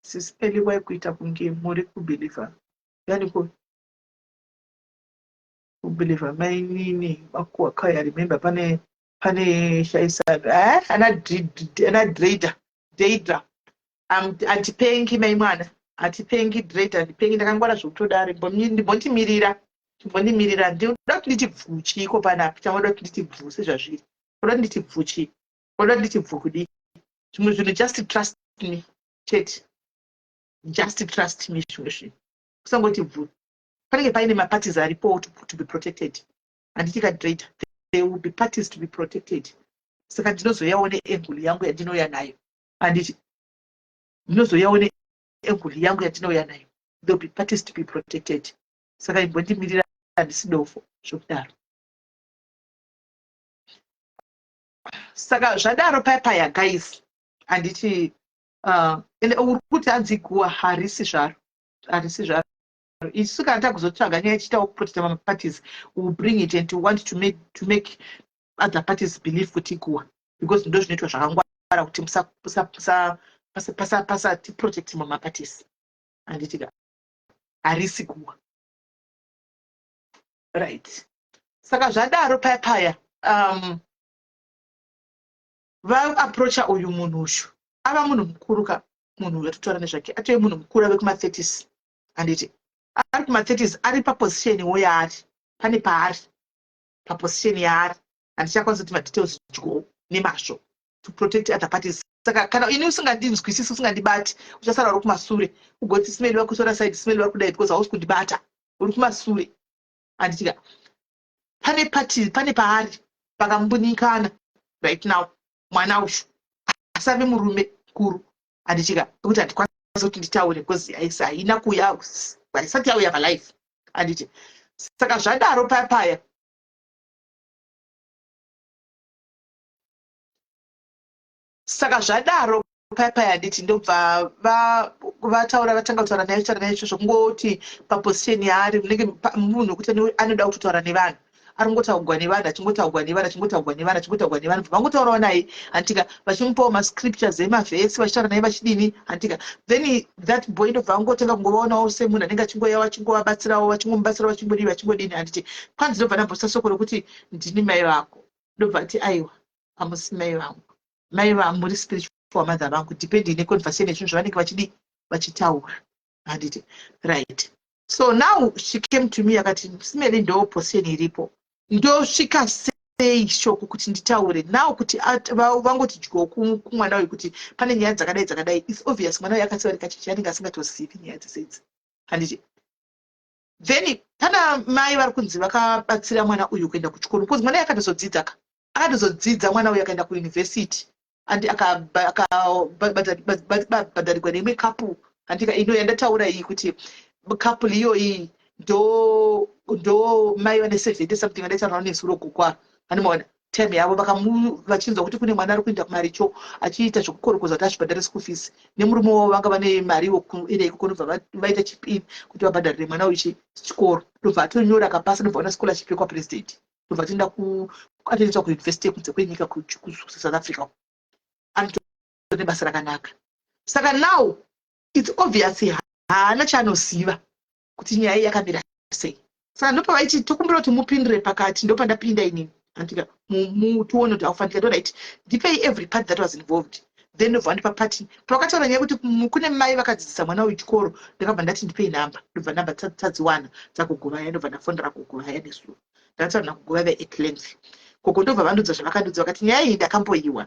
Sisi Eli, waikuita kunge muri kubhilivha yani kubhilivha mainini vakuwakaya. Remember pane shaisano ana Drader Deidra. Handipengi, mai mwana, hatipengi, Drader, handipengi. Ndakangwara zvekutodaro. Ndimbondimirira, chimbondimirira. Ndinoda kuti nditi bvuchiko panapa. Changoda kuti nditi bvu sezvazviri, oda kuti nditi bvuchi, oda kuti nditi bvu kudii. Zvimwe zvinhu, just trust me chete, just trust me. Zvimwe zvinhu kusangoti bvu, panenge paine maparties aripo to be protected, handiti kaDrader? There will be parties to be protected. Saka ndinozoyawo neangle yangu yandinouya nayo, handiti? Ndinozoyawo neangle yangu yandinouya nayo. There will be parties to be protected. Saka imbondimirira, handisi dofo zvokudaro. Saka zvadaro paya paya, guys, handiti? Ende uri kuti hanzi guwa harisi zvaro, harisi zvaro. Isu kana takuzotsvaga nyaya ichiitawo kuprotecta mamaparties, will bring it and to want to make other parties believe kuti iguwa, because ndo zvinoitwa zvakangwara kuti pasatiprotect mamaparties, handiti ka? Harisi guwa, right? Saka zvadaro paya paya vaapproacha uyu munhu uyu ava munhu mukuru ka. Munhu uyu atotaura nezvake atove munhu mukuru, ave kuma30s, handiti? Ari kuma30s, ari paposition yaari, pane paari paposition yaari. Handichakwanisa kuti madetails dyo nemazvo to protect other parties. Saka kana ini usingandinzwisisi, usingandibati, uchasara uri kumasure ugoti Simeli vakusora side, Simeli vari kudai, because hausi kundibata, uri kumasure, handitika? Pane party, pane paari pakambunikana right now. Mwana uyu asave murume mukuru, handitika? Nekuti handikwanisi kuti nditaure because haina kuuya, haisati yauya palife, handiti? Saka zvadaro paya paya, saka zvadaro paya paya, handiti, ndobva vataura, vatanga kutaura naye, taura naye zvokungoti paposition yaari munenge munhu wekuti anoda kutotaura nevanhu, ari kungotaugwa nevanhu, achingotaugwa nevanhu, achingotaugwa nevanhu, achingotaugwa nevanhu. Vangotaurawo naye, handitika? Vachimupawo mascriptures emavhesi, vachitaura naye, vachidini, handitika? Then that boy ndobva angotanga kungovaonawo semunhu anenge achingoyawo, achingovabatsirawo, vachingomubatsira, vachingodii, vachingodini, handiti? Kwanzi ndobva ndambosa soko rokuti ndini mai vako. Ndobva ati, "Aiwa, hamusi mai vangu, mai muri spiritual mother vangu," depending neconversation yezvinhu zvavanenge vachidi vachitaura, handiti? Right, so now she came to me akati, "Simeli, ndo position iripo, ndosvika sei shoko kuti nditaure now kuti vangoti dyo kumwana uyu kuti pane nyaya dzakadai dzakadai?" It's obvious mwana uyu akasiva rikachechi, anenge asingatozivi nyaya dzese idzi, handiti? Then pana mai vari kunzi vakabatsira mwana uyu kuenda kuchikoro, because mwana uyu akatozodzidza ka, akatozodzidza mwana uyu, akaenda kuyunivhesiti andi akabhadharigwa neimwe couple, handika? Ino yandataura iyi kuti couple iyoyi. Ndo ndo mai vane 70 something vandaitaura nezuro kukwa anomaona time yavo vachinzwa kuti kune mwana ari kuenda kumaricho achiita zvekukorokoza kuti azvibhadhare school fees nemurume wavo, vanga vane mariwo kuenda ikoko, ndobva vaita chipini kuti vabhadharire mwana uyu chikoro. Ndobva atonyora, akapasa, ndobva ona scholarship yekwapresident, ndobva atoenda atoendeswa kuuniversity yekunze kwenyika, kuSouth Africa. Anotone basa rakanaka. Saka now it's obvious haana chaanoziva kuti nyaya iyi yakamira sei. Saka ndopavaiti tokumbira kuti mupindire pakati. Ndopandapinda inini andika tione kuti aufanika. Ndoright, ndipei every part that was involved. Then ndobva vandipa part pavakataura nyaya yekuti kune mai vakadzidzisa mwana uyu chikoro. Ndakabva ndati ndipei namba, ndobva namba tadziwana dzagogo vaya. Ndobva ndafonera gogo vaya nesuo, ndakataura nagogo vaya at length. Gogo ndobva vandudza zvavakandudza, vakati nyaya iyi ndakamboiwa,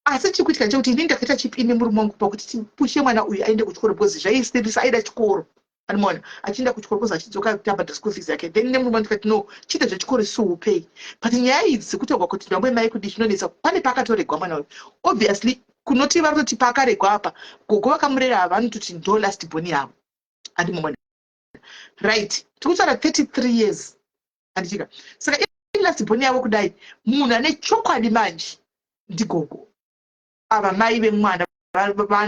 asi chikuitika ndechekuti inini ndakaita chipini murume wangu pakuti tipushe mwana uyu aende kuchikoro, because zvaisirisa, aida chikoro. Anomaona achienda kuchikoro kozi achidzoka kuti abhadhara school fees yake. Then nemurume wangu tikati no, chiite zvechikoro, isuupei. But nyaya idzi dzekutaurwa kuti ndamwe mai kudii zvinonetsa. Pane paakatoregwa mwana uyu, obviously kunoti vari kutoti paakaregwa apa, gogo vakamurera ava vanototi ndo last born yavo, andimomona right? Tikutaura 33 years, andichika. Saka last born yavo kudai, munhu ane chokwadi manje ndigogo ava, mai vemwana.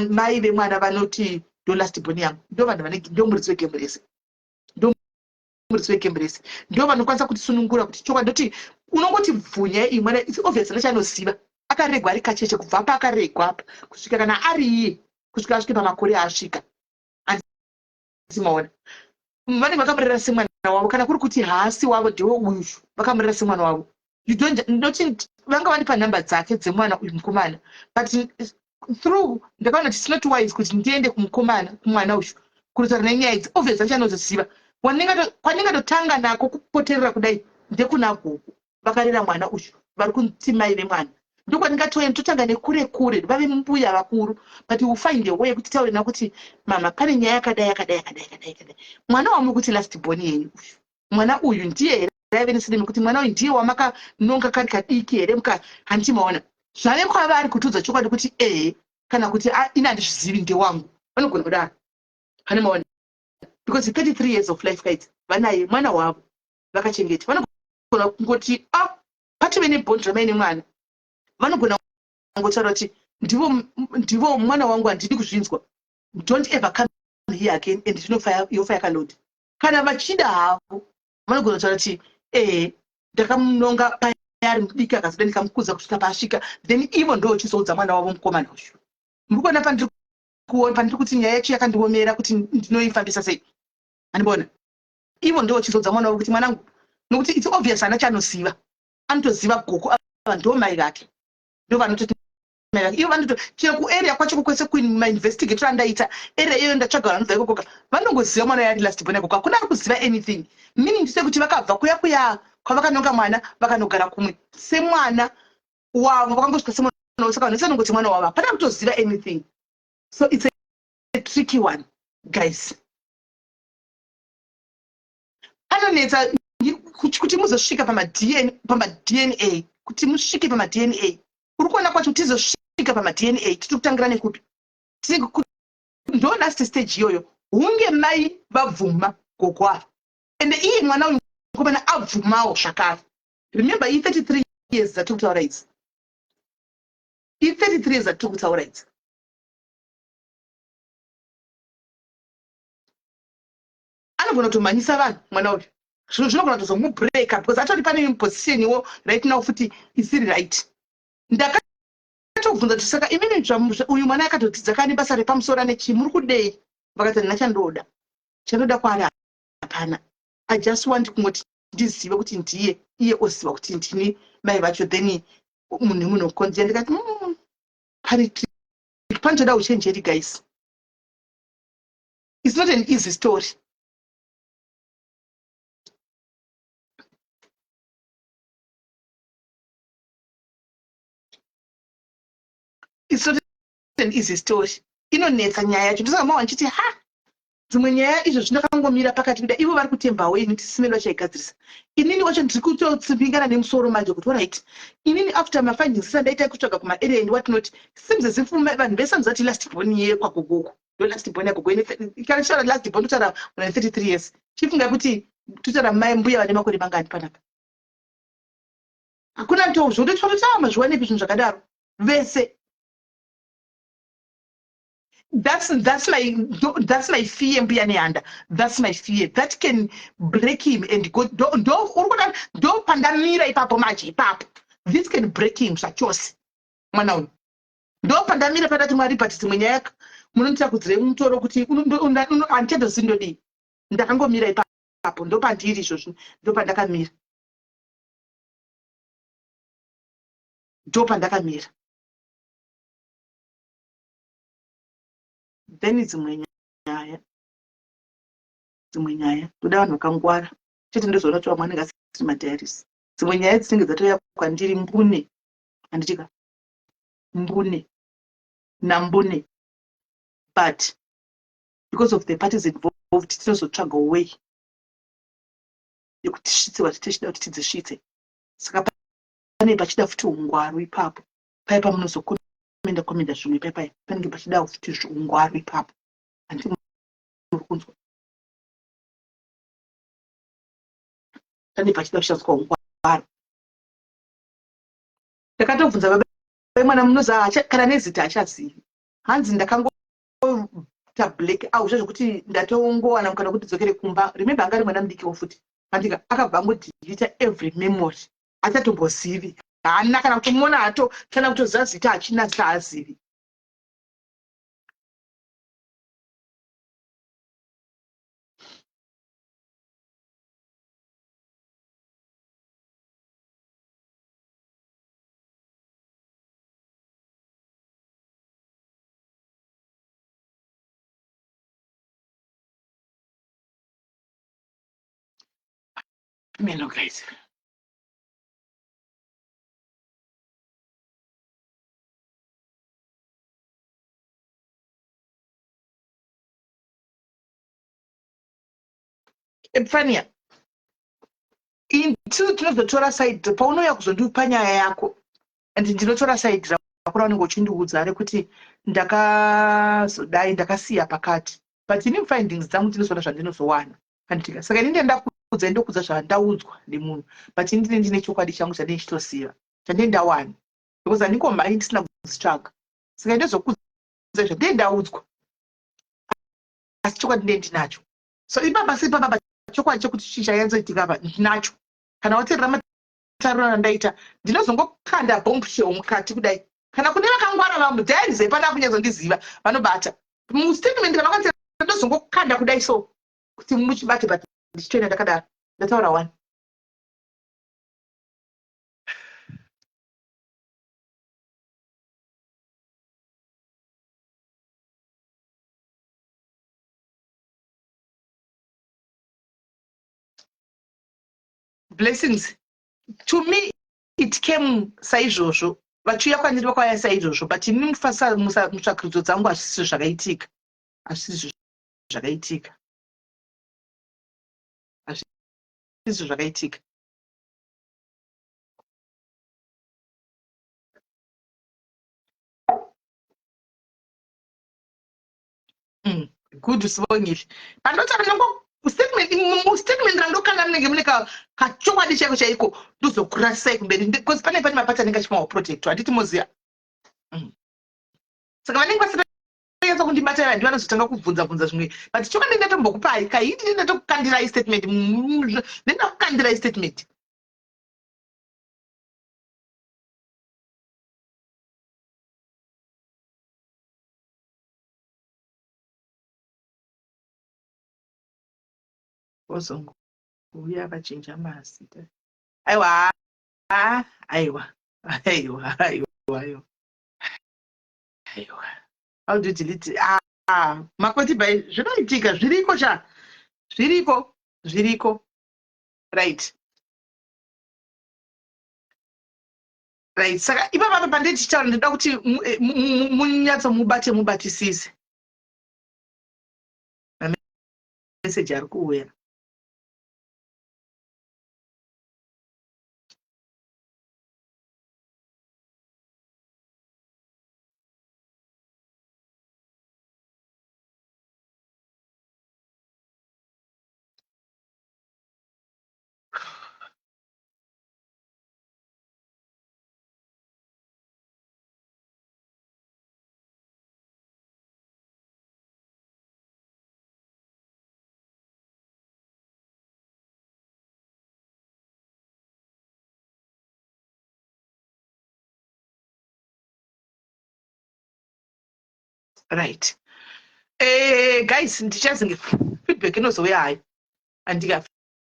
Mai vemwana vanoti ndo last born yangu, ndo vanhu vane, ndo muridzi wegame rese, ndo muridzi wegame rese, ndo vanokwanisa kutisunungura kuti chokwadi. Ndoti unongoti bvunya iyi mwana, it's obvious nechanoziva, akaregwa ari kacheche. Kubva paakaregwa apa kusvika kana ari iye, kusvika asvike pamakore aasvika, andimaona vanenge vakamurera semwana wavo. Kana kuri kuti haasi wavo, ndewe uyu, vakamurera semwana wavo. You don't noti vanga vandipa nhamba dzake dzemwana uyu mukomana, but through ndakaona kuti it's not wise kuti ndiende kumukomana, kumwana uyu, kunotaura nenyaya idzi. Obvious achanozoziva. Kwandingatotanga nako kupoterera kudai ndekuna gogo vakarera mwana uyu, vari kuti mai vemwana. Ndokwandingatoenda, totanga nekure kure, vave mbuya vakuru, but you find a way kuti taure navo kuti mama, pane nyaya yakadai, yakadai, yakadai, yakadai, yakadai. Mwana wamuri kuti last born yenyu uyu, mwana uyu ndiye here aive nesidemi kuti mwana uyu ndiye wamakanonga kari kadiki here? Muka handimaona zvave kwavari kutiudza chokwadi kuti ehe kana kuti ini handizvizivi, ndewangu. Vanogona kudaro, handimaona, because 33 years of life kaidzi vanaye mwana wavo vakachengeta. Vanogona kungoti a patove nebond ramai nemwana. Vanogona kungotaura kuti ndivo mwana wangu, handidi kuzvinzwa, don't ever come here again, and zvinofa yofa yakalodi. Kana vachida havo, vanogona kutaura kuti ehe, ndakamunonga payari mudiki, akazoda ndikamukudza kusvika paasvika. Then ivo ndo chizoudza mwana wavo mukomana uyu. Muri kuona pandiri kuona, pandiri kuti nyaya yacho yakandiomera kuti ndinoifambisa sei, andibona. Ivo ndo chizoudza mwana wavo kuti mwanangu, nokuti it's obvious hana chaanoziva. Anotoziva gogo ava ndo mai vake, ndo vanototi mai vake. Ivo vanoto chero kuarea kwacho kwese, kumainvestigator andaita area iyoyo, ndatsvaga vanobva ikokoka, vanongoziva mwana yari last born ikoko. Hakuna ari kuziva anything, meaning to say kuti vakabva kuya kuya kwavakanonga mwana, vakanogara kumwe semwana wavo, vakangosvika semwana wavo. Saka vanhu vese vanongoti mwana wavo, hapana kutoziva anything. So it's a tricky one, guys. Anonetsa kuti muzosvika pamaDNA, kuti musvike pamaDNA. Uri kuona kwacho tizosvika pamaDNA, tiri kutangira nekupi? Ndo last stage iyoyo, hunge mai vabvuma, gogo ava, ende iye mwana uyu mukomana abvumawo zvakare. Remember, i33 years dzatiri kutaura idzi, i33 years dzatiri kutaura idzi. Anogona kutomhanyisa vanhu mwana uyu, zvinhu zvinogona kutozomubreaka, because atori pane position iwo right now futi isiri right. Ndakatobvunza kuti saka imini uyu mwana akatodzidza kane basa repamusoro, ane chii, muri kudei? Vakati handina chandoda, chandoda kwaari hapana. I just want kungoti ndizive kuti ndiye, iye oziva kuti ndini mai vacho, then munhu munokonzera. Ndikati pane panotoda uchenjeri, guys. It's not an easy story. It's not an easy story. Inonetsa nyaya yacho. Ndosaka mawa ndichiti ha, dzimwe nyaya izvo zvindakangomira pakati kuda. Ivo vari kutembawo ini tisimeni vachaigadzirisa. Inini wacho ndiri kutotsipingana nemusoro manje kuti alright, inini after mafindings andaita kutsvaga kumaarea and what not, seems as if vanhu vese vanozati last born yekwagogoko. Ndo last born yagogo ine, kana tichitaura last born totaura muna 33 years. Chifunga kuti totaura mai mbuya vane makore mangani panapa. Hakuna ndo zvototaura mazviwanepi zvinhu zvakadaro vese. That's my fear, Mbuya Nehanda. That's my fear that can break him and go. Ndo uri kuda, ndo pandamira ipapo manje ipapo. This can break him zvachose, mwana uyu. Ndo pandamira pandati, Mwari, but dzimwe nyaya munonditakudzirei mutoro kuti handichatozivi ndodii. Ndakangomira ipapo, ndo pandiri izvozvo, ndo pandakamira, ndo pandakamira. Then dzimwe nyaya ndoda vanhu vakangwara chete. Ndozoona kuti vamwe vanenge asiri madiaries. Dzimwe nyaya dzinenge dzatouya kwandiri mbune, handitika mbune nambune, but because of the parties involved, tinozotsvaga way yekuti tisvitse wati tichida kuti tidzisvitse. Saka pane pachida futi ungwaru ipapo. Pai pamunozokomenda komenda zvimwe paipai, panenge pachida futi ungwaru ipapo, handi muri kunzwa? Pane pachida kushandiswa ungwaru. Ndakatobvunza baba vemwana, munoziva, kana nezita hachazivi. Hanzi ndakangoita black out zvezvokuti ndatongowana mukana kuti dzokere kumba. Remember, anga ari mwana mudikiwo futi, andika akabva angodelete every memory. Achatombozivi, haana kana kutomuona hato, kana kutoziva zita hachina, zita haazivi. Meno guys. Epifania, isusu tinozotora side paunouya kuzondipa nyaya yako, and ndinotora side rako raunenge uchindiudza rekuti ndakazodai, ndakasiya pakati, but ini findings dzangu ndinozoona zvandinozowana, handitika? Saka ini ndendakuudza, ndokudza zvandaudzwa nemunhu, but ini ndine chokwadi changu chandine chitoziva, chandine ndawana, because handingomhanyi ndisina kudzitsvaga. Saka ndozokudza zvandine ndaudzwa, asi chokwadi ndee ndinacho. So ipapa, seipapa, chokwadi chekuti chii chanyatsoitika apa ndinacho. Kana wateerera matariro andaita, ndinozongokanda bombshell mukati kudai. Kana kune vakangwara vamudiaries epana kunyatsondiziva, vanobata mustatement. Kana wakateerera, ndinozongokanda kudai so kuti muchibate, but ndichitoenda ndakadaro. Ndataura one. Blessings, to me it came saizvozvo. Vachiuya kwandiri vakauya saizvozvo, but ini mutsvakiridzo dzangu hazvisizvo zvakaitika, hazvisizvo zvakaitika, hazvisizvo zvakaitika. Good, sibongile. Pandotaura nango statement, mustatement randokanda munenge mune kachokwadi chaiko chaiko. Ndozokurasisai kumberi because pane mapati anenge achimawa protect, handiti moziya? Saka vanenge vasina kundibata vandi vanozotanga kubvunza bvunza zvimwe, but chokwadi ndatombokupai kaiti, ndatokukandirai statement, ndendakukandirai statement. Vozongouya vachinja mazita. Aiwa, aiwa, aiwa, aiwa, aiwa, aiwa. How do you delete? Ah, makoti bai, zvinoitika, zviriko cha, zviriko, zviriko. Right. Saka ipapa pandei tichitaura, ndinoda kuti munyatso mubate, mubatisise mameseji ari kuuya. Right, guys, ndichazinge feedback inozouya hayo, andika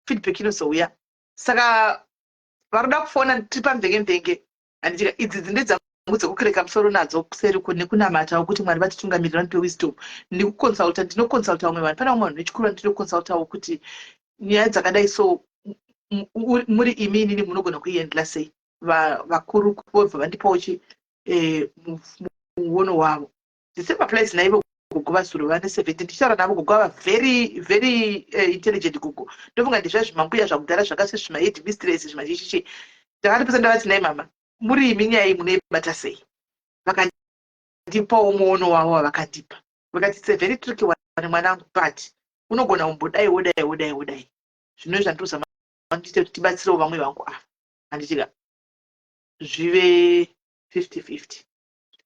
feedback inozouya. Saka varoda kufona, tiri pamvenge mvenge, handitika? Idzi dzinde dzangu dzekukereka musoro nadzo kuseri uko, nekunamatawo kuti Mwari vatitungamirira, vanipe wisdom, nekuconsulta. Ndinoconsulta vamwe vanhu, pane vamwe vanhu vechikuru vandinoconsultawo kuti nyaya dzakadai so, muri imi, inini munogona kuihandla sei? Vakuru vobva vandipawo chi muono wavo. The same applies naivo gogo vazuro vane 70. Ndichitaura navo gogo ava, very very intelligent gogo. Ndofunga ndizva zvimambuya zvakudhara zvakasi, zvimahead mistress, zvimachichichi. Ndakatipesa, ndavati, "Nai mama, muri imi, nyaya iyi munoibata sei?" Vakandipawo muono wavo wavakandipa, vakati, "It's a very tricky one, mwanangu, but unogona kumbodai, wodai, wodai, wodai." Zvino zvandozama ndiite kuti tibatsirewo vamwe vangu ava, handitika? Zvive 50-50,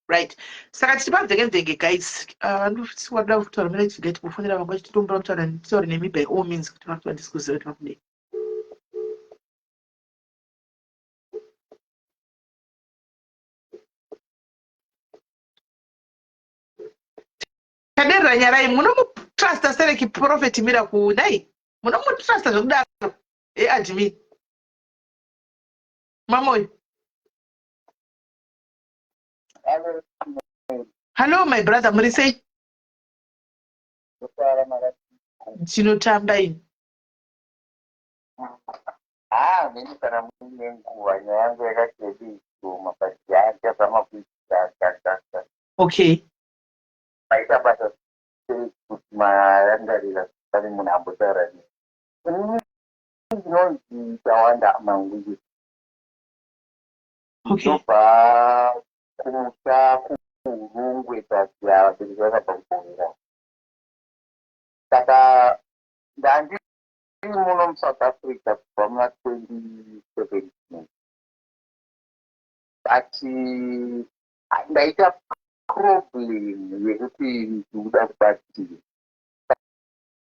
right? Saka tiri pamvenge mvenge, guys. Andisiwada kutaura mene tigati kufonera vangu vachitombora kutaura, nditaure nemi by all means, kuti vakuti vandisi kuziva kuti vakudei. Kaderera Nyarai, munomutrusta sereki Prophet Miracle? Nai, munomutrusta zvekudaro eadmin Mamoyo? Hello, my brother, muri sei? Tinotamba ini. Ah, mimi kana muine nguva, nyaya yangu yakati yekuishoma, but yandichazama kuita. Okay. Maita basa sei kuti marangarira pane munhu ambotaura nei. Inini ndinonzi Tawanda Mangwiri. Ndinobva kumusha kuUrungwe, but vabereki vakabva kuBovera. Saka ndandiri muno muSouth Africa kubva muna 2017, but ndaita problem yekuti ndikuda kubatsira,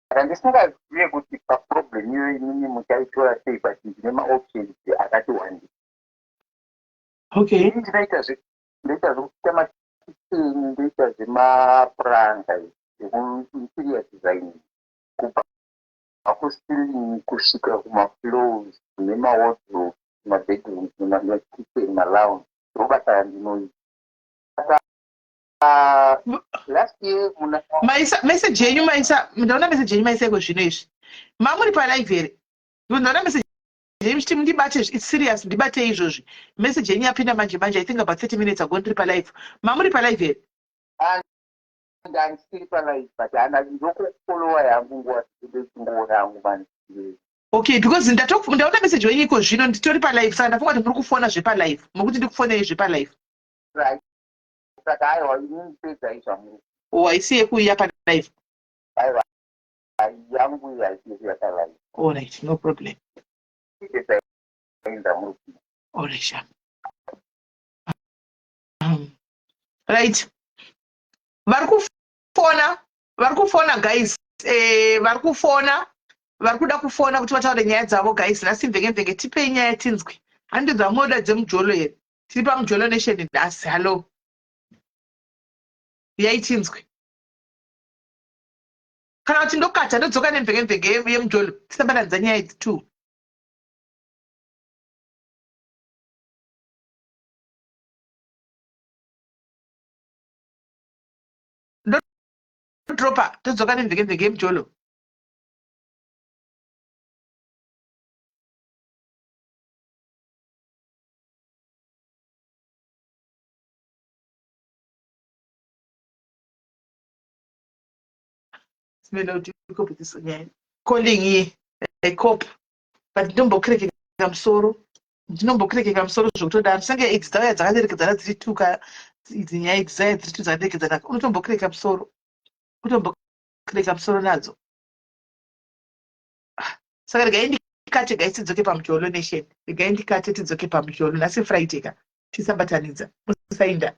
saka ndisingazive kuti paproblem iyoyo inini muchaitora sei, but ndine maoptions akati wandei. Ini ndinoita ndoita zvekuita makitchen, ndoita zvemapuranga, zvekuinterior design, kubva kuceiling kusvika kumafloors, nemawardrobe, mabedrooms, nemakitchen, malounge. Ndobasa randinoita. Saka last year muna Maisa message yenyu, maisa, ndaona message yenyu maisa iko zvino izvi. Mamuri palive here? Ndaona message yenyu muchiti ndibate, it's serious, ndibate izvozvi. Message yenyu yapinda manje manje, I think about 30 minutes ago. Ndiri palive. Mamuri palive here? Ndandisiri palive, but hana ndokufollowa yangu nguva ndechingoona yangu mani. Okay, because ndaona message wenyu iko zvino, nditori palive, saka ndafunga kuti muri kufona zvepalive, muri kuti ndikufonei zvepalive. Right, saka aiwa, inini pedzai zvamuri. O, haisi yekuuya palive? Aiwa, yangu iyi haisi yekuuya palive. All right, no problem. Pedzai zvamuri kuita. All right, sha. Right, vari kufona, vari kufona, guys, vari kufona, vari kuda kufona kuti vataure nyaya dzavo. Guys, nhasi mvenge mvenge, tipei nyaya tinzwi. Handi dzamunoda dzemujolo here? Tiri paMujolo Nation nhasi. Hallo, yaitinzwi. Kana kuti ndokata, ndodzoka nemvenge mvenge yemujolo, tisabatanidza nyaya idzi two. Ndodropa, todzoka nemvenge mvenge yemujolo. Simele kuti ikophe nyaya calling ye cop, but ndinombokirekeka musoro, ndinombokirekeka musoro zvekutodaro. Senge idzi dzauya dzakaderekedzana dziri two ka, idzi nyaya idzi dzauya dziri two dzakaderekedzana, unotombokireka musoro, utombokireka musoro nadzo. Ah, saka regai ndikate, guys, tidzoke paMujolo Nation. Regai ndikate, tidzoke paMujolo. Nhasi Friday ka, tisabatanidza, musainda.